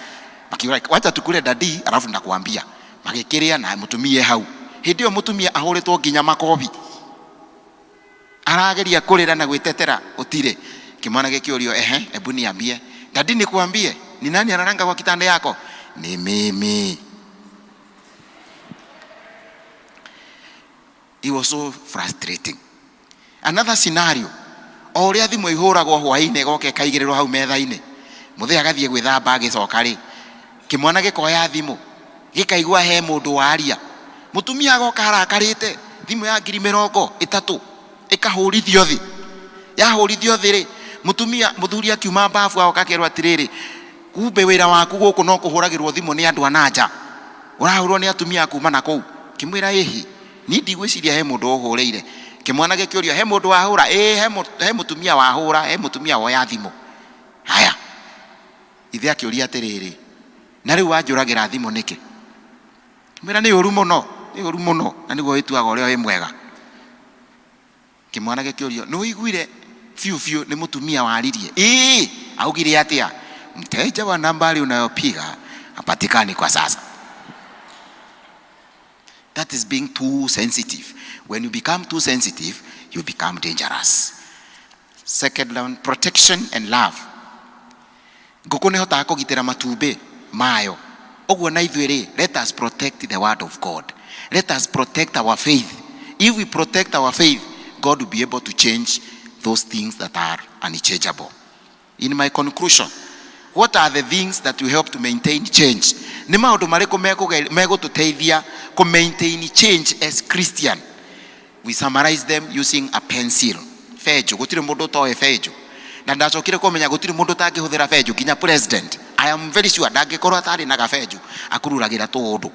makiuga, wacha tukule daddy, alafu ndakwambia. Magĩkĩrĩa na mũtumia e hau. Hĩndĩ ĩyo mũtumia ahũrĩtwo nginya makobi. Arageria kũrĩra na gwĩtetera, gũtirĩ. Kĩmwana gĩkĩũrio, ehe, ebu niambie. Daddy nikuambie, ni nani analalanga kwa kitanda yako? Ni mimi. It was so frustrating. Another scenario, o ũrĩa thimũ ihũragwo hwainĩ ĩgoka ĩkaigĩrĩrwo hau metha-inĩ, mũthee agathiĩ gwĩthamba agĩcoka rĩ, kĩmwana gĩkoya thimũ, gĩkaigua he mũndũ waria. Mũtumia agoka arakarĩte, thimũ ya ngiri mĩrongo ĩtatũ ĩkahũrithio thĩ. Yahũrithio thĩ rĩ, mũtumia, mũthuri akiuma bafu agoka akerwo atĩrĩrĩ, kumbe wĩra waku gũkũ no kũhũragĩrwo thimũ nĩ andũ a na nja. Ũrahũrwo nĩ atumia a kuma na kũu. Kĩmwĩra ĩhĩ, niĩ ndigwĩciria he mũndũ ũhũrĩire. Kĩmwana gĩkĩũrio, he mũndũ wahũra? Ĩĩ, he mũtumia wahũra, he mũtumia woya thimũ. Haya, ithe akĩũria atĩrĩrĩ, na rĩu wanjũragĩra thimũ nĩkĩ? Kĩmwĩra nĩ ũru mũno, nĩ ũru mũno, na nĩguo wĩtuaga ũrĩa wĩ mwega. Kĩmwana gĩkĩũrio, nĩ ũiguire biũ biũ nĩ mũtumia waririe? Ĩĩ, augire atĩa? Mteja wa nambari unayopiga hapatikani kwa sasa. That is being too sensitive. When you become too sensitive, you become dangerous. Second one, protection and love. Ngũkũ nĩ ĩhotaga kũgitĩra matumbĩ mayo. Ũguo na ithuĩ rĩ, let us protect the word of God. Let us protect our faith. If we protect our faith, God will be able to change those things that are unchangeable. In my conclusion, what are the things that will help to maintain change? Nĩ maũndũ marĩkũ megũtũteithia kũ maintain change as Christian? We summarize them using a pencil. Benjũ, gũtirĩ mũndũ ũtoĩ benjũ. Na ndacokire kũmenya gũtirĩ mũndũ ũtangĩhũthĩra benjũ nginya president. I am very sure ndangĩkorwo atarĩ na gabenjũ akururagĩra tũũndũ.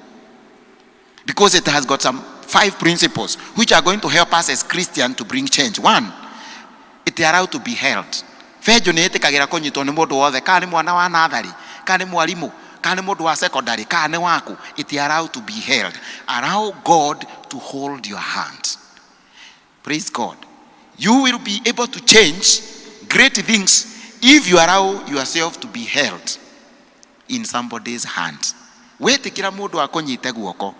Because it has got some five principles which are going to help us as Christians to bring change. One, it allowed to be held. Benjũ nĩ ĩtĩkagĩra kũnyitwo nĩ mũndũ wothe, kana nĩ mwana wa natharĩ, kana nĩ mwarimũ, kana nĩ mũndũ wa secondary, kana nĩ waku. It allowed to be held. Allow God to hold your hand. Praise God. You will be able to change great things if you allow yourself to be held in somebody's hand. Wetĩkĩra mũndũ akũnyite guoko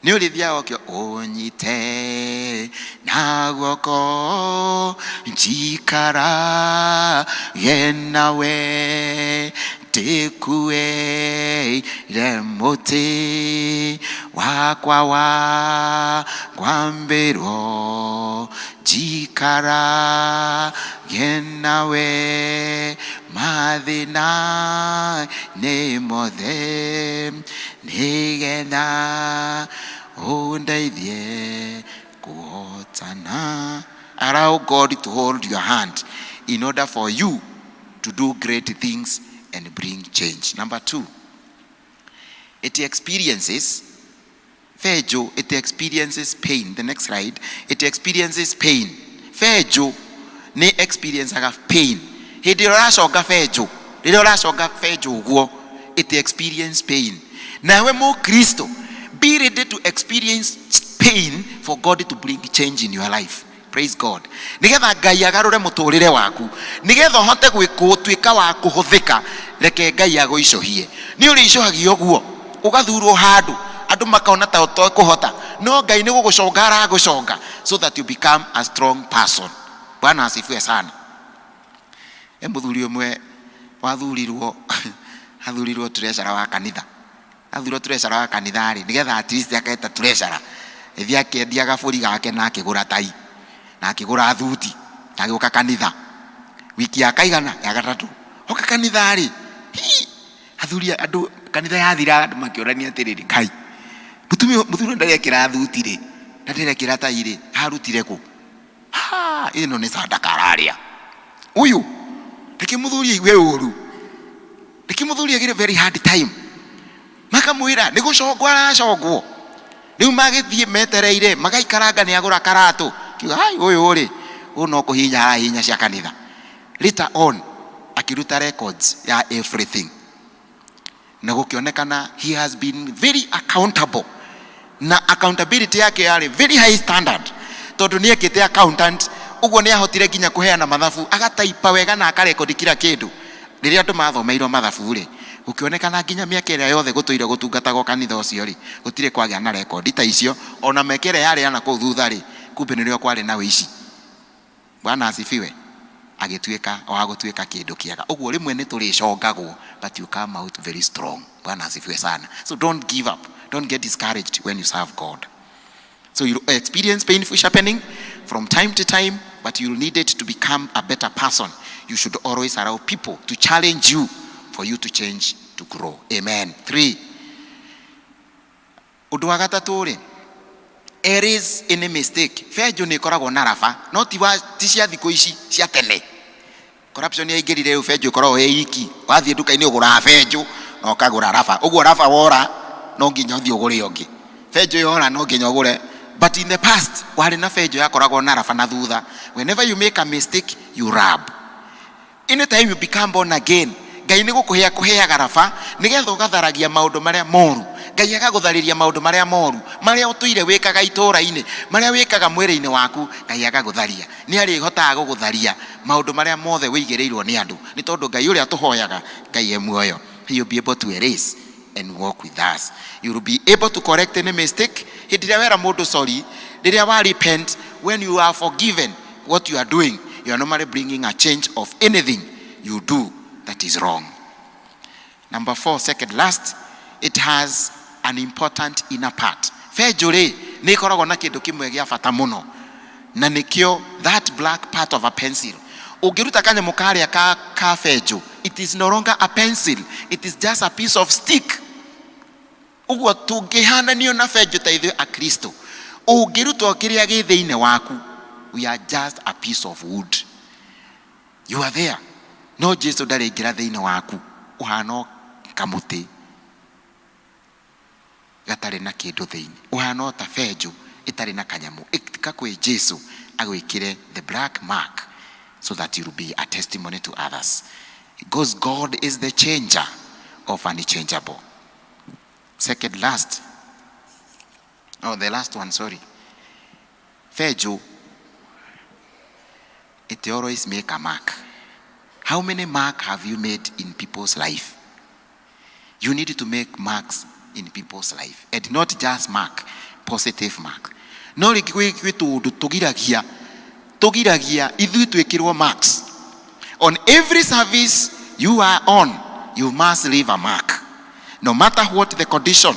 nĩ ũrĩthiaga ũkĩo ũnyite na guoko njikarage nawe ndĩkuĩire mũtĩ wakwa wa kwambĩrwo njikarage nawe mathĩna-inĩ mothe nĩgetha ũndeithie kũhotana. Allow God to hold your hand in order for you to do great things and bring change. Number two, it experiences benjũ, it experiences pain. The next slide, it experiences pain. Benjũ nĩ experienceaga pain. Hĩndĩ ĩrĩa ũraconga benjũ, rĩrĩa ũraconga benjũ ũguo, it experience pain. Nawe mũkristo, be ready to experience pain for God to bring change in your life. Praise God. Nigetha Ngai agarũre mũtũrĩre waku, nigetha ũhote gũtuĩka wa kũhũthĩka, reke Ngai agũicũhie. Nĩ ũrĩicũhagio ũguo, ũgathurwo handũ, andũ makona ta ũtekũhota, no Ngai nĩ gũgũconga aragũconga so that you become a strong person. Bwana asifiwe sana. He mũthuri ũmwe wathurirwo athurirwo treasurer wa kanitha. Athurwo treasurer wa kanitha rĩ, nĩgetha at least aketa treasurer, ĩthiĩ akĩendia gabũri gake na akĩgũra tai, na akĩgũra thuti, na agĩũka kanitha. Wiki ya kaigana ya gatatũ. Oka kanitha rĩ, hi, athuri andũ kanitha yathira andũ makĩũrania atĩrĩrĩ, Ngai, mũtumia mũthuri ũyũ ndarekĩra thuti rĩ, na ndarekĩra tai rĩ, arutire kũ? Ha, ĩno nĩ sadaka ararĩa. Ũyũ, reke mũthuri aigue ũru. Reke mũthuri agĩre very hard time. Makamwĩra nĩ gũcongwo aracongwo. Rĩu magĩthiĩ metereire magaikaranga nĩ agũra karatũ. Kiuga hai ũyũ rĩ, ũyũ no kũhihinya arahihinya cia kanitha. Later on akĩruta records ya everything. Na gũkĩonekana he has been very accountable. Na accountability yake yarĩ very high standard. Tondũ nĩ ekĩte accountant, ũguo nĩ ahotire nginya kũheana mathabu, agataipa wega na akarekodi kila kĩndũ. Rĩrĩa andũ mathomeirwo mathabu rĩ, gũkĩonekana nginya mĩaka ĩrĩa yothe gũtũire gũtungatagwo kanitha ũcio rĩ, gũtirĩ kwagĩa na rekondi ta icio, ona mĩaka ĩrĩa yarĩ ya nakũu thutha rĩ, kumbe nĩrĩo kwarĩ na ũici. Bwana asifiwe. Agĩtuĩka wa gũtuĩka kĩndũ kĩega. Ũguo rĩmwe nĩ tũrĩcongagwo, but you come out very strong. Bwana asifiwe sana. So don't give up. Don't get discouraged when you serve God. So you experience painful sharpening from time to time, but you'll need it to become a better person. You should always allow people to challenge you for you to change, to grow. Amen. Three. Ũndũ wa gatatũ rĩ, erase any mistake. Benjũ nĩ ĩkoragwo na raba, no ti wa ti cia thikũ ici, cia tene. Corruption yaingĩrire rĩu benjũ ĩkoragwo ĩ iki. Wathiĩ nduka-inĩ ũgũraga benjũ na ũkagũra raba. Ũguo raba wora no nginya ũthiĩ ũgũre ũngĩ. Benjũ yora no nginya ũgũre. But in the past warĩ na benjũ yakoragwo na raba na thutha. Whenever you make a mistake, you rub. Anytime you become born again, Ngai nĩ gũkũhe akũheaga raba nĩgetha ũgatharagia maũndũ marĩa moru. Ngai agagũtharĩria maũndũ marĩa moru, marĩa ũtũire wĩkaga itũũra-inĩ, marĩa wĩkaga mwĩrĩ-inĩ waku, Ngai agagũtharia. Nĩ arĩhotaga gũgũtharia maũndũ marĩa mothe wĩigĩrĩirwo nĩ andũ. Nĩ tondũ Ngai ũrĩa tũhoyaga, Ngai e muoyo. He will be able to erase and walk with us. You will be able to correct any mistake. Hĩndĩ ĩrĩa wera mũndũ sorry, rĩrĩa wa repent, when you are forgiven what you are doing, you are normally bringing a change of anything you do that is wrong. Number four, second last, it has an important inner part. Benjũ rĩ, nĩ ĩkoragwo na kĩndũ kĩmwe gĩa bata mũno, na nĩkĩo that black part of a pencil. Ũngĩruta kanyamũ karĩa ka, ka benjũ, it is no longer a pencil, it is just a piece of stick. Ũguo tũngĩhananio na benjũ ta ithuĩ Akristo, Ũngĩrutwo kĩrĩa gĩ thĩinĩ waku, we are just a piece of wood. You are there. No Jesu ndarĩ aingĩra thĩinĩ waku, ũhana o kamũtĩ gatarĩ na kĩndũ thĩinĩ. Ũhana o ta benjũ ĩtarĩ na kanyamũ. Ĩka kwĩ Jesu agwĩkĩre the black mark so that you will be a testimony to others. Because God is the changer of unchangeable. Second last, oh the last one, sorry. Benjũ, it always make a mark. How many mark have you made in people's life? You need to make marks in people's life and not just mark, positive mark. No rĩngĩ gwĩ gwĩ tũũndũ tũgiragia tũgiragia ithuĩ twĩkĩrwo marks. On every service you are on, you must leave a mark. No matter what the condition,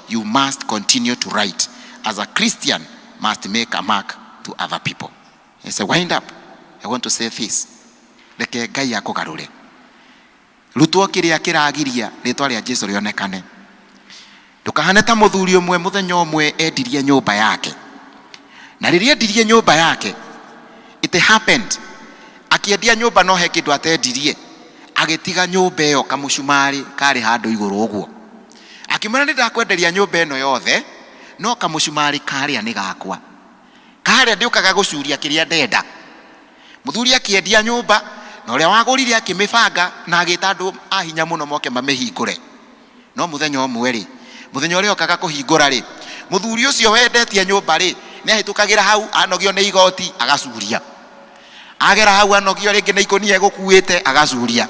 you must continue to write. As a Christian, must make a mark to other people. As a wind up, I want to say this. Reke Ngai akũgarũre. Rutwo kĩrĩa kĩragiria rĩtwa rĩa Jesu rĩonekane. Ndũkahane ta mũthuri ũmwe mũthenya ũmwe endirie nyũmba yake. Na rĩrĩa endirie nyũmba yake, it happened akĩendia nyũmba no he kĩndũ atendirie, agĩtiga nyũmba ĩyo kamũcumarĩ karĩ handũ igũrũ ũguo. Akĩmwĩra nĩ ndakwenderia nyũmba ĩno yothe, no kamũcumarĩ karĩa nĩ gakwa. Karĩa ndĩũkaga gũcuria kĩrĩa ndenda. Mũthuri akĩendia nyũmba na ũrĩa wagũrire akĩmĩbanga na agĩta andũ a hinya mũno moke mamĩhingũre. No mũthenya ũmwe rĩ, mũthenya ũrĩa okaga kũhingũra rĩ, mũthuri ũcio wendetie nyũmba rĩ, nĩ ahĩtũkagĩra hau anogio nĩ igoti agacuria. Agera hau anogio rĩngĩ nĩ ikũnia egũkuĩte agacuria.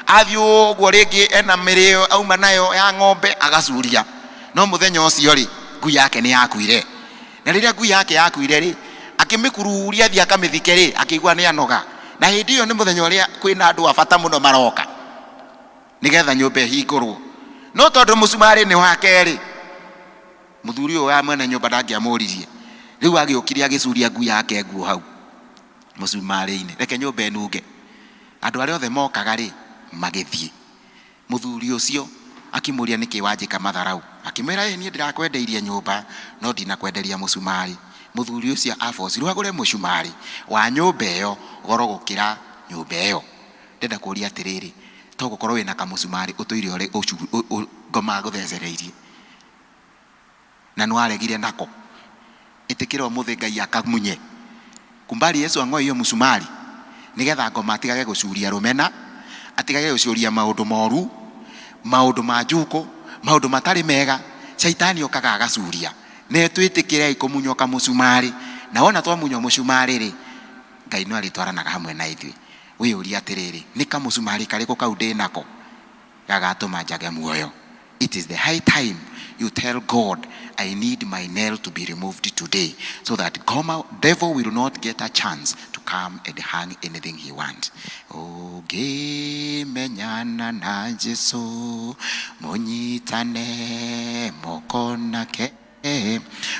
Athiĩ ũguo rĩngĩ ena mĩrĩo auma nayo ya ng'ombe agacuria. No mũthenya ũcio rĩ, ngui yake nĩ yakuire. Na rĩrĩa ngui yake yakuire rĩ, akĩmĩkururia athiĩ akamĩthike rĩ, akĩigua nĩ anoga. Na hĩndĩ ĩyo nĩ mũthenya ũrĩa kwĩna andũ a bata mũno maroka nĩgetha nyũmba ĩhingũrwo. No tondũ mũcumarĩ nĩ wake rĩ, mũthuri ũyũ wa mwene nyũmba ndangĩamũririe. Rĩu agĩũkire agĩcuria ngui yake nguo hau mũcumarĩ-inĩ, reke nyũmba ĩnunge. Andũ arĩa othe mokaga rĩ, magĩthiĩ. Mũthuri ũcio akĩmũria nĩkĩ wanjĩka matharau. Akĩmwĩra ĩ niĩ ndĩrakwendeirie nyũmba no ndinakwenderia mũcumarĩ. Mũthuri ũcio abocirwo agũre mũcumarĩ wa nyũmba ĩyo goro gũkĩra nyũmba ĩyo. Ndĩrenda kũria atĩrĩrĩ, to gũkorwo wĩna kamũcumarĩ ũtũire ũrĩ ngoma agũthecereirie na nĩwaregire nako. Ĩtĩkĩra ũmũthĩ Ngai akamunye. Kumbali Yesu ang'oe hiyo msumari nĩgetha ngoma atigage gũcuria rũmena, atigage gũcuria maũndũ moru, maũndũ ma njukũ, maũndũ matarĩ mega. Caitani okaga agacuria. Na twĩtĩkĩrei kũmunywo kamũcumarĩ. Na wona twamunywo mũcumarĩ rĩ, Ngai no arĩtwaranaga hamwe na ithuĩ. Wĩyũrie atĩrĩrĩ, nĩ kamũcumarĩ karĩkũ kau ndĩ nako gagatũma njage muoyo? It is the high time you tell God, I need my nail to be removed today so that Goma, devil will not get a chance to come and hang anything he wants. Ũngĩmenyana na Jesu, mũnyitane moko nake,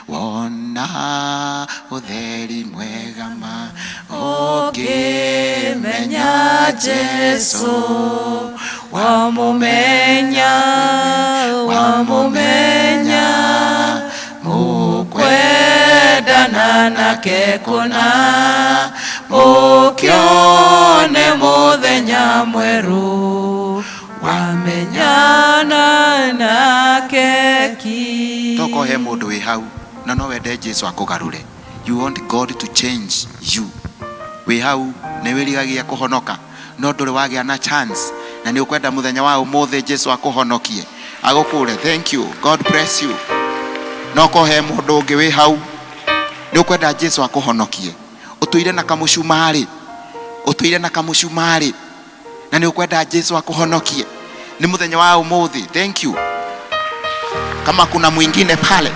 wona ũtheri mwega ma. Ũngĩmenya Jesu, wamũmenya, wamũmenya, mũkwendana nake kũna, ũkĩone mũthenya mwerũ, wamenyana nake ki. Toko he mũndũ wĩ hau na no wende Jesu akũgarũre. You want God to change you. Wĩ hau nĩ wĩrigagia kũhonoka no ndũrĩ wagĩa na chance na nĩ ũkwenda mũthenya wa ũmũthĩ Jesu akũhonokie agũkũre. Thank you. God bless you. No ko he mũndũ ũngĩ wĩ hau nĩ ũkwenda Jesu akũhonokie, ũtũire na kamũcumarĩ, ũtũire na kamũcumarĩ na nĩ ũkwenda Jesu akũhonokie, nĩ mũthenya wa ũmũthĩ. Thank you. Kama kuna mwingine pale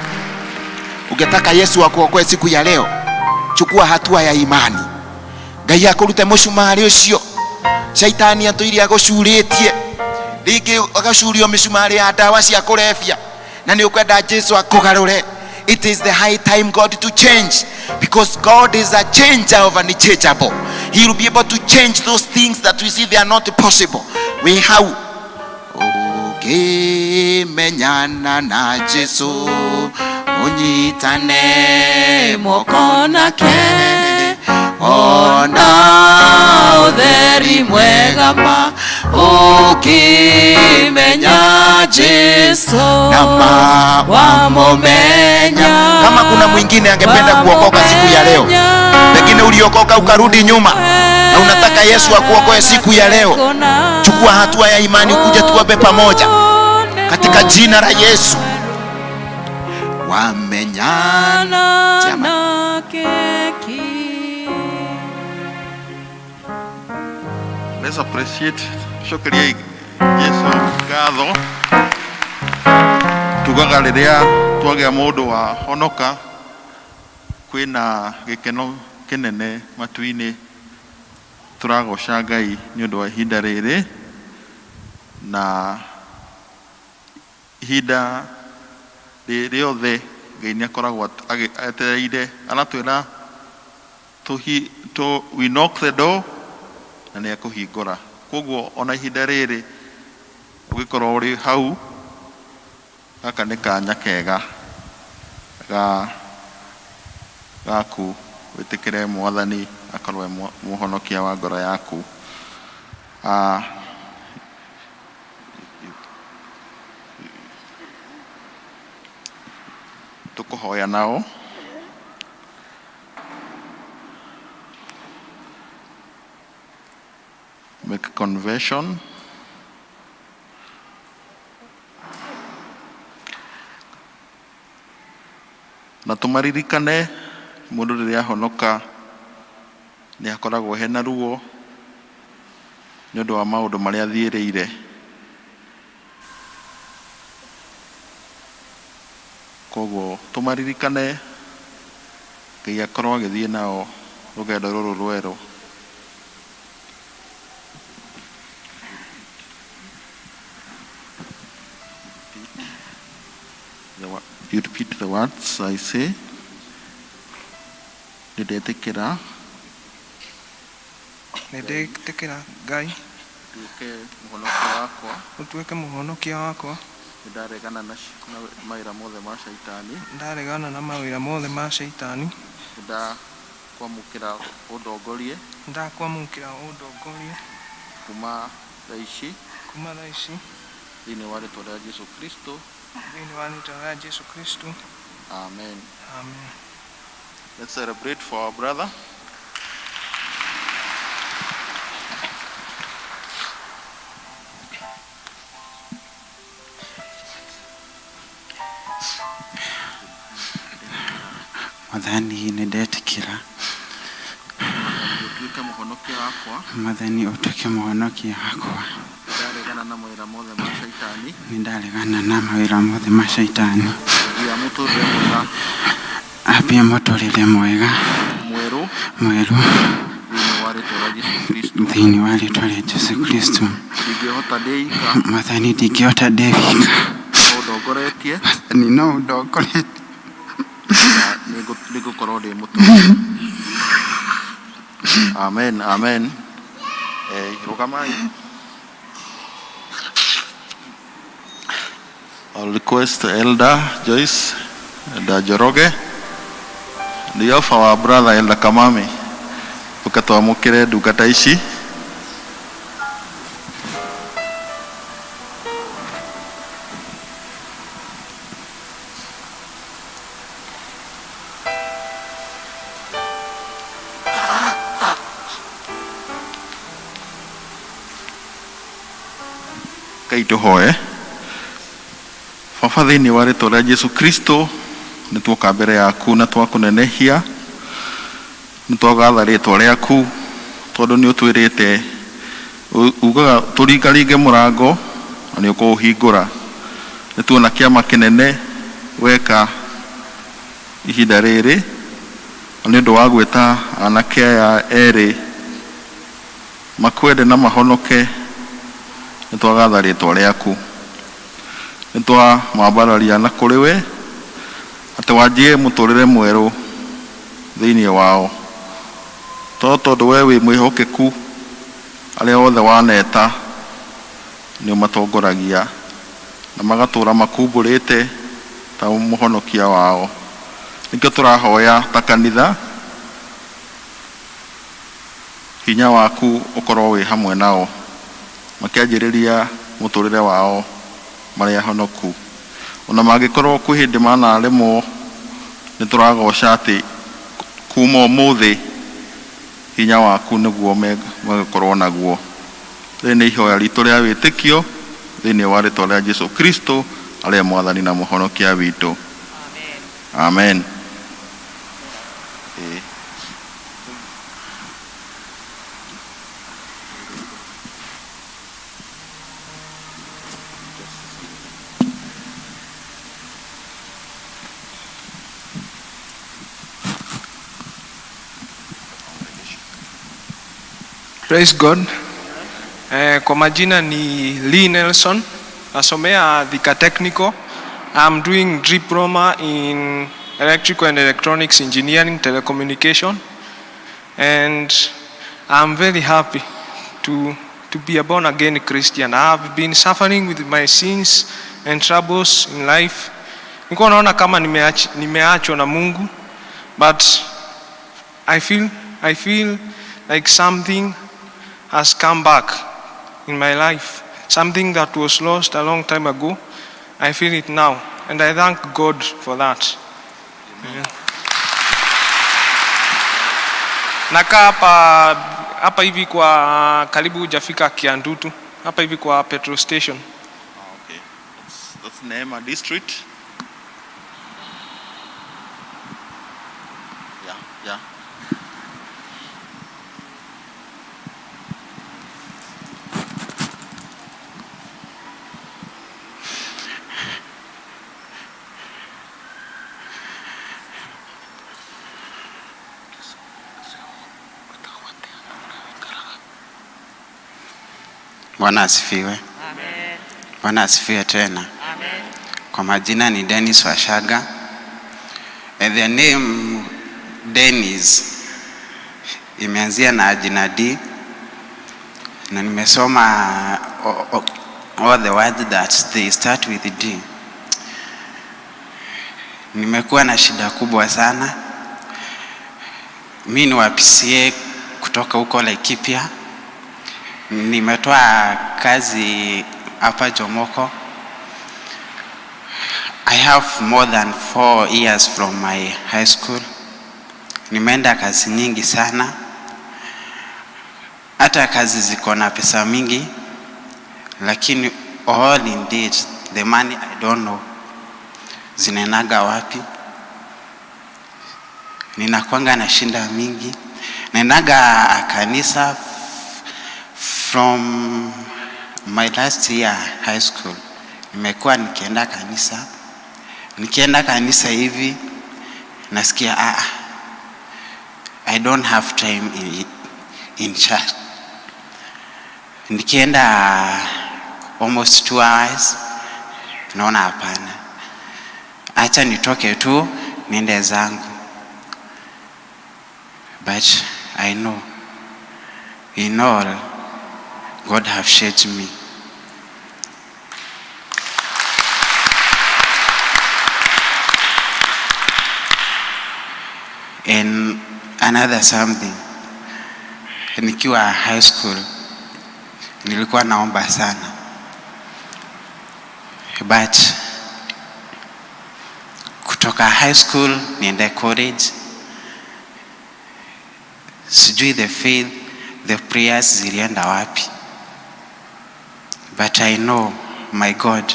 ungetaka Yesu akuokoe siku ya leo, chukua hatua ya imani. Ngai akũrute mũcumarĩ ũcio caitani atũire agũcurĩtie, rĩngĩ agacurio mĩcumarĩ ya ndawa cia kũrebia, na nĩ ũkwenda Jesu akũgarũre. It is the high time God to change, because God is a changer of unchangeable. He will be able to change those things that we see they are not possible. Wĩ hau ũngĩmenyana na Jesu, Mũnyitane moko nake ona ũtheri mwega ma ũkĩmenya Jesu na ma wamũmenya. Kama kuna mwingine angependa kuokoka siku ya leo, pengine uliokoka ukarudi nyuma na unataka Yesu akuokoe siku ya leo, chukua hatua ya imani, kuja tuombe pamoja katika jina la Yesu. Wamenyana Let's appreciate cokeria Jesu ngatho tugaga rĩrĩa twagĩa mũndũ wa honoka kwĩna gĩkeno kĩnene matu-inĩ tũragoca Ngai nĩ ũndũ wa ihinda rĩrĩ na ihinda rĩothe Ngai nĩ akoragwo etereire aratwĩra we knock the door na nĩ ekũhingũra. Koguo ona ihinda rĩrĩ ũngĩkorwo ũrĩ hau, gaka nĩ kanya kega ga gaku wĩtĩkĩre Mwathani akorwo e mũhonokia wa ngoro yaku. Tũkũhoya nao. Make confession. Na tũmaririkane mũndũ rĩrĩa ahonoka nĩ akoragwo hena ruo nĩ ũndũ wa maũndũ marĩa athiĩrĩire. Koguo tũmaririkane Ngai akorwo agĩthiĩ nao rũgendo rũrũ rwerũ. You repeat the words I say. Nĩndetĩkĩra Nĩndetĩkĩra Ngai ũtuĩke mũhonokia wakwa. Ũtuĩke mũhonokia wakwa. Nĩndaregana na mawĩra mothe ma caitani. Nĩndaregana na mawĩra mothe ma caitani. Nĩndakwamũkĩra ũndongorie. Nĩndakwamũkĩra ũndongorie. Kuma thaa ici. Kuma thaa ici. Thĩinĩ wa rĩtwa rĩa Jesu Kristo. Thĩinĩ wa rĩtwa rĩa Jesu Kristo. Amen. Amen. Let's celebrate for our brother. Mwathani nĩndetĩkĩra. Ũtuĩke mũhonokia wakwa. Mwathani ũtuĩke mũhonokia wakwa. Nĩndaregana na mawĩra mothe ma caitani. Nĩndaregana na mawĩra mothe ma caitani. Ambia mũtũrĩre mwega. Ambia mũtũrĩre mwega. Mwerũ. Mwerũ. Thĩinĩ wa rĩtwa rĩa Jesu Kristo. Thĩinĩ wa rĩtwa rĩa Jesu Kristo. Ndingĩhota ndĩ ika. Mwathani ndingĩhota ndĩ wika. No ũndongoretie. Mwathani no ũndongoretie. Na nĩngũkorwo ndĩ mũtũrĩre. Amen, amen. Rũgamai. I'll request Elder Joyce, Elder Njoroge, and we have our brother Elder Kamami, ũke twamũkĩre ndungata ici. Ngai tũhoe. Baba, thĩinĩ wa rĩtwa rĩa Jesu Kristo nĩ tuoka mbere yaku na twakũnenehia, nĩ twagatha rĩtwa rĩaku tondũ nĩ ũtwĩrĩte ugaga tũringaringe mũrango na nĩ ũkũũhingũra. Nĩ tuona kĩama kĩnene weka ihinda rĩrĩ na nĩ ũndũ wa gwĩta anake aya erĩ makwende na mahonoke, nĩ twagatha rĩtwa rĩaku. Nĩ twamambararia na kũrĩ we atĩ wanjie mũtũrĩre mwerũ thĩinĩ wao, tondũ we wĩ mwĩhokeku, arĩa othe waneta nĩ ũmatongoragia na magatũra makumbũrĩte ta mũhonokia wao. Nĩkĩo tũrahoya ta kanitha hinya waku ũkorwo wĩ hamwe nao makĩanjĩrĩria mũtũrĩre wao marĩ ahonoku. Ona mangĩkorwo kwĩ hĩndĩ manaremwo, nĩ tũragoca atĩ kuma ũmũthĩ hinya waku nĩguo megũkorwo naguo. Rĩrĩ nĩ ihoya ritũ rĩa wĩtĩkio thĩinĩ wa rĩtwa rĩa Jesu Kristo arĩa mwathani na mũhonokia witũ. Amen. Ĩĩ. Praise God. Kwa majina ni Lee Nelson. Nasomea Thika Technical. I'm doing diploma in electrical and electronics engineering, telecommunication. And I'm very happy to be a born again Christian. I have been suffering with my sins and troubles in life. Nilikuwa naona kama nimeachwa na Mungu, but I feel like something has come back in my life. Something that was lost a long time ago. I feel it now, and I thank God for that. Yeah. Nakaa hapa hapa hivi kwa karibu hujafika Kiandutu, hapa hivi kwa petrol station. Okay. That's Neema district. Yeah. Bwana asifiwe. Bwana asifiwe tena. Kwa majina ni Dennis Washaga. And the name Dennis imeanzia na jina D na nimesoma all the words that they start with D. Nimekuwa na shida kubwa sana. Mi ni wa PCEA kutoka huko Laikipia. Nimetoa kazi hapa Jomoko. I have more than 4 years from my high school. Nimeenda kazi nyingi sana, hata kazi ziko na pesa mingi, lakini all indeed the money, I don't know zinaendaga wapi. Ninakwanga na shinda mingi, naendaga kanisa from my last year high school. Nimekuwa nikienda kanisa, nikienda kanisa hivi nasikia, ah, I don't have time in church. Nikienda almost 2 hours naona hapana, acha nitoke tu niende zangu. But I know in all God have shaped me. And another something, nikiwa high school nilikuwa naomba sana, but kutoka high school niende college, sijui the faith, the prayers zilienda wapi, but I know my God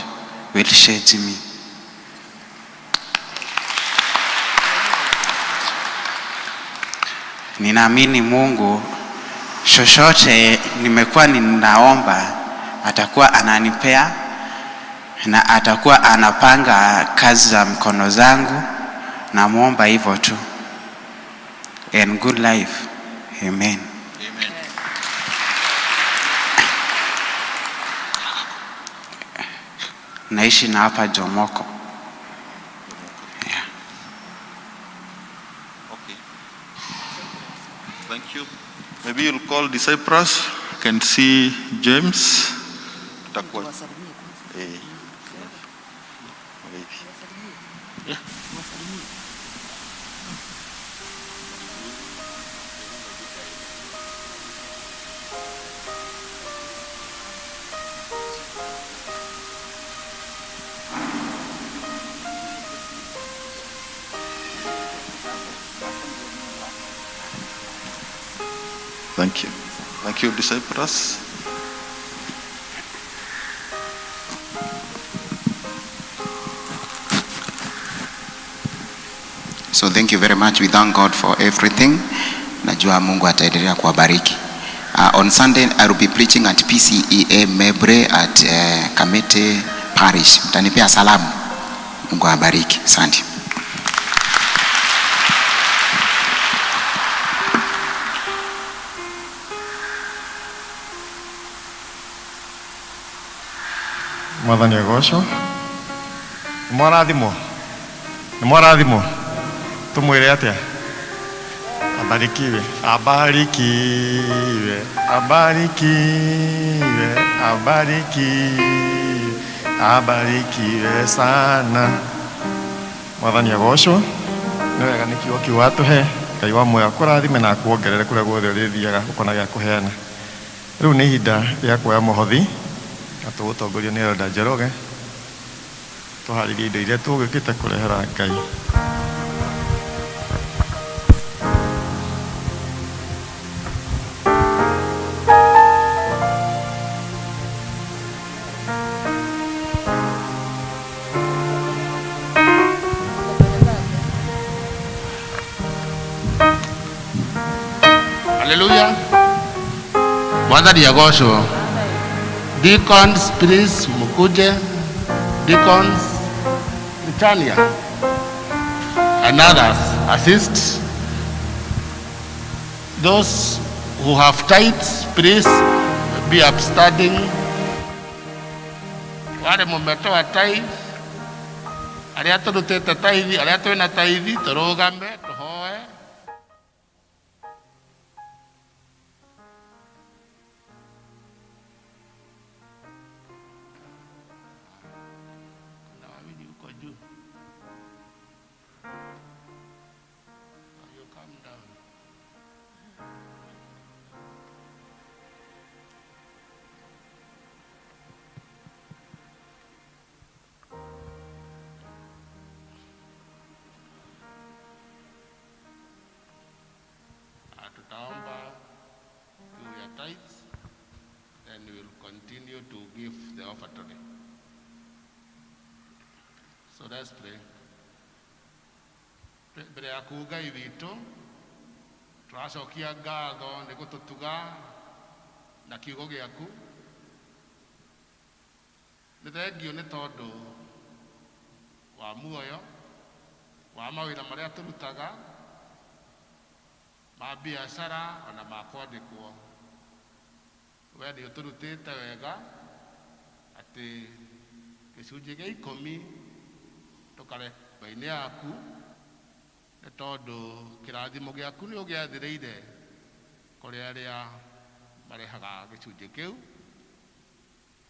will change me. Ninaamini Mungu, chochote nimekuwa ninaomba atakuwa ananipea na atakuwa anapanga kazi za mkono zangu. Namwomba hivyo tu, and good life. Amen. Amen. Naishi na hapa Jomoko. Okay. Thank you. Maybe you'll call disciples. Can see James. Tutakuwa. Eh. Maybe. Yeah. Thank you. Thank you, disciples. So thank you very much. We thank God for everything. Najua Mungu ataendelea kuwabariki. On Sunday I will be preaching at PCEA Mebre at Kamete Parish. Mtanipea salamu. Mungu awabariki. Asante. Mwathani agocwo. Nĩ mwarathimwo? Nĩ mwarathimwo? Tũmwĩre atĩa? Abarikiwe, abarikiwe, abarikiwe, abarikiwe, abarikiwe sana. Mwathani agocwo. Nĩ wega nĩ kiugo kĩu watũhe. Ngai wa muoyo akũrathime na akuongerere kũrĩa guothe ũrĩthiaga ũkona gĩa kũheana. Rĩu nĩ ihinda rĩa kuoya mũhothi na tũgũtongorio nĩ Elda Njoroge tũharĩrie indo iria tũgũkĩte kũrehera Ngai. Haleluya. Mwathani agocwo. Deacons, please mukuje. Deacons, Britannia and others assist. Those who have tithes, please be upstanding. Wale mumetoa tithe, aria turutite tithe, aria twina tithe, turugame tuhoe. Kuna wawili huko juu. You come down. Tutaomba juu ya tithes, then we will continue to give the offertory. So let's pray. Mbere ya kuu Ngai witũ tũracokia ngatho nĩ gũtũtuga na kiugo gĩaku. Nĩ thengio nĩ tondũ wa muoyo wa mawĩra marĩa tũrutaga ma biacara ona ma kwandĩkwo. We nĩ ũtũrutĩte wega atĩ gĩcunjĩ gĩa ikũmi tũkare nyũmba-inĩ yaku nĩ tondũ kĩrathimo gĩaku nĩ ũgĩathĩrĩire kũrĩ arĩa marehaga gĩcunjĩ kĩu,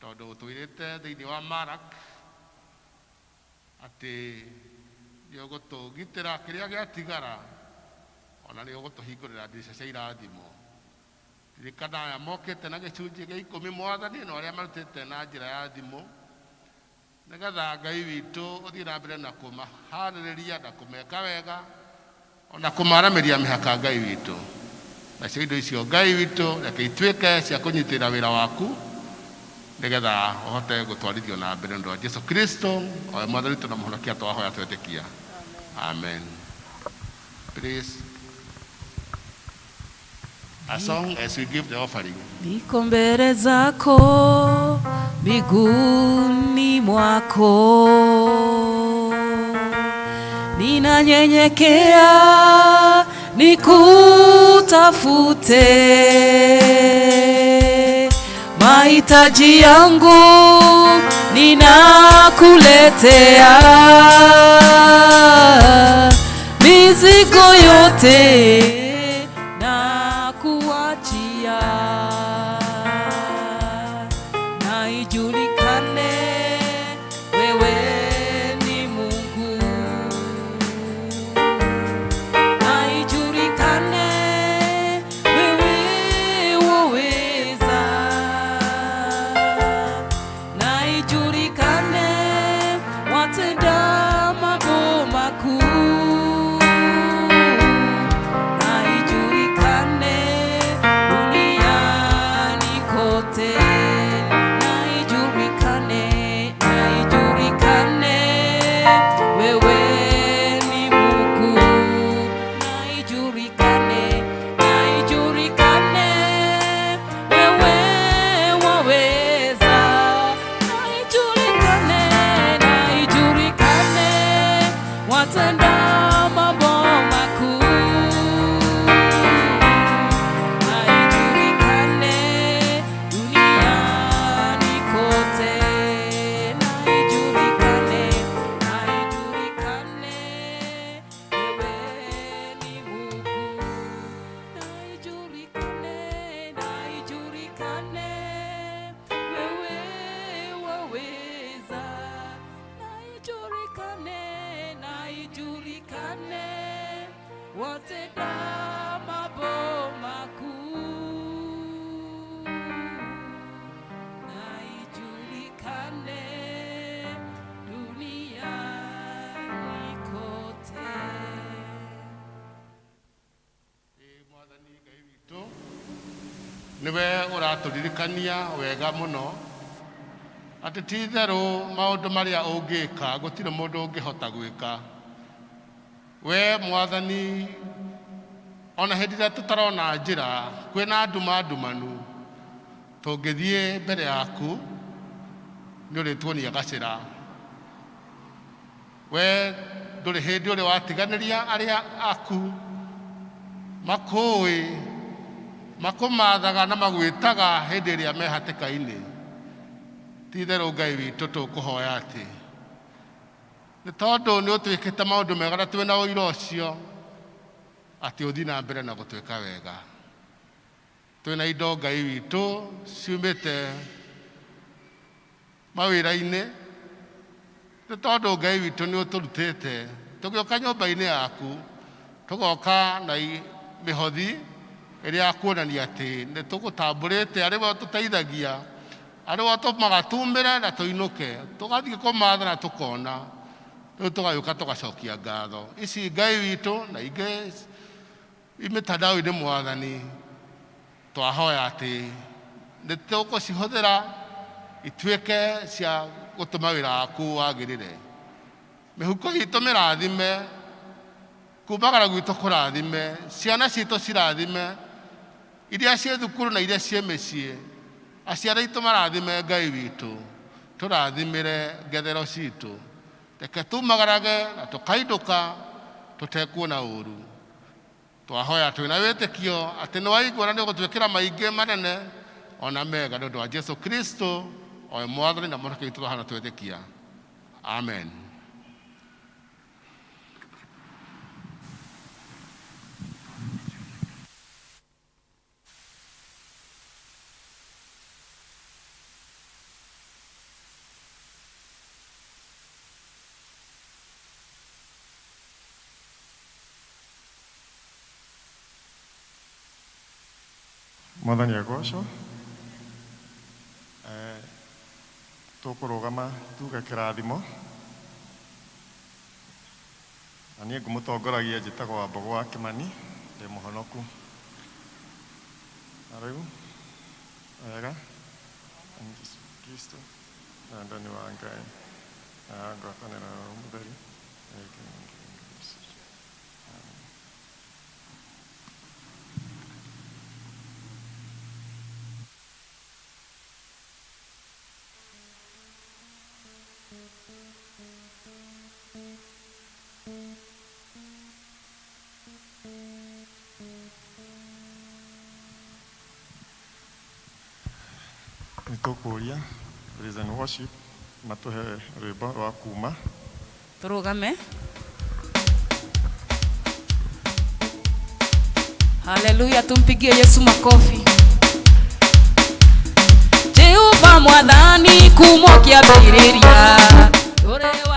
tondũ ũtwĩrĩte thĩinĩ wa Marak atĩ nĩ ũgũtũgitĩra kĩrĩa gĩatigara ona nĩ ũgũtũhingũrĩra ndirica cia irathimo. Ririkana aya mokĩte na gĩcunjĩ gĩa ikũmi Mwathani, na arĩa marutĩte na njĩra ya thimũ, nĩgetha Ngai witũ ũthiĩ na mbere na kũmaharĩrĩria na kũmeka wega ona kũmaramĩria mĩhaka Ngai witũ. Nacio indo icio Ngai witũ reke ituĩke cia kũnyitĩrĩra wĩra waku nĩgetha ũhote gũtwarithio na mbere nĩ ũndũ wa Jesu Kristo o we Mwathani witũ na Mũhonokia twahoya twetĩkia. Amen. Please, a song as we give the offering. Niko mbele zako miguuni mwako, ninanyenyekea nikutafute, mahitaji yangu ninakuletea, mizigo yote nakuachia, na ijulikane wewe ni Mungu, na ijulikane wewe waweza, na ijulikane watenda mambo makuu, na ijulikane Watenda mambo makuu na ijulikane duniani kote. Nĩwe ũratũririkania wega mũno atĩ ti itherũ maũndũ marĩa ũngĩka gũtirĩ mũndũ ũngĩhota gwĩka. We Mwathani, ona hĩndĩ ĩrĩa tũtarona njĩra, kwĩna nduma ndumanu, tũngĩthiĩ mbere yaku nĩ ũrĩtuonia gacĩra. We ndũrĩ hĩndĩ ũrĩ watiganĩria arĩa aku makũĩ, makũmathaga na magwĩtaga hĩndĩ ĩrĩa me hatĩka-inĩ. Ti itherũ Ngai witũ, tũkũhoya atĩ nĩ tondũ nĩ ũtwĩkĩte maũndũ mega na twĩna ũira ũcio atĩ ũthiĩ na mbere na gũtwĩka wega. Twĩna indo Ngai witũ ciumĩte mawĩra-inĩ, nĩ tondũ Ngai witũ nĩ ũtũrutĩte tũgĩũka nyũmba-inĩ yaku, tũgoka na mĩhothi ĩrĩa ya kuonania atĩ nĩ tũgũtambũrĩte arĩ we ũtũteithagia, arĩ we ũtũmaga tumĩre na tũinũke, tũgathiĩ kũmatha na tũkona. Rĩu tũgagĩũka tũgacokia ngatho ici Ngai witũ na ingĩ mitandao-inĩ. Mwathani, twahoya atĩ nĩ tũgũcihũthĩra ituĩke cia gũtũma wĩra waku wagĩrĩre. Mĩhuko itũ mĩrathime, kumagara gwitũ kũrathime, ciana citũ cirathime, iria ciĩ thukuru na iria ciĩ mĩciĩ, aciari aitũ marathime. Ngai witũ, tũrathimĩre ngethero citũ, reke tumagarage na tũkaindũka tũtekuona ũru. Twahoya twĩna wĩtĩkio atĩ nĩ waigua na nĩ ũgũtwĩkĩra maingĩ manene ona mega, nĩ ũndũ wa Jesu Kristo, o we Mwathani na Mũhonokia witũ, twahana twĩtĩkia, amen. Mwathani agocwo. Tũkũrũgama tuge kĩrathimo, na niĩ ngũmũtongoragia njĩtagwo Wambogo wa Kĩmani, ndĩ mũhonoku. Na rĩu wega Jesu Kristo na wendani wa Ngai na ngwatanĩro ya Roho Mũtheru. Amen. Nĩ tũkũria praise and worship matũhe rwĩmbo rwa kuma. Tũrũgame. Haleluya, tumpigie Yesu makofi. Jehova Mwathani, kuma kĩambĩrĩria. Ũrĩ